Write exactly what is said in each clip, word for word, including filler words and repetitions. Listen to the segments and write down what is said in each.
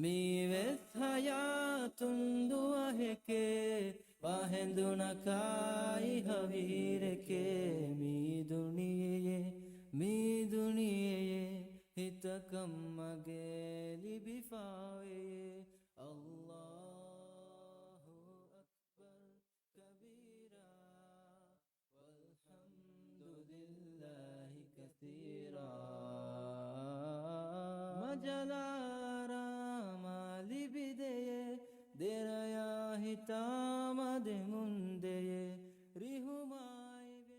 މީވެސް ހަޔާތުން ދުވަހެކޭ، ފަހެން ދުނަކާއި ހަވީރެކޭ، މީ ދުނިޔެޔޭ، މީ ދުނިޔެޔޭ، ހިތަކަށް މަގޭ ލިބިފާވެޔޭ. އައްލާހު އަކްބަރު ކަބީރާ، ވަލްޙަމްދުލިއްލާހި ކަސީރާ. މަޖަލާ ރާމާ ލިބިދެޔޭ، ދެރަޔާ ހިތާމަ ދެމުންދެޔޭ، ރިހުމާއިވޭ.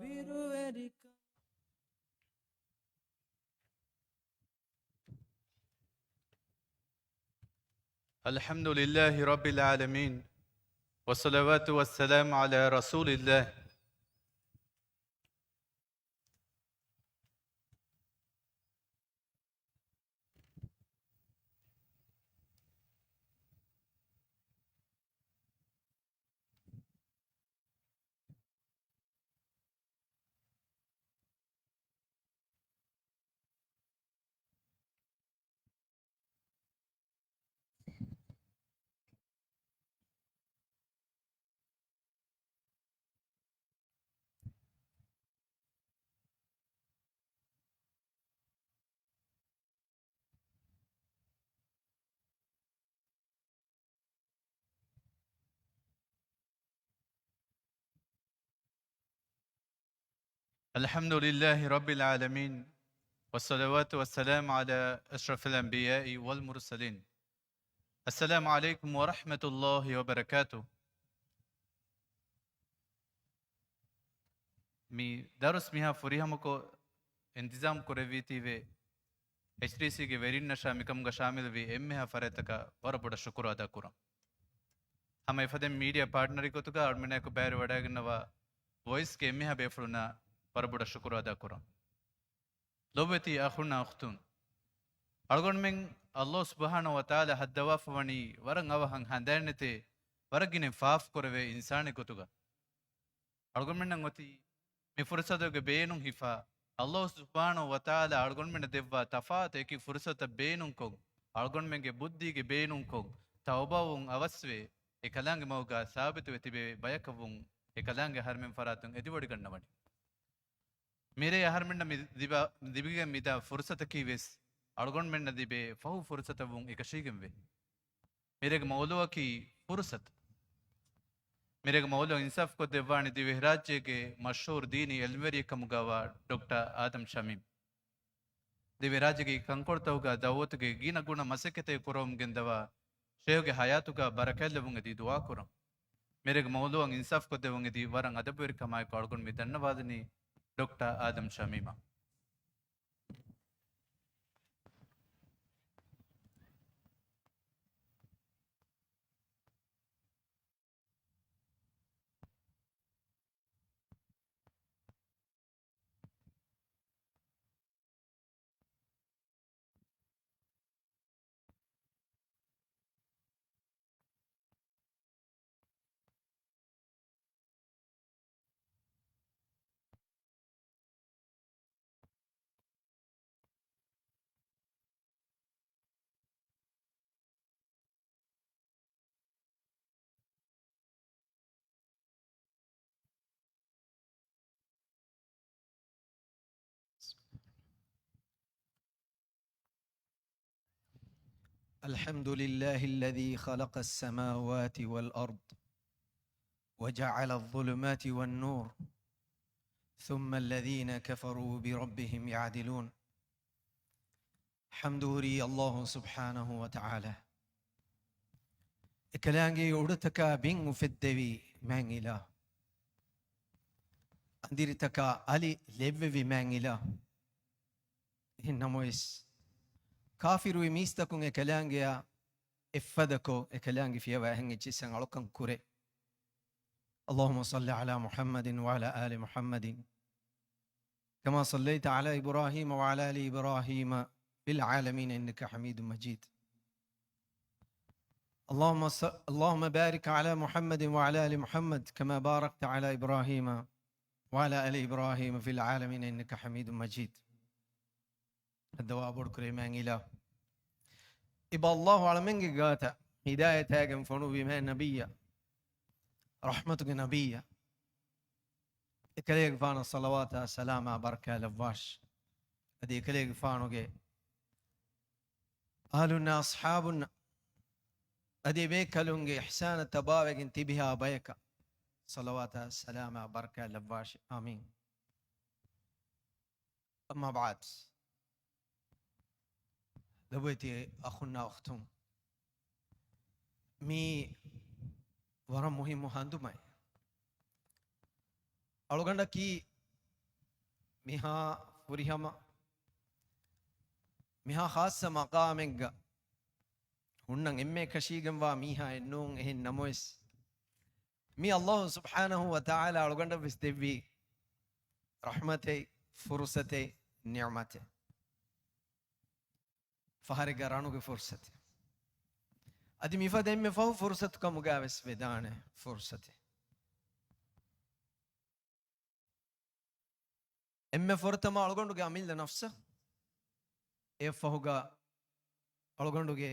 ބިރުވެރިކަން. الحمد لله رب العالمين، والصلاة والسلام على رسول الله. الحمد لله رب العالمين، والصلاة والسلام على أشرف الأنبياء والمرسلين. السلام عليكم ورحمة الله وبركاته. މި ދަރުސް މިހާ ފުރިހަމަކޮށް އިންތިޒާމް ކުރެއްވީތީވެ، އެޗްޑީސީގެ ވެރިންނަށާ މިކަމުގަ ޝާމިލުވި އެންމެހާ ފަރާތްތަކަށް ވަރަށް ބޮޑަށް ޝުކުރު އަދާކުރަން. ހަމަ އެފަދައިން މީޑިއާ ޕާޓްނަރެއް ގޮތުގަ އަޅުމެނާއެކު ބައިވެރިވަޑައިގަންނަވާ ވޮއިސްގެ އެންމެހާ ބޭފުޅުންނަށް ވަރަށް ބޮޑަށް ޝުކުރު އަދާކުރަން. ލޮބުވެތި އަޚުންނާ އުޚްތުން، އަޅުގަނޑުމެން އައްލާހު ސުބްޙާނަހު ވަތަޢާލާ ހައްދަވާފަވަނީ ވަރަށް އަވަހަށް ހަނދާންނެތޭ، ވަރަށް ގިނައިން ފާފަ ކުރެވޭ އިންސާނެއް ގޮތުގަ. އަޅުގަނޑުމެންނަށް އޮތީ މި ފުރުޞަތުގެ ބޭނުން ހިފާ، އައްލާހު ސުބްޙާނަހު ވަތަޢާލާ އަޅުގަނޑުމެންނަށް ދެއްވާ ތަފާތު އެކި ފުރުޞަތަށް ބޭނުންކޮށް، އަޅުގަނޑުމެންގެ ބުއްދީގެ ބޭނުންކޮށް، ތައުބާވުން އަވަސްވެ، އެކަލާނގެ މަގުގަ ސާބިތުވެ ތިބޭ ބަޔަކަށްވުން، އެކަލާނގެ އަހަރުމެން ފަރާތުން އެދިވޮޑިގަންނަވަނީ. މިރޭ އަހަރުމެންނަށް މި ލިބާ، ލިބިގެން މިދާ ފުރުޞަތަކީ ވެސް އަޅުގަނޑުމެންނަށް ލިބޭ ފަހު ފުރުޞަތަށްވުން އެކަށީގެންވޭ. މިރޭގެ މައުޟޫޢަކީ ފުރުޞަތު. މިރޭގެ މައުޟޫޢަށް އިންސާފު ކޮށްދެއްވާނީ ދިވެހިރާއްޖޭގެ މަޝްހޫރު ދީނީ ޢިލްމުވެރިއެއްކަމުގައިވާ ޑޮކްޓަރ އާދަމް ޝަމީމް. ދިވެހިރާއްޖޭގެ ކަންކޮޅުތަކުގަ ދަޢުވަތުގެ ގިނަ ގުނަ މަސައްކަތެއް ކުރަމުން ގެންދަވާ، ޝޭޚުގެ ޙަޔާތުގަ ބަރަކާތްލެއްވުން އެދި ދުޢާކުރަން. މިރޭގެ މައުޟޫޢަށް އިންސާފު ކޮށްދެއްވުން އެދި ވަރަށް އަދަބުވެރިކަމާއެކު އަޅުގަނޑު މި ދަންނަވާލަނީ ޑޮކްޓަރ އާދަމް ޝަމީމަށް. الحمد لله الذي خلق السماوات والأرض وجعل الظلمات والنور ثم الذين كفروا بربهم يعدلون. ޙަމްދު ހުރީ ﷲ ސުބްޙާނަހޫ ވަތަޢާލާ. އެކަލާނގެ އުޑުތަކާ ބިން އުފެއްދެވި މާތް އިލާހު. އަނދިރިތަކާ އަލި ލެއްވެވި މާތް އިލާހު. އެހެން ނަމަވެސް، ކާފިރުވި މީސްތަކުން އެކަލާނގެއާ އެއްފަދަކޮށް، އެކަލާނގެ ފިޔަވާ އެހެން އެއްޗިއްސަށް އަޅުކަން ކުރޭ. اللهم صل على محمد وعلى آل محمد كما صليت على إبراهيم وعلى آل إبراهيم في العالمين إنك حميد مجيد. اللهم ص-، اللهم بارك على محمد وعلى آل محمد كما باركت على إبراهيم وعلى آل إبراهيم في العالمين إنك حميد مجيد. އައްދަވާ ބޮޑުކުރޭ މާތް އިލާހު. އެބަ ﷲ އަޅަމެންގެ ގާތަށް ހިދާޔަތާގެން ފޮނުއްވި މާތް ނަބިއްޔާ، ރަޙްމަތުގެ ނަބިއްޔާ، އެކަލޭގެފާނަށް ޞަލަވާތާ ސަލާމާ ބަރަކާތް ލައްވާށި. އަދި އެކަލޭގެފާނުގެ އަހުލުންނާ އަޞްޙާބުންނަށް އަދި އެބޭކަލުންގެ އިޙްސާނަށް ތަބާވެގެން ތިބިހާ ބަޔަކަށް ޞަލަވާތާ ސަލާމާ ބަރަކާތް ލައްވާށި. އާމީން. އައްމާ ބަޢްދު. ލޮބުވެތި އަޚުންނާ އުޚްތުން، މީ ވަރަށް މުހިއްމު ހަނދުމައެއް. އަޅުގަނޑަކީ މިހާ ފުރިހަމަ، މިހާ ޚާއްޞަ މަޤާމެއްގަ ހުންނަން އެންމެ އެކަށީގެންވާ މީހާއެއް ނޫން. އެހެން ނަމަވެސް، މީ ﷲ ސުބްޙާނަހޫ ވަތަޢާލާ އަޅުގަނޑަށް ވެސް ދެއްވި ރަޙްމަތެއް، ފުރުޞަތެއް، ނިޢުމަތެއް. ފަހަރެއްގަ ރަނުގެ ފުރުޞަތެއް. އަދި މިފަދަ އެންމެ ފަހު ފުރުޞަތު ކަމުގަ ވެސް ވެދާނެ ފުރުޞަތެއް. އެންމެ ފުރަތަމަ އަޅުގަނޑުގެ އަމިއްލަ ނަފްސަށް، އެއަށްފަހުގަ އަޅުގަނޑުގެ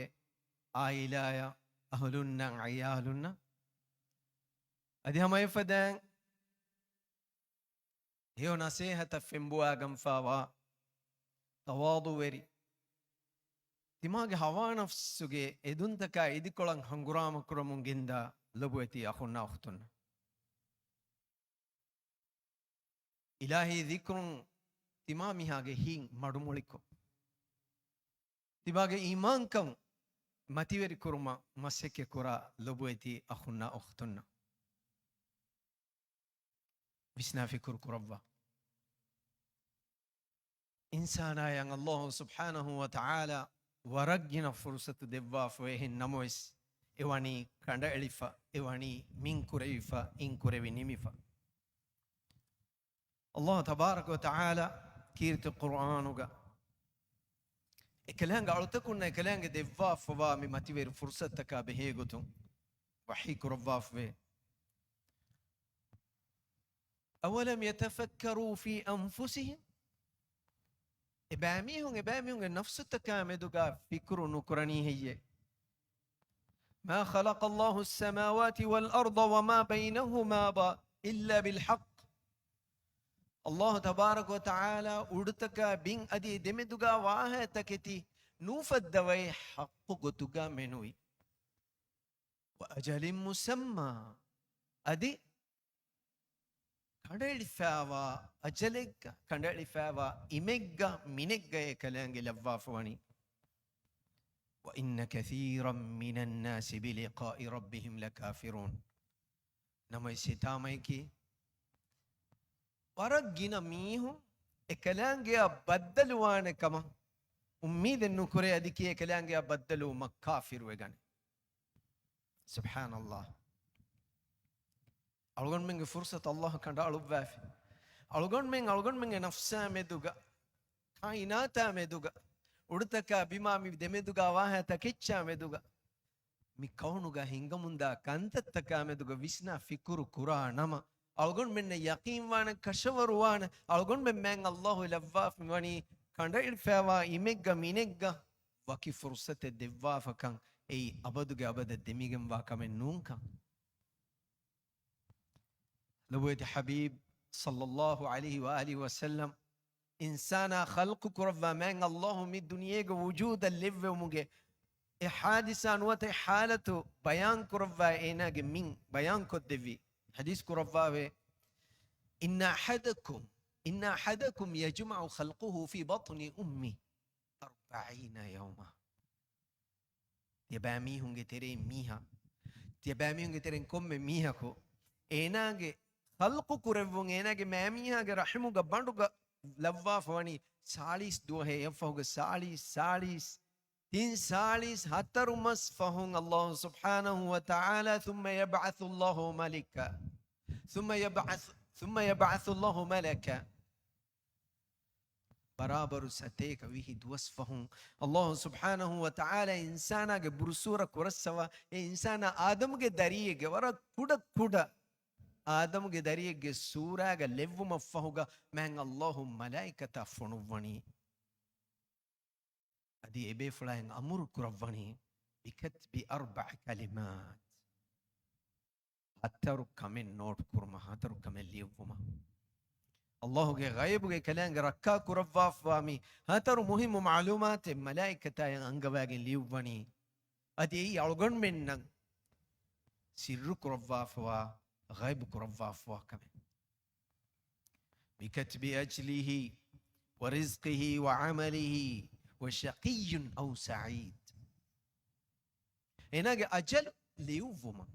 ޢާއިލާއަށް، އަހުލުންނަށް، ޢިޔާލުންނަށް، އަދި ހަމަ އެފަދައިން ހެޔޮ ނަސޭހަތަށް ފެންބުވާގަންފާވާ ތަވާޟުވެރި، ތިމާގެ ހަވާނަފްސުގެ އެދުންތަކާ އިދިކޮޅަށް ހަނގުރާމަ ކުރަމުން ގެންދާ ލޮބުވެތި އަޚުންނާ އުޚްތުންނަށް. އިލާހީ ޛިކްރުން ތިމާ މީހާގެ ހިތް މަޑުމޮޅިކޮށް، ތިމާގެ އީމާންކަން މަތިވެރިކުރުމަށް މަސައްކަތްކުރާ ލޮބުވެތި އަޚުންނާ އުޚްތުންނަށް، ވިސްނާ ފިކުރު ކުރައްވާ. އިންސާނާޔަށް ﷲ ސުބްޙާނަހޫ ވަތަޢާލާ ވަރަށް ގިނަ ފުރުޞަތު ދެއްވާފަ، އެހެން ނަމަވެސް، އެ ވަނީ ކަނޑައެޅިފަ، އެ ވަނީ މިން ކުރެވިފަ، އިން ކުރެވި ނިމިފަ. ﷲ ތަބާރަކަ ވަތަޢާލާ ކީރިތި ޤުރްއާނުގަ އެކަލާނގެ އަޅުތަކުންނަށް އެކަލާނގެ ދެއްވާފަވާ މި މަތިވެރި ފުރުޞަތަކާ ބެހޭގޮތުން ވަޙީ ކުރައްވާފަވޭ. أولم يتفكروا في أنفسهم؟ އެބައިމީހުން، އެބައިމީހުންގެ ނަފްސުތަކާ މެދުގަ ފިކުރު ނުކުރަނީ ހެއްޔޭ؟ ما خلق الله السماوات والأرض وما بينهما با-، إلا بالحق. ﷲ ތަބާރަކަ ވަތަޢާލާ އުޑުތަކާ ބިން އަދި ދެމެދުގަ ވާހައި ތަކެތި ނޫފައްދަވައި ޙައްޤު ގޮތުގަ މެނުވި. وأجل مسمى، އަދި ކަނޑައެޅިފައިވާ އަޖަލެއްގަ، ކަނޑައެޅިފައިވާ އިމެއްގަ، މިނެއްގަ އެކަލާނގެ ލައްވާފަވަނީ. وإن كثيرا من الناس بلقاء ربهم لكافرون. ނަމަވެސް ހިތާމައަކީ، ވަރަށް ގިނަ މީހުން އެކަލާނގެއަށް ބައްދަލުވާނެ ކަމަށް އުއްމީދެއް ނުކުރޭ، އަދި ކިޔޭ އެކަލާނގެއަށް ބައްދަލުވުމަށް ކާފިރުވެގަނެ. ސުބްޙާނަﷲ. އަޅުގަނޑުމެންގެ ފުރުޞަތު ﷲ ކަނޑައަޅުއްވާފި. އަޅުގަނޑުމެން، އަޅުގަނޑުމެންގެ ނަފްސާ މެދުގަ، ކާއިނާތާ މެދުގަ، އުޑުތަކާ ބިމާ މި ދެމެދުގަ ވާހައި ތަކެއްޗާ މެދުގަ، މި ކައުނުގަ ހިނގަމުންދާ ކަންތައްތަކާ މެދުގަ ވިސްނާ ފިކުރު ކުރާ ނަމަ، އަޅުގަނޑުމެންނަށް ޔަޤީންވާނެ، ކަށަވަރުވާނެ، އަޅުގަނޑުމެން މާތް ﷲ ލައްވާފަ މިވަނީ ކަނޑައެޅިފައިވާ އިމެއްގަ މިނެއްގަ ވަކި ފުރުޞަތެއް ދެއްވާފަކަން، އެއީ އަބަދުގެ އަބަދަށް ދެމިގެންވާ ކަމެއް ނޫންކަން. ލޮބުވެތި ޙަބީބް ޞައްލައްލާހު ޢަލައިހި ވައާލިހި ވަސައްލަމް އިންސާނާ ޚަލްޤު ކުރައްވާ މާތް ﷲ މި ދުނިޔޭގަ ވުޖޫދަށް ލެއްވެވުމުގެ އެ ޙާދިސާ ނުވަތަ އެ ޙާލަތު ބަޔާން ކުރައްވާ އޭނާގެ މިން ބަޔާން ކޮށްދެއްވި. ޙަދީޘް ކުރައްވާވޭ، إن أحدكم، إن أحدكم يجمع خلقه في بطن أمه أربعين يوما. ތިޔަބައިމީހުންގެ ތެރެއިން މީހާ، ތިޔަބައިމީހުންގެ ތެރެއިން ކޮންމެ މީހަކު އޭނާގެ ޚަލްޤު ކުރެއްވުން، އޭނާގެ މައިމީހާގެ ރަޙިމުގަ ބަނޑުގަ ލައްވާފަ ވަނީ ސާޅީސް ދުވަހެއް، އެއަށްފަހުގަ ސާޅީސް، ސާޅީސް، ތިން ސާޅީސް ހަތަރު މަސް ފަހުން ﷲ ސުބްޙާނަހޫ ވަތަޢާލާ ثم يبعث الله ملكا، ثم يبعث، ثم يبعث الله ملكا. ބަރާބަރު ސަތޭކަ ވިހި ދުވަސް ފަހުން ﷲ ސުބްޙާނަހޫ ވަތަޢާލާ އިންސާނާގެ ބުރުސޫރަ ކުރައްސަވާ، އެ އިންސާނާ އާދަމުގެ ދަރިއެއްގެ ވަރަށް ކުޑަ ކުޑަ އާދަމުގެ ދަރިއެއްގެ ސޫރާގަ ލެއްވުމަށްފަހުގަ މާތް ﷲ މަލާއިކަތާ ފޮނުއްވަނީ. އަދި އެބޭފުޅާއިން އަމުރު ކުރައްވަނީ، بكتب أربع كلمات. ހަތަރު ކަމެއް ނޯޓް ކުރުމަށް، ހަތަރު ކަމެއް ލިޔުއްވުމަށް. ﷲގެ ޣައިބުގެ ކަލާނގެ ރައްކާ ކުރައްވާފަވާ މި ހަތަރު މުހިއްމު މަޢުލޫމާތެއް މަލާއިކަތާއިން އަންގަވާގެން ލިޔުއްވަނީ. އަދި އެއީ އަޅުގަނޑުމެންނަށް ސިއްރު ކުރައްވާފަވާ ޣައިބު ކުރައްވާފަވާ ކަމެއް. بكتب أجله ورزقه وعمله وشقي أو سعيد. އޭނާގެ އަޖަލު ލިޔުއްވުމަށް،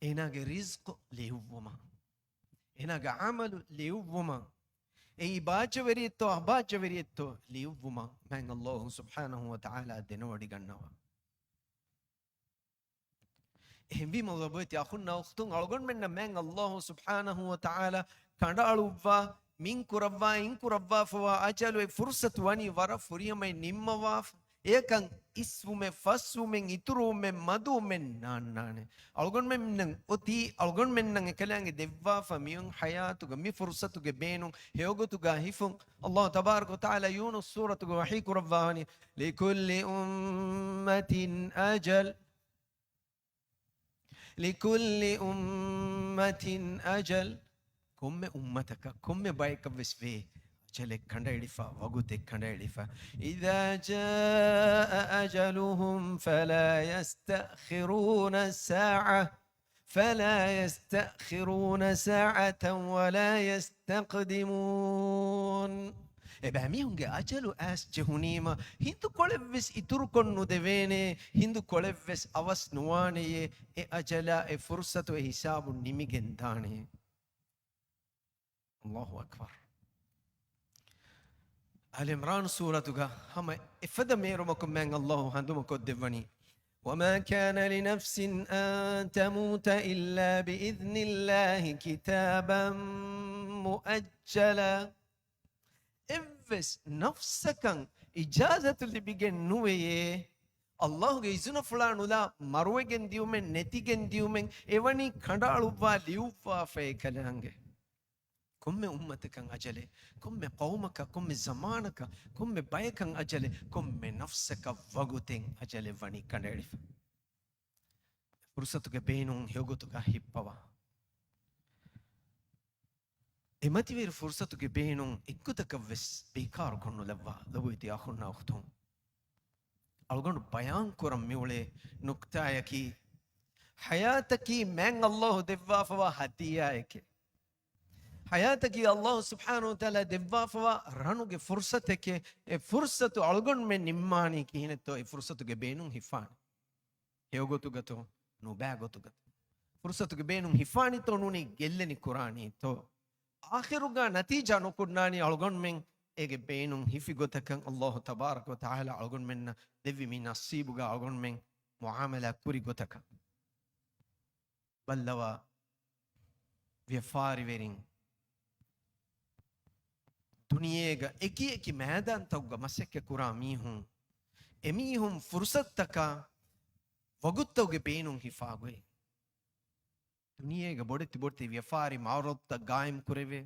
އޭނާގެ ރިޒްޤު ލިޔުއްވުމަށް، އޭނާގެ ޢަމަލު ލިޔުއްވުމަށް، އެއީ ބާއްޖަވެރިއެއްތޯ އަބާއްޖަވެރިއެއްތޯ ލިޔުއްވުމަށް މާތް ﷲ ސުބްޙާނަހޫ ވަތަޢާލާ ދެނެވޮޑިގަންނަވާ. އެހެންވީމަ ލޮބުވެތި އަޚުންނާ އުޚްތުން، އަޅުގަނޑުމެންނަށް މާތް ﷲ ސުބްޙާނަހޫ ވަތަޢާލާ ކަނޑައަޅުއްވާ، މިން ކުރައްވާ، އިން ކުރައްވާފަވާ އަޖަލު އެ ފުރުޞަތު ވަނީ ވަރަށް ފުރިހަމައިން ނިންމަވާފަ. އެޔަކަން އިސްވުމެއް، ފަސްވުމެއް، އިތުރުވުމެއް، މަދުވުމެއް ނާންނާނެ. އަޅުގަނޑުމެންނަށް އޮތީ، އަޅުގަނޑުމެންނަށް އެކަލާނގެ ދެއްވާފަ މިއޮން ޙަޔާތުގަ މި ފުރުޞަތުގެ ބޭނުން ހެޔޮގޮތުގަ ހިފުން. ﷲ ތަބާރަކަ ވަތަޢާލާ ޔޫނުސް ސޫރަތުގަ ވަޙީ ކުރައްވާވަނީ، لكل أمة أجل، لكل أمة أجل. ކޮންމެ އުއްމަތަކަށް، ކޮންމެ ބަޔަކަށް ވެސް ވޭ އަޖަލެއް ކަނޑައެޅިފަ، ވަގުތެއް ކަނޑައެޅިފަ. إذا جاء أجلهم فلا يستأخرون ساعة، فلا يستأخرون ساعة ولا يستقدمون. އެބައިމީހުންގެ އަޖަލު އައިސް ޖެހުނީމަ، ހިނދުކޮޅެއްވެސް އިތުރުކޮށް ނުދެވޭނެ، ހިނދުކޮޅެއްވެސް އަވަސް ނުވާނެޔޭ، އެ އަޖަލާ އެ ފުރުޞަތު އެ ހިސާބުން ނިމިގެން ދާނެ. ﷲ އަކްބަރު. އާލި ޢިމްރާން ސޫރަތުގަ ހަމަ އެފަދަ މޭރުމަކުން މާތް ﷲ ހަނދުމަކޮށްދެއްވަނީ، وما كان لنفس أن تموت إلا بإذن الله كتابا مؤجلا. އެއްވެސް ނަފްސަކަށް އިޖާޒަތު ލިބިގެން ނުވެޔޭ، ﷲގެ އިޒުނަފުޅާ ނުލާ މަރުވެގެން ދިޔުމެއް، ނެތިގެން ދިޔުމެއް، އެވަނީ ކަނޑައަޅުއްވާ ލިޔުއްވާފައޭ ކަލާނގެ. ކޮންމެ އުއްމަތަކަށް އަޖަލެއް، ކޮންމެ ޤައުމަކަށް، ކޮންމެ ޒަމާނަކަށް، ކޮންމެ ބަޔަކަށް އަޖަލެއް، ކޮންމެ ނަފްސަކަށް ވަގުތެއް އަޖަލެއް ވަނީ ކަނޑައެޅިފަ. ފުރުޞަތުގެ ބޭނުން ހެޔޮގޮތުގަ ހިއްޕަވާ. އެމަތިވެރި ފުރުޞަތުގެ ބޭނުން އެއްގޮތަކަށް ވެސް ބޭކާރު ކޮށްނުލައްވާ. ލޮބުވެތި އަޚުންނާ އުޚްތުން، އަޅުގަނޑު ބަޔާން ކުރަން މިއުޅޭ ނުކްތާޔަކީ، ޙަޔާތަކީ މާތް ﷲ ދެއްވާފަވާ ހަދިޔާއެކޭ. ޙަޔާތަކީ ﷲ ސުބްޙާނަހޫ ވަތަޢާލާ ދެއްވާފަވާ ރަނުގެ ފުރުޞަތެކޭ. އެ ފުރުޞަތު އަޅުގަނޑުމެން ނިންމާނީ ކިހިނެއްތޯ؟ އެ ފުރުޞަތުގެ ބޭނުން ހިފާނީ. ހެޔޮގޮތުގަތޯ ނުބައިގޮތުގަތޯ؟ ފުރުޞަތުގެ ބޭނުން ހިފާނީތޯ ނޫނީ ގެއްލެނި ކުރާނީތޯ؟ އާޚިރުގަ ނަތީޖާ ނުކުންނާނީ އަޅުގަނޑުމެން އޭގެ ބޭނުން ހިފި ގޮތަކަށް ﷲ ތަބާރަކަ ވަތަޢާލާ އަޅުގަނޑުމެންނަށް ދެއްވި މި ނަސީބުގަ އަޅުގަނޑުމެން މުޢާމަލާ ކުރި ގޮތަކަށް. ބައްލަވާ ވިޔަފާރިވެރިން، ދުނިޔޭގަ އެކި އެކި މައިދާންތަކުގަ މަސައްކަތް ކުރާ މީހުން، އެމީހުން ފުރުޞަތުތަކާ ވަގުތުތަކުގެ ބޭނުން ހިފާގޮތް. ދުނިޔޭގަ ބޮޑެތި ބޮޑެތި ވިޔަފާރި މަޢުރަޟުތައް ގާއިމް ކުރެވޭ.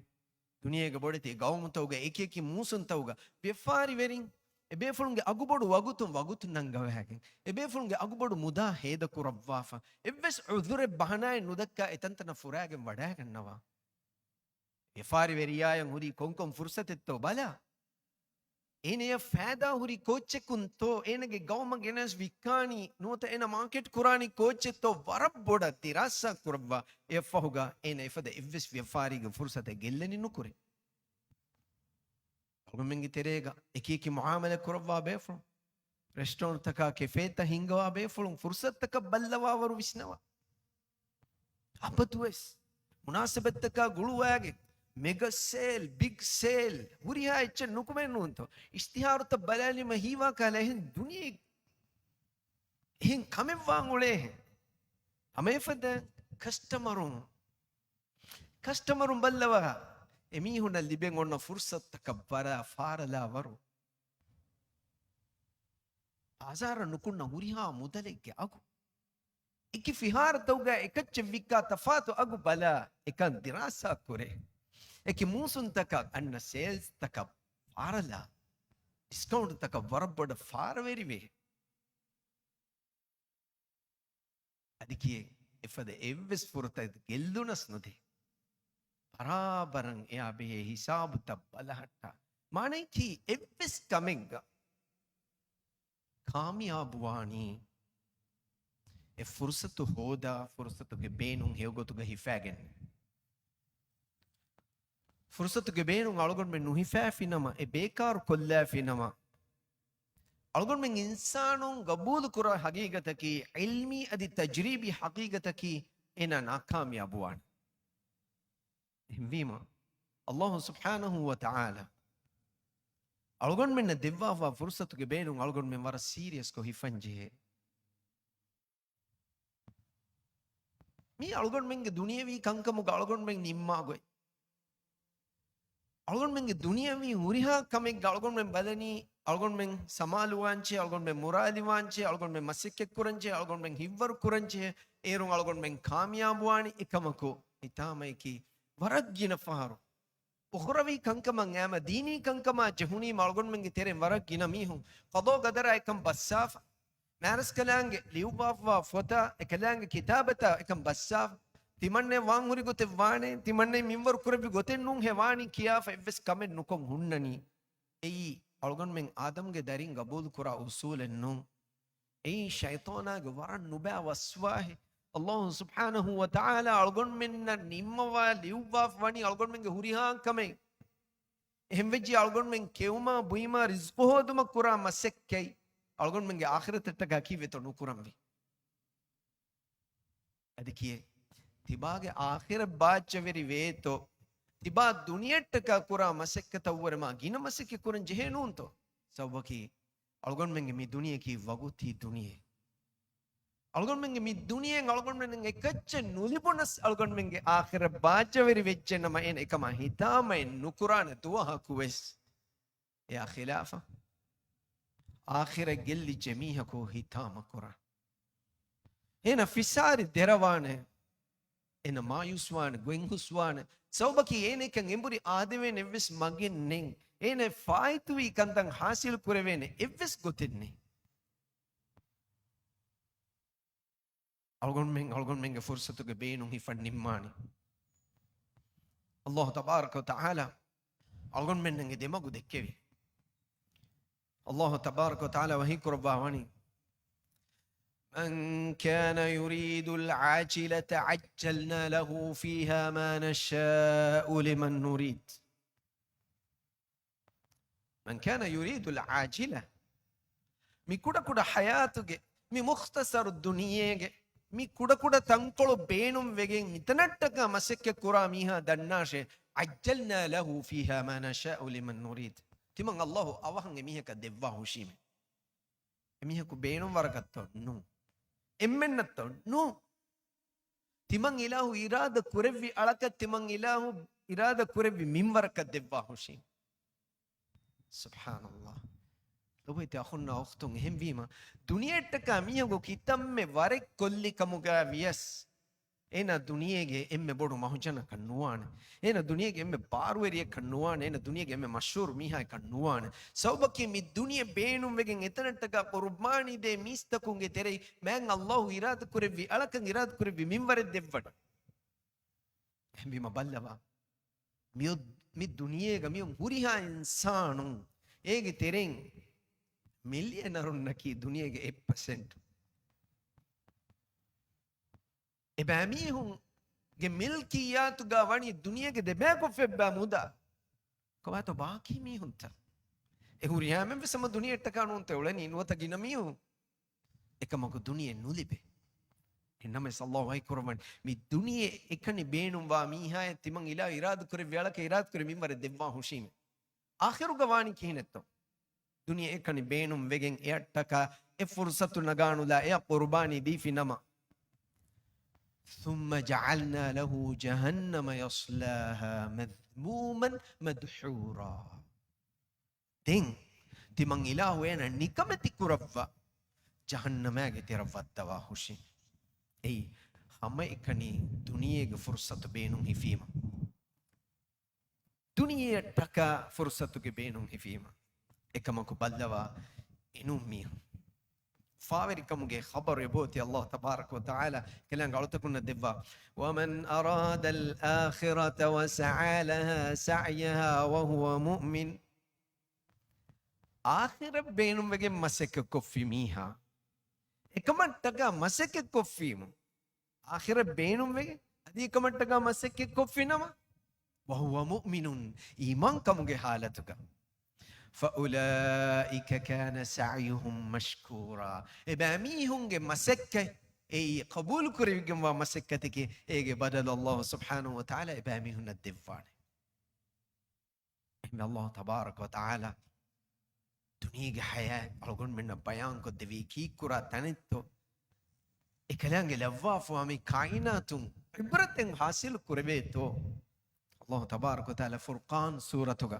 ދުނިޔޭގަ ބޮޑެތި ގައުމުތަކުގަ އެކި އެކި މޫސުންތަކުގަ ވިޔަފާރިވެރިން އެބޭފުޅުންގެ އަގުބޮޑު ވަގުތުން ވަގުތުން ނަންގަވައިގެން، އެބޭފުޅުންގެ އަގުބޮޑު މުދާ ހޭދަކުރައްވާފަ، އެއްވެސް ޢުޛުރެއް ބަހަނާއެއް ނުދައްކާ އެތަންތަނަށް ފުރާގެން ވަޑައިގަންނަވާ. ވިޔަފާރިވެރިޔާޔަށް ހުރީ ކޮންކޮން ފުރުޞަތެއްތޯ ބަލާ. އޭނަޔަށް ފައިދާ ހުރި ކޯއްޗަކުންތޯ، އޭނަގެ ގައުމަށް ގެނެސް ވިއްކާނީ ނުވަތަ އޭނަ މާކެޓް ކުރާނީ ކޯއްޗެއްތޯ ވަރަށް ބޮޑަށް ދިރާސާ ކުރައްވާ. އެއަށްފަހުގަ އޭނަ އެފަދަ އެއްވެސް ވިޔަފާރީގެ ފުރުސަތެއް ގެއްލެނީ ނުކުރޭ. އަޅުގަނޑުމެންގެ ތެރޭގަ އެކި އެކި މުއާމަލަތް ކުރައްވާ ބޭފުޅުން، ރެސްޓޯރެންޓްތަކާ ކެފޭތައް ހިންގަވާ ބޭފުޅުން، ފުރުސަތުތަކަށް ބައްލަވާވަރު ވިސްނަވާ. އަބަދުވެސް މުނާސަބަތްތަކާ ގުޅުވާގެން މެގަ ސޭލް، ބިގް ސޭލް ހުރިހާ އެއްޗެއް ނުކުމެ ނޫންތޯ؟ އިޝްތިހާރުތައް ބަލާލީމަ ހީވާ ކަހަލަ އެހެން ދުނިޔެ، އެހެން ކަމެއް ވާން އުޅޭހެން. ހަމައެފަދަ ކަސްޓަމަރުން، ކަސްޓަމަރުން ބައްލަވާ، އެމީހުންނަށް ލިބެން އޮންނަ ފުރުސަތުތަކަށް ވަރަށް ފާރަލާވަރު. ބާޒާރަށް ނުކުންނަ ހުރިހާ މުދަލެއްގެ އަގު، އެކި ފިހާރަތަކުގަ އެކައްޗެއް ވިއްކާ ތަފާތު އަގު ބަލާ، އެކަން ދިރާސާ ކުރޭ. އެކި މޫސުންތަކަށް އަންނަ ސޭލްސްތަކަށް ފާރަލާ، ޑިސްކައުންޓްތަކަށް ވަރަށް ބޮޑަށް ފާރަވެރިވޭ. އަދި ކިޔޭ، އެފަދަ އެއްވެސް ފުރަތައް ގެއްލުނަސް ނުދޭ. ބަރާބަރަށް އެޔާ ބެހޭ ހިސާބުތައް ބަލަހައްޓާ. މާނައަކީ އެއްވެސް ކަމެއްގަ ކާމިޔާބުވާނީ އެ ފުރުސަތު ހޯދާ، ފުރުސަތުގެ ބޭނުން ހެޔޮގޮތުގަ ހިފާގެން. ފުރުސަތުގެ ބޭނުން އަޅުގަނޑުމެން ނުހިފާފިނަމަ، އެ ބޭކާރު ކޮށްލާފިނަމަ، އަޅުގަނޑުމެން އިންސާނުން ގަބޫލުކުރާ ހަގީގަތަކީ، ޢިލްމީ އަދި ތަޖްރީބީ ހަގީގަތަކީ، އޭނާ ނާކާމިޔާބުވާނެ. އެހެންވީމަ، ﷲ ސުބްޙާނަހޫ ވަތަޢާލާ އަޅުގަނޑުމެންނަށް ދެއްވާފާ ފުރުސަތުގެ ބޭނުން އަޅުގަނޑުމެން ވަރަށް ސީރިއަސްކޮށް ހިފަންޖެހޭ. މީ އަޅުގަނޑުމެންގެ ދުނިޔެވީ ކަންކަމުގަ އަޅުގަނޑުމެން ނިންމާ ގޮތް. އަޅުގަނޑުމެންގެ ދުނިޔެވީ ހުރިހާ ކަމެއްގަ އަޅުގަނޑުމެން ބަލަނީ، އަޅުގަނޑުމެން ސަމާލުވާންޖެހޭ، އަޅުގަނޑުމެން މުރާލިވާންޖެހޭ، އަޅުގަނޑުމެން މަސައްކަތްކުރަންޖެހޭ، އަޅުގަނޑުމެން ހިތްވަރު ކުރަންޖެހޭ، އޭރުން އަޅުގަނޑުމެން ކާމިޔާބުވާނީ. އެކަމަކު ހިތާމަޔަކީ ވަރަށް ގިނަ ފަހަރު އުޚްރަވީ ކަންކަމަށް އައިމަ ދީނީ ކަންކަމާ ޖެހުނީމަ އަޅުގަނޑުމެންގެ ތެރެއިން ވަރަށް ގިނަ މީހުން ޤަޟާ ޤަދަރާ އެކަން ބައްސާފަ. މާރަސްކަލާނގެ ލިޔުއްވާފަވާ ފޮތާ، އެކަލާނގެ ކިތާބަތާ އެކަން ބައްސާފަ. ތިމަންނަ ވާންހުރި ގޮތެއް ވާނެ، ތިމަންނަ މިންވަރު ކުރެއްވި ގޮތެއް ނޫންހޭ ވާނީ ކިޔާފަ އެއްވެސް ކަމެއް ނުކޮށް ހުންނަނީ. އެއީ އަޅުގަނޑުމެން އާދަމްގެ ދަރިން ގަބޫލުކުރާ އުސޫލެއް ނޫން. އެއީ ޝައިޠާނާގެ ވަރަށް ނުބައި ވަސްވާހެއް. ﷲ ސުބްޙާނަހޫ ވަތަޢާލާ އަޅުގަނޑުމެންނަށް ނިންމަވާ ލިޔުއްވާފަ ވަނީ އަޅުގަނޑުމެންގެ ހުރިހާ ކަމެއް. އެހެންވެއްޖެ އަޅުގަނޑުމެން ކެއުމާ ބުއިމާ ރިޒްޤު ހޯދުމަށް ކުރާ މަސައްކަތް އަޅުގަނޑުމެންގެ އާޚިރަތަށްޓަކާ ކީއްވެތޯ ނުކުރަންވީ؟ އަދި ކިޔޭ، ތިބާގެ އާޚިރަތް ބާއްޖަވެރި ވޭތޯ، ތިބާ ދުނިޔެއަށްޓަކާ ކުރާ މަސައްކަތަށްވުރެ މާ ގިނަ މަސައްކަތް ކުރަން ޖެހޭ ނޫންތޯ؟ ސަބަބަކީ، އަޅުގަނޑުމެންގެ މި ދުނިޔެއަކީ ވަގުތީ ދުނިޔެ. އަޅުގަނޑުމެންގެ މި ދުނިޔެއިން އަޅުގަނޑުމެން އެކައްޗެއް ނުލިބުނަސް، އަޅުގަނޑުމެންގެ އާޚިރަތް ބާއްޖަވެރި ވެއްޖެ ނަމަ، އޭނަ އެކަމާ ހިތާމައެއް ނުކުރާނެ ދުވަހަކުވެސް. އެއާ ޚިލާފަށް، އާޚިރަތް ގެއްލިއްޖެ މީހަކު ހިތާމަ ކުރާ. އޭނަ ފިސާރި ދެރަވާނެ. އޭނަ މާޔޫސްވާނެ، ގޮތްހުސްވާނެ. ސަބަބަކީ އޭނައަކަށް އެނބުރި އާދެވޭނެ އެއްވެސް މަގެއް ނެތް. އޭނަ ފާއިތުވީ ކަންތައް ހާސިލް ކުރެވޭނެ އެއްވެސް ގޮތެއް ނެތް. އަޅުގަނޑުމެން، އަޅުގަނޑުމެންގެ ފުރުސަތުގެ ބޭނުން ހިފަން ނިންމާނީ. ﷲ ތަބާރަކަ ވަތަޢާލާ އަޅުގަނޑުމެންނަށް އެ ދެމަގު ދެއްކެވި. ﷲ ތަބާރަކަ ވަތަޢާލާ ވަޙީ ކުރައްވާ ވަނީ، مَنْ كَانَ يُرِيدُ الْعَاجِلَةَ عَجَّلْنَا لَهُ فِيهَا مَا نَشَاءُ لِمَنْ نُرِيدُ. مَنْ كَانَ يُرِيدُ الْعَاجِلَةَ، މި ކުޑަކުޑަ ޙަޔާތުގެ، މި މުޚްތަޞަރު ދުނިޔޭގެ، މި ކުޑަކުޑަ ތަންކޮޅު ބޭނުންވެގެން މިތަނަށްޓަކާ މަސައްކަތް ކުރާ މީހާ ދަންނާށޭ، عَجَّلْنَا لَهُ فِيهَا مَا نَشَاءُ لِمَنْ نُرِيدُ. ތިމަން ﷲ އަވަހަށް އެމީހަކަށް ދެއްވާ ހުށީމޭ. އެމީހަކު ބޭނުންވަރަކަށްތޯ؟ ނޫން. އެންމެންނަށްތޯ؟ ނޫން. ތިމަން އިލާހު އިރާދަ ކުރެއްވި އަޅަކަށް، ތިމަން އިލާހު އިރާދަ ކުރެއްވި މިންވަރަކަށް ދެއްވާ ހުށީ. ސުބްޙާނަﷲ. ލޮބުވެތި އަޚުންނާ އުޚްތުން، އެހެންވީމަ، ދުނިޔެއަށްޓަކާ މީހަކު ކިތަންމެ ވަރެއް ކޮށްލި ކަމުގަ ވިޔަސް، އޭނާ ދުނިޔޭގެ އެންމެ ބޮޑު މަހުޖަނަކަށް ނުވާނެ. އޭނާ ދުނިޔޭގެ އެންމެ ބާރުވެރިއެއްކަށް ނުވާނެ. އޭނާ ދުނިޔޭގެ އެންމެ މަޝްހޫރު މީހާއެއްކަށް ނުވާނެ. ސަބަބަކީ މި ދުނިޔެ ބޭނުންވެގެން އެތަނަށްޓަކާ ޤުރުބާނީ ދޭ މީސްތަކުންގެ ތެރެއިން މާތް ﷲ އިރާދަ ކުރެއްވި އަޅަކަށް އިރާދަ ކުރެއްވި މިންވަރެއް ދެއްވަން. އެހެންވީމަ ބައްލަވާ. މިއޮ-، މި ދުނިޔޭގަ މިއޮން ހުރިހާ އިންސާނުން އޭގެ ތެރެއިން މިލިއަނަރުންނަކީ ދުނިޔޭގެ އެއް ޕަސެންޓް. އެބައިމީހުންގެ މިލްކިއްޔާތުގަ ވަނީ ދުނިޔޭގެ ދެބައިކުށް ފެއްބާ މުދާ. ކޮބާތޯ ބާކީ މީހުންތައް؟ އެ ހުރިހާމެން ވެސް ހަމަ ދުނިޔެއަށްޓަކާ ނޫންތަ އުޅެނީ ނުވަތަ ގިނަ މީހުން؟ އެކަމަކު ދުނިޔެ ނުލިބޭ. އެންނަމެސް ﷲ ވަޙީ ކުރައްވަނީ، މި ދުނިޔެ އެކަނި ބޭނުންވާ މީހާއަށް ތިމަން އިލާހު އިރާދަކުރެއްވި އަޅަކަށް އިރާދަކުރެއްވި މިންވަރެއް ދެއްވާ ހުށީމޭ. އާޚިރުގަ ވާނީ ކިހިނެއްތޯ؟ ދުނިޔެ އެކަނި ބޭނުން ވެގެން އެއަށްޓަކާ އެ ފުރުސަތު ނަގާނުލާ އެއަށް ޤުރުބާނީ ދީފި ނަމަ. ثم جعلنا له جهنم يصلاها مذموما مدحورا. ދެން ތިމަން އިލާހު އޭނަ ނިކަމެތި ކުރައްވާ ޖަހަންނަމާގެ ތެރަށް ވައްދަވާ ހުށީ. އެއީ ހަމައެކަނި ދުނިޔޭގެ ފުރުސަތު ބޭނުން ހިފީމަ. ދުނިޔެއަށްޓަކާ ފުރުސަތުގެ ބޭނުން ހިފީމަ. އެކަމަކު ބައްލަވާ އެނޫން މީހުން. ފާވެރިކަމުގެ ޚަބަރު އެބައޮތީ ﷲ ތަބާރަކަ ވަ ތަޢާލާ ކަލާނގެ އަޅުތަކުންނަށް ދެއްވާ، ومن أراد الآخرة وسعى لها سعيها وهو مؤمن. އާޚިރަތް ބޭނުންވެގެން މަސައްކަތްކޮށްފި މީހާ، އެކަމަށްޓަކާ މަސައްކަތްކޮށްފީމު، އާޚިރަތް ބޭނުންވެގެން އަދި އެކަމަށްޓަކާ މަސައްކަތްކޮށްފިނަމަ، وهو مؤمن، އީމާންކަމުގެ ޙާލަތުގަ، فأولئك كان سعيهم مشكورا، އެބައިމީހުންގެ މަސައްކަތް، އެއީ ޤަބޫލުކުރެވިގެންވާ މަސައްކަތަކީ، އޭގެ ބަދަލު ﷲ ސުބްޙާނަހޫ ވަތަޢާލާ އެބައިމީހުންނަށް ދެއްވާނެ. އެހެންވެ، ﷲ ތަބާރަކަ ވަތަޢާލާ ދުނިޔޭގެ ޙަޔާތް އަޅުގަނޑުމެންނަށް ބަޔާންކޮށްދެވީ ކީއްކުރާ ތަނެއްތޯ؟ އެކަލާނގެ ލައްވާފަވާ މި ކާއިނާތުން ޢިބްރަތެއް ޙާޞިލު ކުރެވޭތޯ؟ ﷲ ތަބާރަކަ ވަތަޢާލާ ފުރްޤާން ސޫރަތުގަ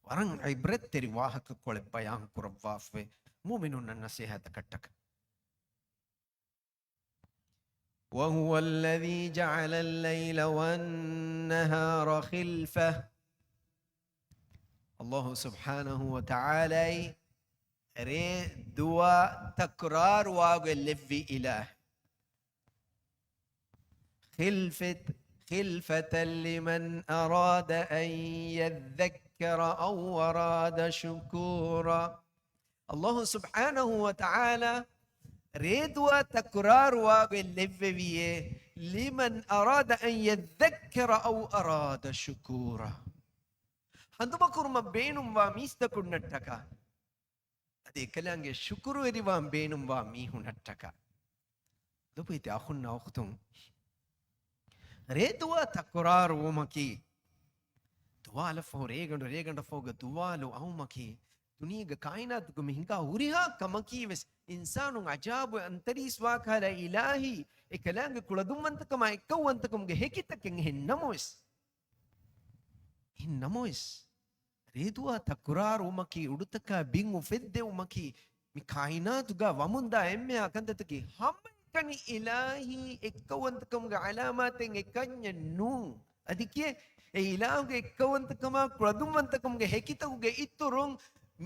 ވަރަށް ޢިބްރަތްތެރި ވާހަކަކޮޅެއް ބަޔާންކުރައްވާފަވޭ މުއުމިނުންނަށް ނަޞޭޙަތަކަށްޓަކަ. وهو الذي جعل الليل والنهار خلفة. ﷲ ސުބްޙާނަހޫ ވަތަޢާލާއީ ރޭ ދުވާ ތަކުރާރުވާގޮތް ލެއްވި އިލާހެއް. خلفة، خلفة لمن أراد أن يذكر أو أراد شكورا. ﷲ ސުބްޙާނަހޫ ވަތަޢާލާ ރޭދުވާ ތަކުރާރުވާގޮތް ލެއްވެވިއޭ، لمن أراد أن يذكر أو أراد شكورا. ހަނދުމަކުރުމަށް ބޭނުންވާ މީސްތަކުންނަށްޓަކާ، އަދި އެކަލާނގެ ޝުކުރުވެރިވާން ބޭނުންވާ މީހުނަށްޓަކާ. ލޮބުވެތި އަޚުންނާ އުޚްތުން، ރޭދުވާ ތަކުރާރުވުމަކީ، ދުވާލަށްފަހު ރޭގަނޑު، ރޭގަނޑަށްފަހުގަ ދުވާލު އައުމަކީ، ދުނިޔޭގެ ކާއިނާތުގަ މި ހިނގާ ހުރިހާ ކަމަކީވެސް އިންސާނުން އަޖާބު އަންތަރީސްވާކަހަލަ އިލާހީ އެކަލާނގެ ކުޅަދުންވަންތަކަމާ އެއްކައުވަންތަކަމުގެ ހެކިތަކެއް. އެހެން ނަމަވެސް، އެހެން ނަމަވެސް، ރޭދުވާ ތަކުރާރުވުމަކީ، އުޑުތަކާ ބިން އުފެއްދެވުމަކީ، މި ކާއިނާތުގަ ވަމުންދާ އެންމެހާ ކަންތައްތަކީ، ހަމައެކަނި އިލާހީ އެއްކައުވަންތަކަމުގެ ޢަލާމާތެއް އެކަންޏެއް ނޫން. އަދި ކިޔޭ، އެ އިލާހުގެ އެއްކައުވަންތަކަމާ ކުޅަދުންވަންތަކަމުގެ ހެކިތަކުގެ އިތުރުން،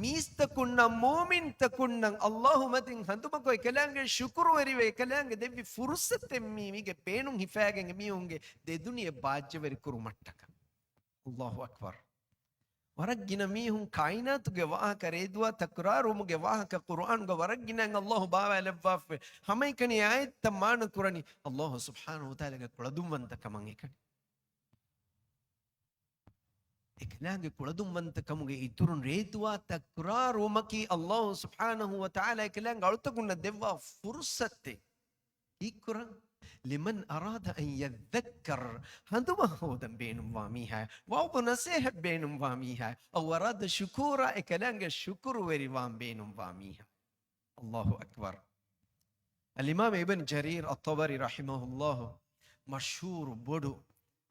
މީސްތަކުންނަށް، މުއުމިންތަކުންނަށް، ﷲ މަތިން ހަނދުމަކޮށް، އެކަލާނގެ ޝުކުރުވެރިވެ، އެކަލާނގެ ދެއްވި ފުރުޞަތެއް މީ، މީގެ ބޭނުން ހިފާގެން އެމީހުންގެ ދެދުނިޔެ ބާއްޖަވެރި ކުރުމަށްޓަކަ. ﷲ އަކްބަރު. ވަރަށް ގިނަ މީހުން ކާއިނާތުގެ ވާހަކަ، ރޭދުވާ ތަކުރާރުވުމުގެ ވާހަކަ ޤުރުއާނުގަ ވަރަށް ގިނައިން ﷲ ބާވާލައްވާފަ. ހަމައެކަނި އާޔަތްތައް މާނަ ކުރަނީ ﷲ ސުބްޙާނަހޫ ވަތަޢާލާގެ ކުޅަދުންވަންތަކަމަށް އެކަނި. އެކަލާނގެ ކުޅަދުންވަންތަކަމުގެ އިތުރުން ރޭދުވާ ތަކުރާރުވުމަކީ ﷲ ސުބްޙާނަހޫ ވަތަޢާލާ އެކަލާނގެ އަޅުތަކުންނަށް ދެއްވާ ފުރުޞަތެއް. ކީއްކުރަން؟ لمن أراد أن يذكر، ހަނދުމަ ހޯދަން ބޭނުންވާ މީހާ، ވަޢުޡު ނަޞޭޙަތް ބޭނުންވާ މީހާ، أو أراد شكورا، އެކަލާނގެ ޝުކުރުވެރިވާން ބޭނުންވާ މީހާ. ﷲ އަކްބަރު. އަލްއިމާމް އިބްނު ޖަރީރް އައްޠަބަރީ ރަޙިމަހުﷲ، މަޝްހޫރު ބޮޑު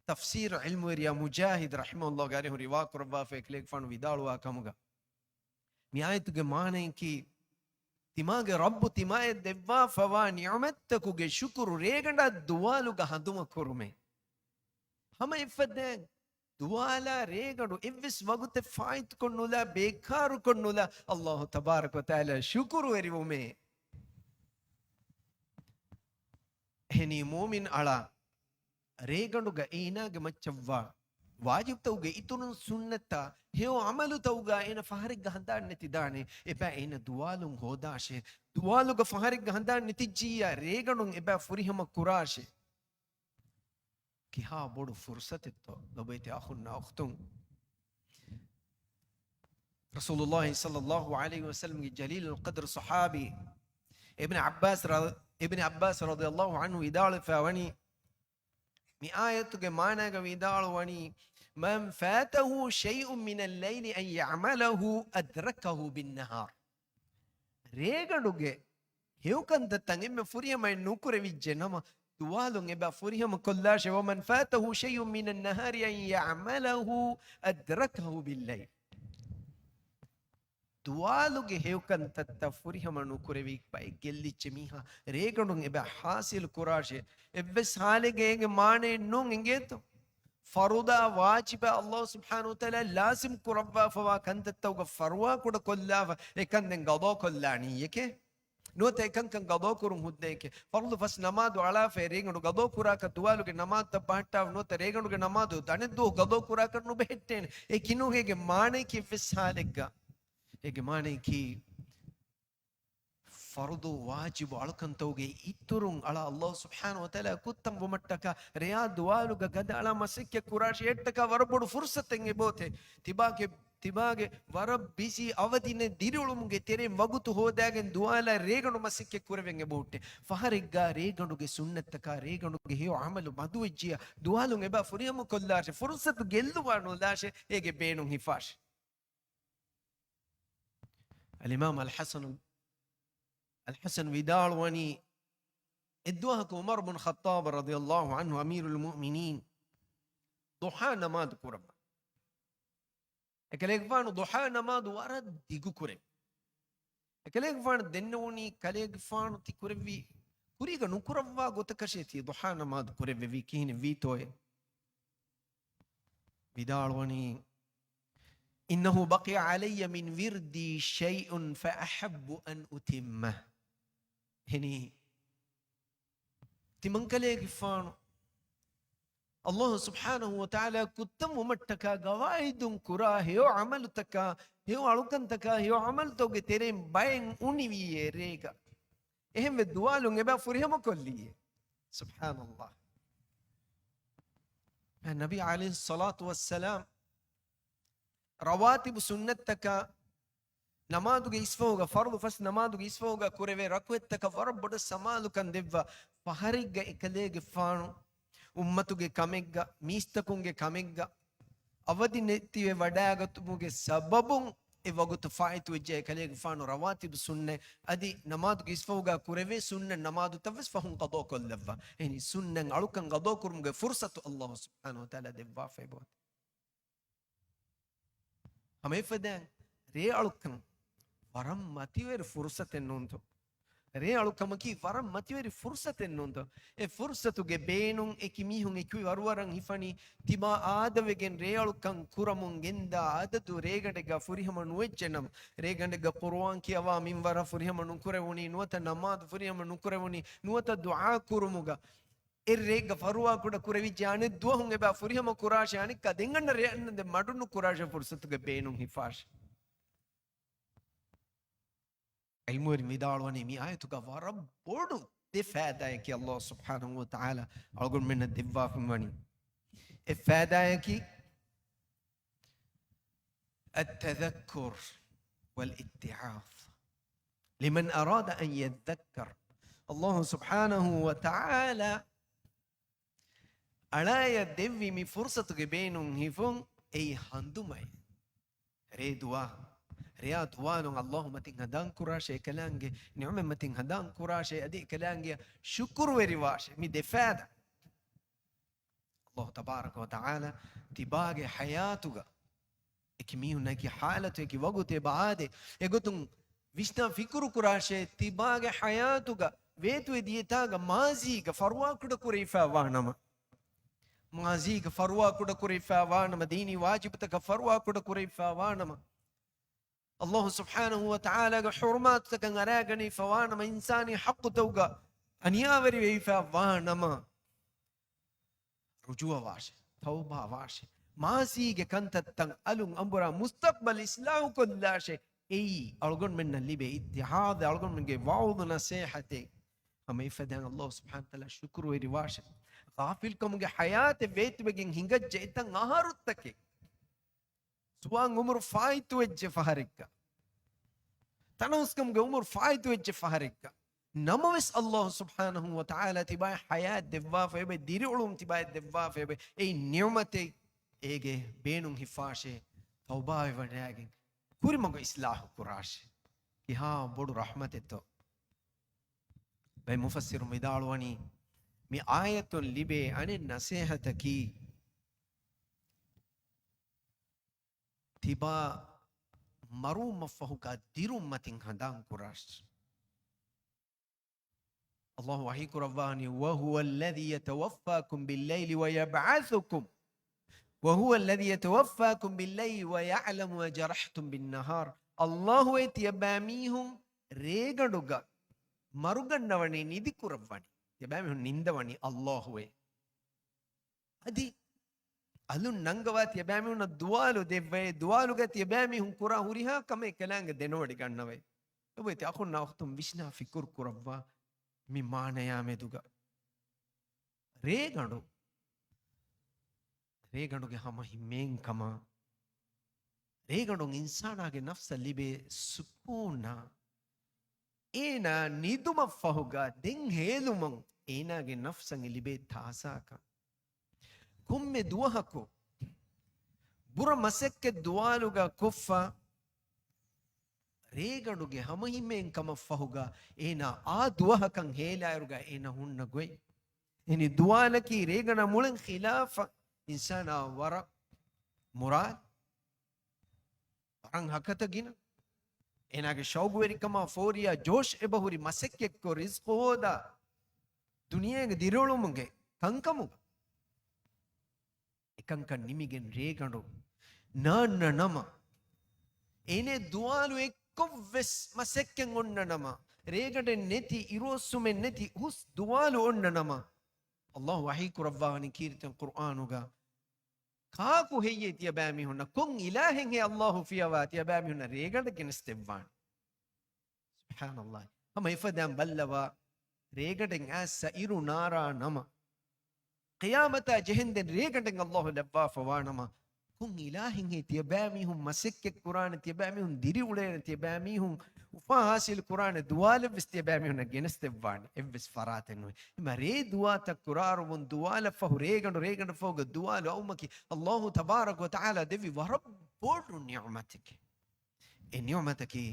ތަފްސީރު ޢިލްމުވެރިޔާ މުޖާހިދު ރަޙިމަހުﷲ ގާރިހުން ރިވާކުރައްވާފައި ކަލޭގެފާނު ވިދާޅުވާ ކަމުގަ، މި އާޔަތުގެ މާނަޔަކީ، ތިމާގެ ރައްބު ތިމާޔަށް ދެއްވާފަވާ ނިޢުމަތްތަކުގެ ޝުކުރު ރޭގަނޑާ ދުވާލުގަ ހަނދުމަ ކުރުމޭ. ހަމަ އެފަދައިން ދުވާލާ ރޭގަނޑު އެއްވެސް ވަގުތެއް ފާއިތުކޮށްނުލާ، ބޭކާރުކޮށްނުލާ، ﷲ ތަބާރަކަ ވަތަޢާލާ ޝުކުރުވެރިވުމޭ. އެހެނީ މުއުމިން އަޅާ ރޭގަނޑުގަ އޭނާގެ މައްޗަށްވާ ވާޖިބުތަކުގެ އިތުރުން ސުންނަތްތައް ހެޔޮ ޢަމަލުތައުގަ އޭނަ ފަހަރެއްގަ ހަނދާން ނެތިދާނެ. އެބަ އޭނަ ދުވާލުން ހޯދާށޭ. ދުވާލުގަ ފަހަރެއްގަ ހަނދާން ނެތިއްޖިއްޔާ ރޭގަނޑުން އެބަ ފުރިހަމަ ކުރާށޭ. ކިހާ ބޮޑު ފުރުސަތެއްތޯ ލޮބުވެތި އަޚުންނާ އުޚްތުން. ރަސޫލުﷲ ޞައްލަﷲ ޢަލައިހި ވަސައްލަމްގެ ޖަލީލުލް ޤަދްރު ޞަޙާބީ އިބްނު ޢައްބާސް ރ-، އިބްނު ޢައްބާސް ރަޟިޔަﷲ ޢަންހު ވިދާޅުވެފަ ވަނީ، މި އާޔަތުގެ މާނާގަ ވިދާޅުވަނީ، "من فاته شيء من الليل أن يعمله أدركه بالنهار." ރޭގަނޑުގެ ހެޔޮކަންތައްތައް އެންމެ ފުރިހަމައެއް ނުކުރެވިއްޖެ ނަމަ، ދުވާލުން އެބަ ފުރިހަމަ ކޮށްލާށެ. "ومن فاته شيء من النهار أن يعمله أدركه بالليل." ދުވާލުގެ ހެޔޮކަންތައްތައް ފުރިހަމަ ނުކުރެވި ބައެއް ގެއްލިއްޖެ މީހާ ރޭގަނޑުން އެބަ ޙާޞިލު ކުރާށޭ. އެއްވެސް ޙާލެއްގަ އޭގެ މާނައެއް ނޫން އިނގޭތޯ. ފަރުޟާ ވާޖިބާ ﷲ ސުބްޙާނަހޫ ވަތަޢާލާ ލާޒިމް ކުރައްވާފަވާ ކަންތައްތަކުގަ ފަރުވާ ކުޑަ ކޮށްލާފަ އެކަން ދެން ގަޟާ ކޮށްލާނީ އެކޭ. ނުވަތަ އެކަންކަން ގަޟާ ކުރުން ހުއްދައެކޭ. ފަރުޟު ފަސް ނަމާދު އަޅާފައި ރޭގަނޑު ގަޟާ ކުރާކަށް ދުވާލުގެ ނަމާދުތައް ބަހައްޓާފަ ނުވަތަ ރޭގަނޑުގެ ނަމާދު ދަނެއްދުވަހު ގަޟާ ކުރާކަށް ނުބެހެއްޓޭނެ. އެ ކިނޫގޭގެ މާނައަކީ އެއްވެސް ޙާލެއްގަ. އޭގެ މާނައަކީ ފަރުޟު ވާޖިބު އަޅުކަންތަކުގެ އިތުރުން އަޅާ ﷲ ސުބްޙާނަހޫ ވަތަޢާލާ ކުއްތަން ވުމަށްޓަކާ ރެޔާ ދުވާލުގަ ގަދަ އަޅާ މަސައްކަތް ކުރާށޭ އެއްޓަކާ ވަރަށް ބޮޑު ފުރުޞަތެއް އެބައޮތޭ. ތިބާގެ، ތިބާގެ ވަރަށް ބިޒީ އަވަދިނެއް ދިރިއުޅުމުގެ ތެރެއިން ވަގުތު ހޯދާގެން ދުވާލާ ރޭގަނޑު މަސައްކަތް ކުރެވެން އެބަހުއްޓޭ. ފަހަރެއްގަ ރޭގަނޑުގެ ސުންނަތްތަކާ ރޭގަނޑުގެ ހެޔޮ ޢަމަލު މަދުވެއްޖިޔާ ދުވާލުން އެބަ ފުރިހަމަ ކޮށްލާށޭ. ފުރުޞަތު ގެއްލުވާ ނުލާށޭ އޭގެ ބޭނުން ހިފާށޭ. އަލްއިމާމް އަލްޙަސަނު، އަލްޙަސަން ވިދާޅުވަނީ، އެއްދުވަހަކު ޢުމަރު ބުން ޚައްޠާބް ރަޟިޔަﷲ ޢަންހު އަމީރުލް މުއުމިނީން ޟުޙާ ނަމާދު ކުރައްވާ. އެކަލޭގެފާނު ޟުޙާ ނަމާދު ވަރަށް ދިގު ކުރޭ. އެކަލޭގެފާނު ދެންނެވުނީ ކަލޭގެފާނު ތި ކުރެއްވި ކުރީގަ ނުކުރައްވާ ގޮތަކަށޭ ތި ޟުޙާ ނަމާދު ކުރެއްވެވީ، ކިހިނެއް ވީތޯއޭ؟ ވިދާޅުވަނީ، "إنه بقي علي من وردي شيء فأحببت أن أتمه." އެހެނީ، ތިމަންކަލޭގެފާނު ﷲ ސުބްޙާނަހޫ ވަތަޢާލާ ކުއްތަން ވުމަށްޓަކާ ގަވާއިދުން ކުރާ ހެޔޮ ޢަމަލުތަކާ، ހެޔޮ އަޅުކަންތަކާ، ހެޔޮ ޢަމަލުތަކުގެ ތެރެއިން ބައެއް އުނިވީއޭ ރޭގަ. އެހެންވެ ދުވާލުން އެބަ ފުރިހަމަ ކޮށްލީއޭ. ސުބްޙާނަﷲ. ނަބީ ޢަލައިހިއްޞަލާތު ވައްސަލާމް ރަވާތިބު ސުންނަތްތަކާ ނަމާދުގެ އިސްފަހުގަ، ފަރުޟު ފަސް ނަމާދުގެ އިސްފަހުގަ ކުރެވޭ ރަކުޢަތްތަކަށް ވަރަށް ބޮޑަށް ސަމާލުކަން ދެއްވާ. ފަހަރެއްގަ އެކަލޭގެފާނު އުއްމަތުގެ ކަމެއްގަ، މީސްތަކުންގެ ކަމެއްގަ އަވަދި ނެތިވެ ވަޑާގަތުމުގެ ސަބަބުން އެ ވަގުތު ފާއިތުވެއްޖެ އެކަލޭގެފާނު ރަވާތިބު ސުންނަތް އަދި ނަމާދުގެ އިސްފަހުގަ ކުރެވޭ ސުންނަތް ނަމާދުތައްވެސް ފަހުން ޤަޟާ ކޮށްލައްވާ. އެހެނީ ސުންނަތް އަޅުކަން ޤަޟާ ކުރުމުގެ ފުރުޞަތު ﷲ ސުބްޙާނަހޫ ވަތަޢާލާ ދެއްވާފައި ބޯތެ. ހަމައެފަދައިން ރޭ އަޅުކަން ވަރަށް މަތިވެރި ފުރުޞަތެއް ނޫންތޯ؟ ރޭ އަޅުކަމަކީ ވަރަށް މަތިވެރި ފުރުޞަތެއް ނޫންތޯ؟ އެ ފުރުޞަތުގެ ބޭނުން އެކި މީހުން އެކި ވަރުވަރަށް ހިފަނީ ތިބާ އާދަވެގެން ރޭ އަޅުކަން ކުރަމުން ގެންދާ އަދަދު ރޭގަނޑެއްގަ ފުރިހަމަ ނުވެއްޖެ ނަމަ، ރޭގަނޑެއްގަ ޤުރުއާން ކިޔަވާ މިންވަރަށް ފުރިހަމަ ނުކުރެވުނީ، ނުވަތަ ނަމާދު ފުރިހަމަ ނުކުރެވުނީ، ނުވަތަ ދުޢާ ކުރުމުގަ އެ ރޭގަ ފަރުވާ ކުޑަ ކުރެވިއްޖެ އަނެއް ދުވަހުން އެބަ ފުރިހަމަ ކުރާށޭ، އަނެއްކާ ދެން އަންނަ ރޭ އަންނަ ދެން މަޑު ނުކުރާށޭ، ފުރުޞަތުގެ ބޭނުން ހިފާށޭ. ޢިލްމުވެރިން ވިދާޅުވަނީ މި އާޔަތުގަ ވަރަށް ބޮޑު ދެ ފައިދާއަކީ ﷲ ސުބްޙާނަހޫ ވަތަޢާލާ އަޅުގަނޑުމެންނަށް ދެއްވާފައި ވަނީ. އެއް ފައިދާއަކީ التذكر والاتعاظ لمن أراد أن يذكر. ﷲ ސުބްޙާނަހޫ ވަތަޢާލާ އަޅާޔަށް ދެއްވި މި ފުރުޞަތުގެ ބޭނުން ހިފުން އެއީ ހަނދުމައެއް. ރޭ ދުވާ، ރެޔާ ދުވާލުން ﷲ މަތިން ހަނދާން ކުރާށޭ، އެކަލާނގެ ނިޢުމަތް މަތިން ހަނދާން ކުރާށޭ، އަދި އެކަލާނގެއަށް ޝުކުރުވެރިވާށޭ. މި ދެ ފައިދާ. ﷲ ތަބާރަކަ ވަތަޢާލާ ތިބާގެ ޙަޔާތުގަ އެކި މީހުންނަކީ ޙާލަތު އެކި ވަގުތެއް ބާދެ. އެގޮތުން ވިސްނާ ފިކުރު ކުރާށޭ، ތިބާގެ ޙަޔާތުގަ ވޭތުވެ ދިޔަތާގަ މާޒީގަ ފަރުވާ ކުޑަ ކުރެވިފައި ވާނަމަ، މާޒީގަ ފަރުވާ ކުޑަ ކުރެވިފައި ވާނަމަ، ދީނީ ވާޖިބުތަކަށް ފަރުވާ ކުޑަ ކުރެވިފައި ވާނަމަ، ﷲ ސުބްޙާނަހޫ ވަތަޢާލާގެ ޙުރުމާތުތަކަށް އަރާގަނެވިފައި ވާނަމަ، އިންސާނީ ޙައްޤުތަކުގަ އަނިޔާވެރިވެވިފައި ވާނަމަ، ރުޖޫޢަ ވާށޭ، ތައުބާ ވާށޭ، މާޒީގެ ކަންތައްތައް އަލުން އަނބުރާ، މުސްތަޤްބަލް އިސްލާހުކޮށްލާށޭ. އެއީ އަޅުގަނޑުމެންނަށް ލިބޭ އިއްތިހާދު، އަޅުގަނޑުމެންގެ ވަޢުޡު ނަޞޭޙަތެއް. ހަމަ އެފަދައިން ﷲ ސުބްޙާނަހޫ ވަތަޢާލާ ޝުކުރުވެރިވާށޭ. ޣާފިލްކަމުގެ ޙަޔާތެއް ވޭތުވެގެން ހިނގައްޖެ އެތައް އަހަރުތަކެއް. ޒުވާން އުމުރު ފާއިތުވެއްޖެ ފަހަރެއްގަ، ތަނަވަސްކަމުގެ އުމުރު ފާއިތުވެއްޖެ ފަހަރެއްގަ، ނަމަވެސް ﷲ ސުބްޙާނަހޫ ވަތަޢާލާ ތިބާއަށް ޙަޔާތް ދެއްވާފައިވޭ، ދިރިއުޅުން ތިބާއަށް ދެއްވާފައިވޭ. އެއީ ނިޢުމަތެއް. އޭގެ ބޭނުން ހިފާށޭ، ތައުބާވެވަޑައިގެން ކުރިމަގު އިސްލާހު ކުރާށޭ. ކިހާ ބޮޑު ރަޙްމަތެއްތޯ. ބައެއް މުފައްސިރުން ވިދާޅުވަނީ، މި އާޔަތުން ލިބޭ އަނެއް ނަސޭހަތަކީ، ތިބާ މަރުވުމަށްފަހުގަ ދިރުން މަތިން ހަނދާން ކުރާށި. ﷲ ވަޙީ ކުރައްވާނީ، وهو الذي يتوفاكم بالليل ويبعثكم وهو الذي يتوفاكم بالليل ويعلم ما جرحتم بالنهار. ﷲ އޭ ތިޔަބައިމީހުން ރޭގަނޑުގަ މަރުގަންނަވަނީ، ނިދި ކުރައްވަނީ، ތިޔަބައިމީހުން ނިންދަވަނީ ﷲ އޭ. އަދި އަލުން ނަންގަވާ ތިޔަބައިމީހުންނަށް ދުވާލު ދެއްވައޭ، ދުވާލުގަ ތިޔަބައިމީހުން ކުރާ ހުރިހާ ކަމެއް އެކަލާނގެ ދެނެވޮޑިގަންނަވައޭ. އެބައިތި އަޚުންނާ އުޚްތުން ވިސްނާ ފިކުރު ކުރައްވާ މި މާނަޔާ މެދުގަ. ރޭގަނޑު، ރޭގަނޑުގެ ހަމަ ހިމޭން ކަމާ، ރޭގަނޑުން އިންސާނާގެ ނަފްސަށް ލިބޭ ސުކޫނާ، އޭނާ ނިދުމަށްފަހުގަ ދެން ހޭލުމުން އޭނާގެ ނަފްސަށް ލިބޭ ތާޒާކަން. ކޮންމެ ދުވަހަކު ބުރަ މަސައްކަތް ދުވާލުގަ ކޮށްފަ، ރޭގަނޑުގެ ހަމަހިމޭން ކަމަށްފަހުގަ އޭނާ އާ ދުވަހަކަށް ހޭލާއިރުގަ އޭނާ ހުންނަ ގޮތް. އެނި ދުވާލަކީ ރޭގަނޑާ މުޅިން ޚިލާފަށް އިންސާނާ ވަރަށް މުރާދު، ވަރަށް ހަކަތަ ގިނަ. އޭނާގެ ޝައުގުވެރިކަމާ ފޯރިޔާ ޖޯޝް އެބަހުރި މަސައްކަތްކޮށް ރިޒްޤު ހޯދާ، ދުނިޔޭގެ ދިރިއުޅުމުގެ ކަންކަމުގަ. އެކަންކަން ނިމިގެން ރޭގަނޑު ނާންނަ ނަމަ، އޭނެ ދުވާލު އެއްކޮށް ވެސް މަސައްކަތް އޮންނަ ނަމަ، ރޭގަނޑެއް ނެތި، އިރުއޮއްސުމެއް ނެތި، ހުސް ދުވާލު އޮންނަ ނަމަ، ﷲ ވަޙީ ކުރައްވާވަނީ ކީރިތި ޤުރްއާނުގަ، ކާކު ހެއްޔޭ ތިޔަބައިމީހުންނަށް، ކޮން އިލާހެއްހޭ ﷲ ފިޔަވާ ތިޔަބައިމީހުންނަށް ރޭގަނޑެއް ގެނެސްދެއްވާނެ؟ ސުބްޙާނަﷲ. ހަމަ އެފަދައިން ބައްލަވާ، ރޭގަނޑެއް އައިސް އިރު ނާރާ ނަމަ، ޤިޔާމަތާ ޖެހެންދެން ރޭގަނޑެއް ﷲ ލައްވާފަވާ ނަމަ، ކޮން އިލާހެއްހޭ ތިޔަބައިމީހުން މަސައްކަތް ކުރާނެ، ތިޔަބައިމީހުން ދިރިއުޅޭނެ، ތިޔަބައިމީހުން އުފާ ހާސިލް ކުރާނެ ދުވާލެއްވެސް ތިޔަބައިމީހުންނަށް ގެނެސްދެއްވާނެ އެއްވެސް ފަރާތެއް ނުވޭ. އެމަ ރޭ ދުވާތައް ކުރާރުމުން ދުވާލަށްފަހު ރޭގަނޑު، ރޭގަނޑަށްފަހުގަ ދުވާލު އައުމަކީ ﷲ ތަބާރަކަ ވަތަޢާލާ ދެއްވި ވަރަށް ބޮޑު ނިޢުމަތެކޭ. އެ ނިޢުމަތަކީ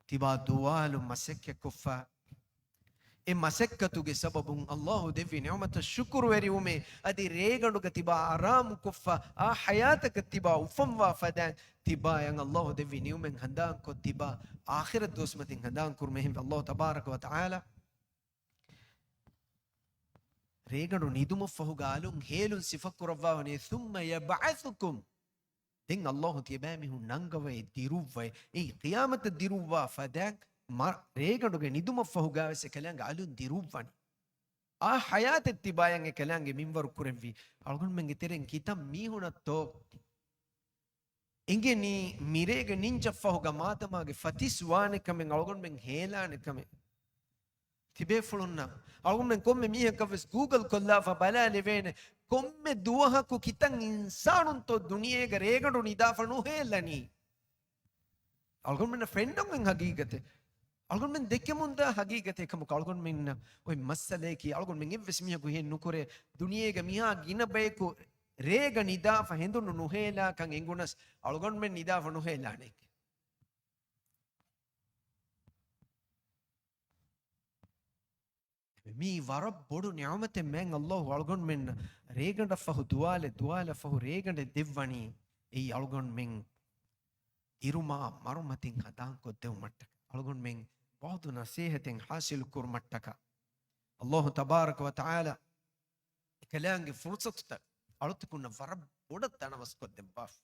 ތިބާ ދުވާލު މަސައްކަތްކޮށްފަ، އެ މަސައްކަތުގެ ސަބަބުން ﷲ ދެއްވި ނިޢުމަތަށް ޝުކުރުވެރިވުމޭ. އަދި ރޭގަނޑުގަ ތިބާ އަރާމުކޮށްފަ، އާ ޙަޔާތަކަށް ތިބާ އުފަންވާ ފަދައިން، ތިބާޔަށް ﷲ ދެއްވި ނިޢުމަތް ހަނދާންކޮށް، ތިބާ އާޚިރަތް ދުވަސް މަތިން ހަނދާން ކުރުމަށް ހެން ﷲ ތަބާރަކަ ވަތަޢާލާ ރޭގަނޑު ނިދުމަށްފަހުގަ އަލުން ހޭލުން ސިފަކުރައްވާވަނީ، ثُمَّ يَبْعَثُكُمْ. ދެން ﷲ ތިޔަބައިމީހުން ނަންގަވައި ދިރުއްވައި، އެއީ ޤިޔާމަތަށް ދިރުއްވާ ފަދައިން މަ-، ރޭގަނޑުގެ ނިދުމަށްފަހުގަވެސް އެކަލާނގެ އަލުން ދިރުއްވަނީ. އާ ޙަޔާތެއް ތިބާޔަށް އެކަލާނގެ މިންވަރު ކުރެއްވި. އަޅުގަނޑުމެންގެ ތެރެއިން ކިތައް މީހުނަށްތޯ އެނގެނީ މިރޭގެ ނިންޖަށްފަހުގަ މާތަމާގެ ފަތިސް ވާނެ ކަމެއް، އަޅުގަނޑުމެން ހޭލާނެ ކަމެއް؟ ތިބޭފުޅުންނަށް، އަޅުގަނޑުމެން ކޮންމެ މީހަކަށްވެސް ގޫގަލް ކޮށްލާފަ ބަލާލެވޭނެ، ކޮންމެ ދުވަހަކު ކިތައް އިންސާނުންތޯ ދުނިޔޭގަ ރޭގަނޑު ނިދާފަ ނުހޭލަނީ؟ އަޅުގަނޑުމެންނަށް ފެންނަން އޮތް ހަގީގަތެއް، އަޅުގަނޑުމެން ދެކެމުންދާ ހަގީގަތެއް ކަމަކު، އަޅުގަނޑުމެންނަށް އޮތް މައްސަލައަކީ، އަޅުގަނޑުމެން އެއްވެސް މީހަކު ހިއެއް ނުކުރޭ، ދުނިޔޭގަ މިހާ ގިނަ ބަޔަކު ރޭގަ ނިދާފަ ހެނދުނު ނުހޭލާކަން އެނގުނަސް، އަޅުގަނޑުމެން ނިދާފަ ނުހޭލާނެ. މީ ވަރަށް ބޮޑު ނިޢުމަތެއް މާތް ﷲ އަޅުގަނޑުމެންނަށް ރޭގަނޑަށްފަހު ދުވާލެއް، ދުވާލަށްފަހު ރޭގަނޑެއް ދެއްވަނީ. އެއީ އަޅުގަނޑުމެން އިރުމާ މަރުމަތިން ހަނދާންކޮށްދެވުމަށްޓަކާ، އަޅުގަނޑުމެން ބައުޟު ނަޞޭޙަތެއް ޙާޞިލު ކުރުމަށްޓަކާ، ﷲ ތަބާރަކަ ވަތަޢާލާ އެކަލާނގެ ފުރުޞަތުތައް އަޅުތަކުންނަށް ވަރަށް ބޮޑަށް ތަނަވަސްކޮށްދެއްވާފަ.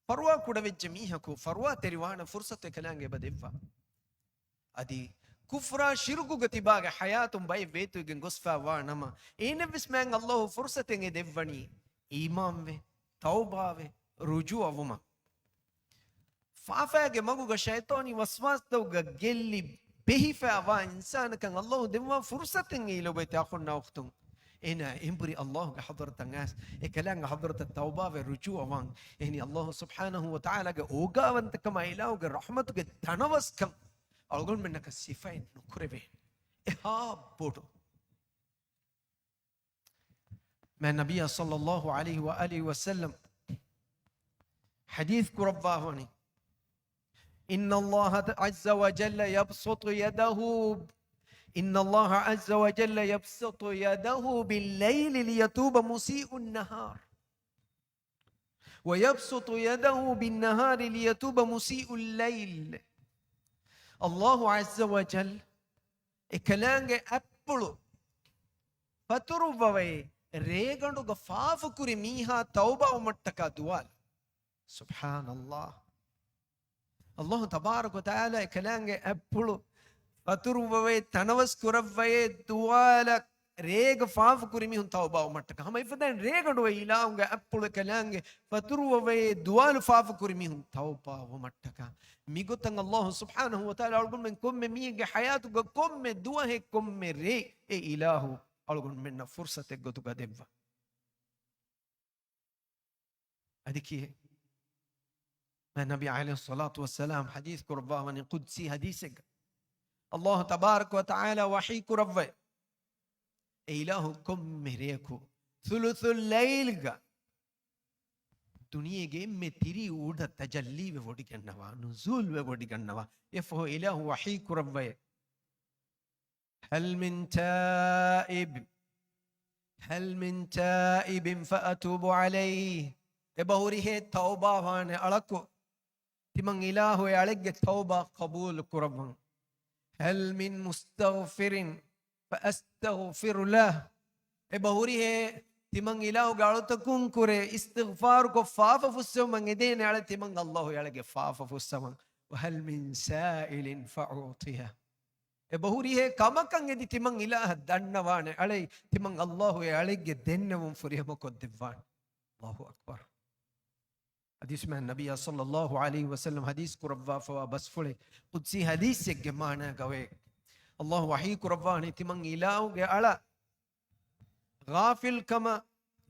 ފަރުވާ ކުޑަވެއްޖެ މީހަކު ފަރުވާތެރިވާނެ ފުރުޞަތު އެކަލާނގެ އެބަ ދެއްވާ. އަދި ކުފްރާ ޝިރުކުގަ ތިބާގެ ޙަޔާތުން ބައެއް ވޭތުވެގެން ގޮސްފައިވާ ނަމަ، އޭނައަށްވެސް މާތް ﷲ ފުރުޞަތެއް އެ ދެއްވަނީ އީމާންވެ، ތައުބާވެ، ރުޖޫޢަ ވުމަށް. ފާފައިގެ މަގުގަ ޝައިޠާނީ ވަސްވާސްތަކުގަ ގެއްލި ބެހިފައިވާ އިންސާނަކަށް ﷲ ދެއްވާ ފުރުޞަތެއް އެއީ ލޮބުވެތި އަޚުންނާ އުޚްތުން. އޭނާ އެނބުރި ﷲގެ ޙަޟްރަތަށް އައިސް، އެ ކަލާނގެ ޙަޟްރަތަށް ތައުބާވެ ރުޖޫޢަވާން. އެހެނީ ﷲ ސުބްޙާނަހޫ ވަތަޢާލާގެ އޯގާވަންތަކަމާ އިލާހުގެ ރަޙްމަތުގެ ތަނަވަސްކަން އަޅުގަނޑުމެންނަކަށް ސިފައެއް ނުކުރެވޭނެ. އެހާ ބޮޑު. މާތް ނަބިއްޔާ ޞައްލައްލާހު ޢަލައިހި ވައާލިހި ވަސައްލަމް ޙަދީޘް ކުރައްވާވަނީ، إن الله عز وجل يبسط يده، إن الله عز وجل يبسط يده بالليل ليتوب مسيء النهار، ويبسط يده بالنهار ليتوب مسيء الليل. ﷲ ޢައްޒަ ވަޖައްލަ އެކަލާނގެ އަތްޕުޅު ފަތުރުއްވަވައޭ، ރޭގަނޑުގަ ފާފަކުރި މީހާ ތައުބާވުމަށްޓަކާ ދުވާލަށް. ސުބްޙާނައްލާހް. ﷲ ތަބާރަކަ ވަތަޢާލާ އެކަލާނގެ އަތްޕުޅު ފަތުރުއްވަވައޭ، ތަނަވަސް ކުރައްވައޭ، ދުވާލަށް ރޭގަ ފާފަކުރި މީހުން ތައުބާވުމަށްޓަކާ. ހަމަ އެފަދައިން ރޭގަނޑު އެ އިލާހުގެ އަތްޕުޅު އެކަލާނގެ ފަތުރުއްވަވައޭ، ދުވާލު ފާފަކުރި މީހުން ތައުބާވުމަށްޓަކާ. މިގޮތަށް ﷲ ސުބްޙާނަހޫ ވަތަޢާލާ އަޅުގަނޑުމެން ކޮންމެ މީހެއްގެ ޙަޔާތުގަ ކޮންމެ ދުވަހެއް ކޮންމެ ރެއެއް އެ އިލާހު އަޅުގަނޑުމެންނަށް ފުރުޞަތެއް ގޮތުގަ ދެއްވާ. އަދި ކިހިނެއް؟ މާތް ނަބީ ޢަލައިހިއްޞަލާތު ވައްސަލާމް ޙަދީޘް ކުރައްވާވަނީ ޤުދްސީ ޙަދީޘެއްގަ. ﷲ ތަބާރަކަ ވަތަޢާލާ ވަޙީ ކުރައްވައޭ، އެ އިލާހު ކޮންމެ ރެއަކު ޘުލުޘުލް ލައިލްގަ ދުނިޔޭގެ އެންމެ ތިރީ އުޑަށް ތަޖައްލީވެ ވޮޑިގަންނަވާ، ނުޒޫލްވެ ވޮޑިގަންނަވާ. އެފަހު އިލާހު ވަޙީ ކުރައްވައޭ، هل من تائب، هل من تائب فأتوب عليه. އެބަހުރިހޭ ތައުބާވާނެ އަޅަކު، ތިމަން އިލާހު އެ އަޅެއްގެ ތައުބާ ޤަބޫލު ކުރައްވަން. هل من مستغفر فأستغفر له. އެބަހުރިހޭ ތިމަން އިލާހުގެ އަޅުތަކުން ކުރެ އިސްތިޣްފާރުކޮށް ފާފަ ފުއްސެވުމަށް އެދޭނެ އަޅެއް، ތިމަން ﷲ އެ އަޅެއްގެ ފާފަ ފުއްސަވަން. وهل من سائل فأعطيه. އެބަހުރިހޭ ކަމަކަށް އެދި ތިމަން އިލާހަށް ދަންނަވާނެ އަޅެއް، ތިމަން ﷲ އެ އަޅެއްގެ ދެންނެވުން ފުރިހަމަކޮށްދެއްވާނެ. ﷲ އަކްބަރު. އަދި މާތް ނަބިއްޔާ ޞައްލައްލާހު ޢަލައިހި ވަސައްލަމް ޙަދީޘް ކުރައްވާފަވާ ބަސްފުޅެއް، ޤުދްސީ ޙަދީޘެއްގެ މާނާގައޭ، ﷲ ވަޙީ ކުރައްވާނީ ތިމަން އިލާހުގެ އަޅަ ޣާފިލްކަމަށް،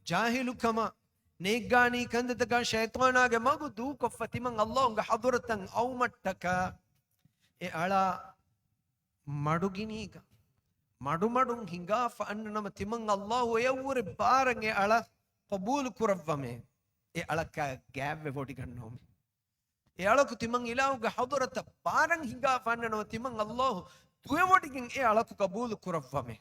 ޖާހިލުކަމަށް، ނޭއްގާނީ ކަންތައްތަކާ ޝައިޠާނާގެ މަގު ދޫކޮށްފަ ތިމަން ﷲގެ ޙަޟްރަތަށް އައުމަށްޓަކާ، އެ އަޅާ މަޑުގިނީގަ މަޑުމަޑުން ހިނގާފަ އަންނަ ނަމަ، ތިމަން ﷲ އެޔަށްވުރެ ބާރަށް އެ އަޅަ ޤަބޫލު ކުރައްވަމޭ، އެ އަޅަކާ ގާތްވެ ވޮޑިގަންނަވަމޭ. އެ އަޅަކު ތިމަން އިލާހުގެ ޙަޟްރަތަށް ބާރަށް ހިނގާފަ އަންނަ ނަމަ، ތިމަން ﷲ ދުވެވޮޑިގެން އެ އަޅަކު ޤަބޫލު ކުރައްވަމޭ.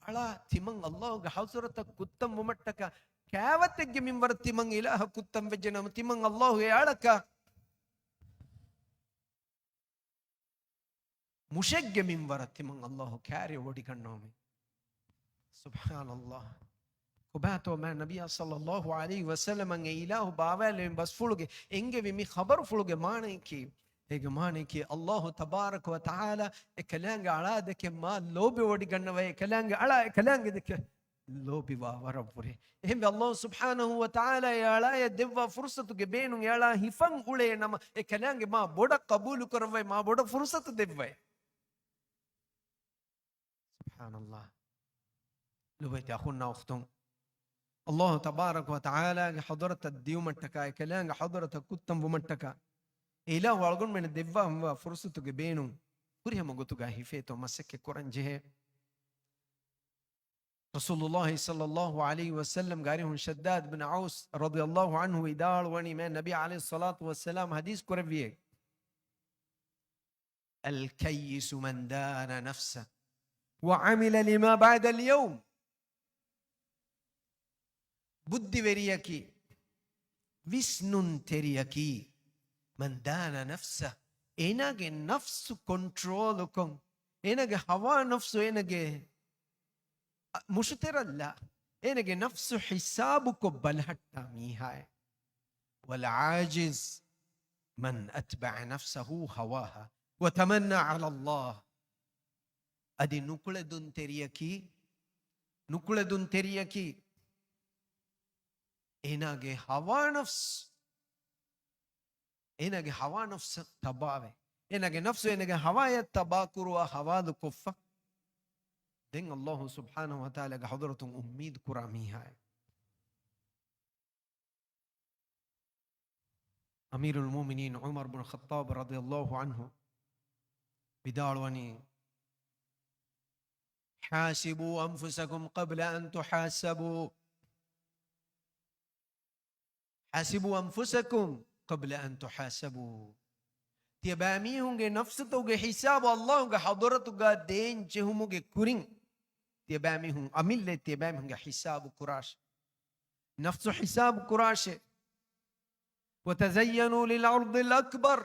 އަޅާ ތިމަން ﷲގެ ޙަޟްރަތަށް ކުއްތަން ވުމަށްޓަކާ، ކާވަތެއްގެ މިންވަރަށް ތިމަން އިލާހަށް ކުއްތަން ވެއްޖެ ނަމަ، ތިމަން ﷲ އެ އަޅަކަށް މުށެއްގެ މިންވަރަށް ތިމަން ﷲ ކާރިއަށް ވޮޑިގަންނަވަމޭ. ސުބްޙާނައްލާހް. ކޮބާތޯ މާތް ނަބިއްޔާ ޞައްލައްލާހު ޢަލައިހި ވަސައްލަމަށް އެ އިލާހު ބާވާލެވި ބަސްފުޅުގެ އެންގެވި މި ޚަބަރުފުޅުގެ މާނަޔަކީ؟ އޭގެ މާނަޔަކީ، ﷲ ތަބާރަކަ ވަ ތަޢާލާ އެ ކަލާނގެ އަޅާ ދެކެ މާ ލޯބިވޮޑިގަންނަވައޭ، އެ ކަލާނގެ އަޅާ އެ ކަލާނގެ ދެކެ ލޯބިވާ ވަރަށްވުރެ. އެހެންވެ، ﷲ ސުބްޙާނަހޫ ވަ ތަޢާލާ އެ އަޅާޔަށް ދެއްވާ ފުރުޞަތުގެ ބޭނުން އެ އަޅާ ހިފަން އުޅޭ ނަމަ، އެ ކަލާނގެ މާ ބޮޑަށް ޤަބޫލު ކުރައްވައި މާ ބޮޑަށް ފުރުޞަތު ދެއްވައޭ. ސުބްޙާނައްލާހް. ލޮބުވެތި އަޚުންނާ އުޚްތުން، ﷲ ތަބާރަކަ ވަ ތަޢާލާގެ ޙަޟްރަތަށް ދިޔުމަށްޓަކާ، އެ ކަލާނގެ ޙަޟްރަތަށް ކުއްތަން ވުމަށްޓަކާ، އެ އިލާހު އަޅުގަނޑުމެންނަށް ދެއްވާފައިވާ ފުރުޞަތުގެ ބޭނުން ފުރިހަމަ ގޮތުގަ ހިފޭތޯ މަސައްކަތް ކުރަން ޖެހޭ. ރަސޫލުﷲ ޞައްލައްލާހު ޢަލައިހި ވަސައްލަމް ގާރިހުން ޝައްދާދު ބިން އައުސް ރަޟިޔައްލާހު ޢަންހު ވިދާޅުވަނީ، މާތް ނަބީ ޢަލައިހިއްޞަލާތު ވައްސަލާމް ޙަދީޘް ކުރެއްވިއޭ، الكيس من دان نفسه وعمل لما بعد اليوم. ބުއްދިވެރިޔަކީ، ވިސްނުންތެރިޔަކީ، من دان نفسه، އޭނާގެ ނަފްސު ކޮންޓްރޯލުކޮށް، އޭނާގެ ހަވާ ނަފްސު އޭނާގެ މުށުތެރަށްލާ، އޭނާގެ ނަފްސު ހިސާބުކޮށް ބަލަހައްޓާ މީހާއެއް. والعاجز من أتبع نفسه هواها. وتمنى على الله. އަދި ނުކުޅެދުންތެރިޔަކީ، ނުކުޅެދުންތެރިޔަކީ އޭނާގެ ހަވާ ނަފްސު، އޭނާގެ ހަވާ ނަފްސަށް ތަބާވެ، އޭނާގެ ނަފްސު އޭނާގެ ހަވާޔަށް ތަބާކުރުވާ ހަވާލުކޮށްފަ، ދެން އައްލާހު ސުބްޙާނަހު ވަތަޢާލާގެ ޙަޟްރަތުން އުއްމީދު ކުރާ މީހާއެއް. އަމީރުލް މުއުމިނީން ޢުމަރު ބުން ޚައްޠާބް ރަޟިޔައްލާހު ޢަންހު ވިދާޅުވަނީ، حاسبوا أنفسكم قبل أن تحاسبوا. حاسبوا أنفسكم قبل أن تحاسبوا. ތިޔަބައިމީހުންގެ ނަފްސުތަކުގެ ހިސާބު އައްލާހުގެ ޙަޟްރަތުގަ ދޭން ޖެހުމުގެ ކުރިން، ތިޔަބައިމީހުން އަމިއްލަ ތިޔަބައިމީހުންގެ ހިސާބު ކުރާށެ. ނަފްސު ހިސާބު ކުރާށެ. وتزينوا للعرض الأكبر.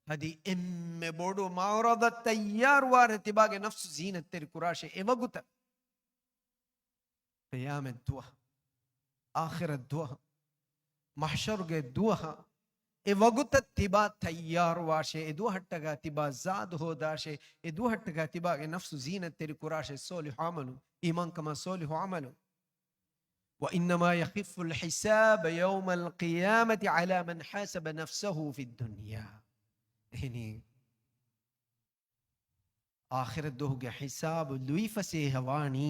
އަދި އެންމެ ބޮޑު މަޢުރަޟަށް ތައްޔާރުވާށެ، ތިބާގެ ނަފްސު ޒީނަތްތެރި ކުރާށެ އެވަގުތަށް. ޤިޔާމަތް ދުވަހަށް، އާޚިރަތް ދުވަހަށް، މަޙްޝަރުގެ ދުވަހަށް، އެ ވަގުތަށް ތިބާ ތައްޔާރުވާށޭ، އެ ދުވަހަށްޓަކާ ތިބާ ޒާދު ހޯދާށޭ، އެ ދުވަހަށްޓަކާ ތިބާގެ ނަފްސު ޒީނަތްތެރި ކުރާށޭ، ޞާލިޙު ޢަމަލު، އީމާންކަމާ ޞާލިޙު ޢަމަލު. وإنما يخف الحساب يوم القيامة على من حاسب نفسه في الدنيا. އެހެނީ، އާޚިރަތް ދުވަހުގެ ހިސާބު ލުއިފަސޭހަވާނީ،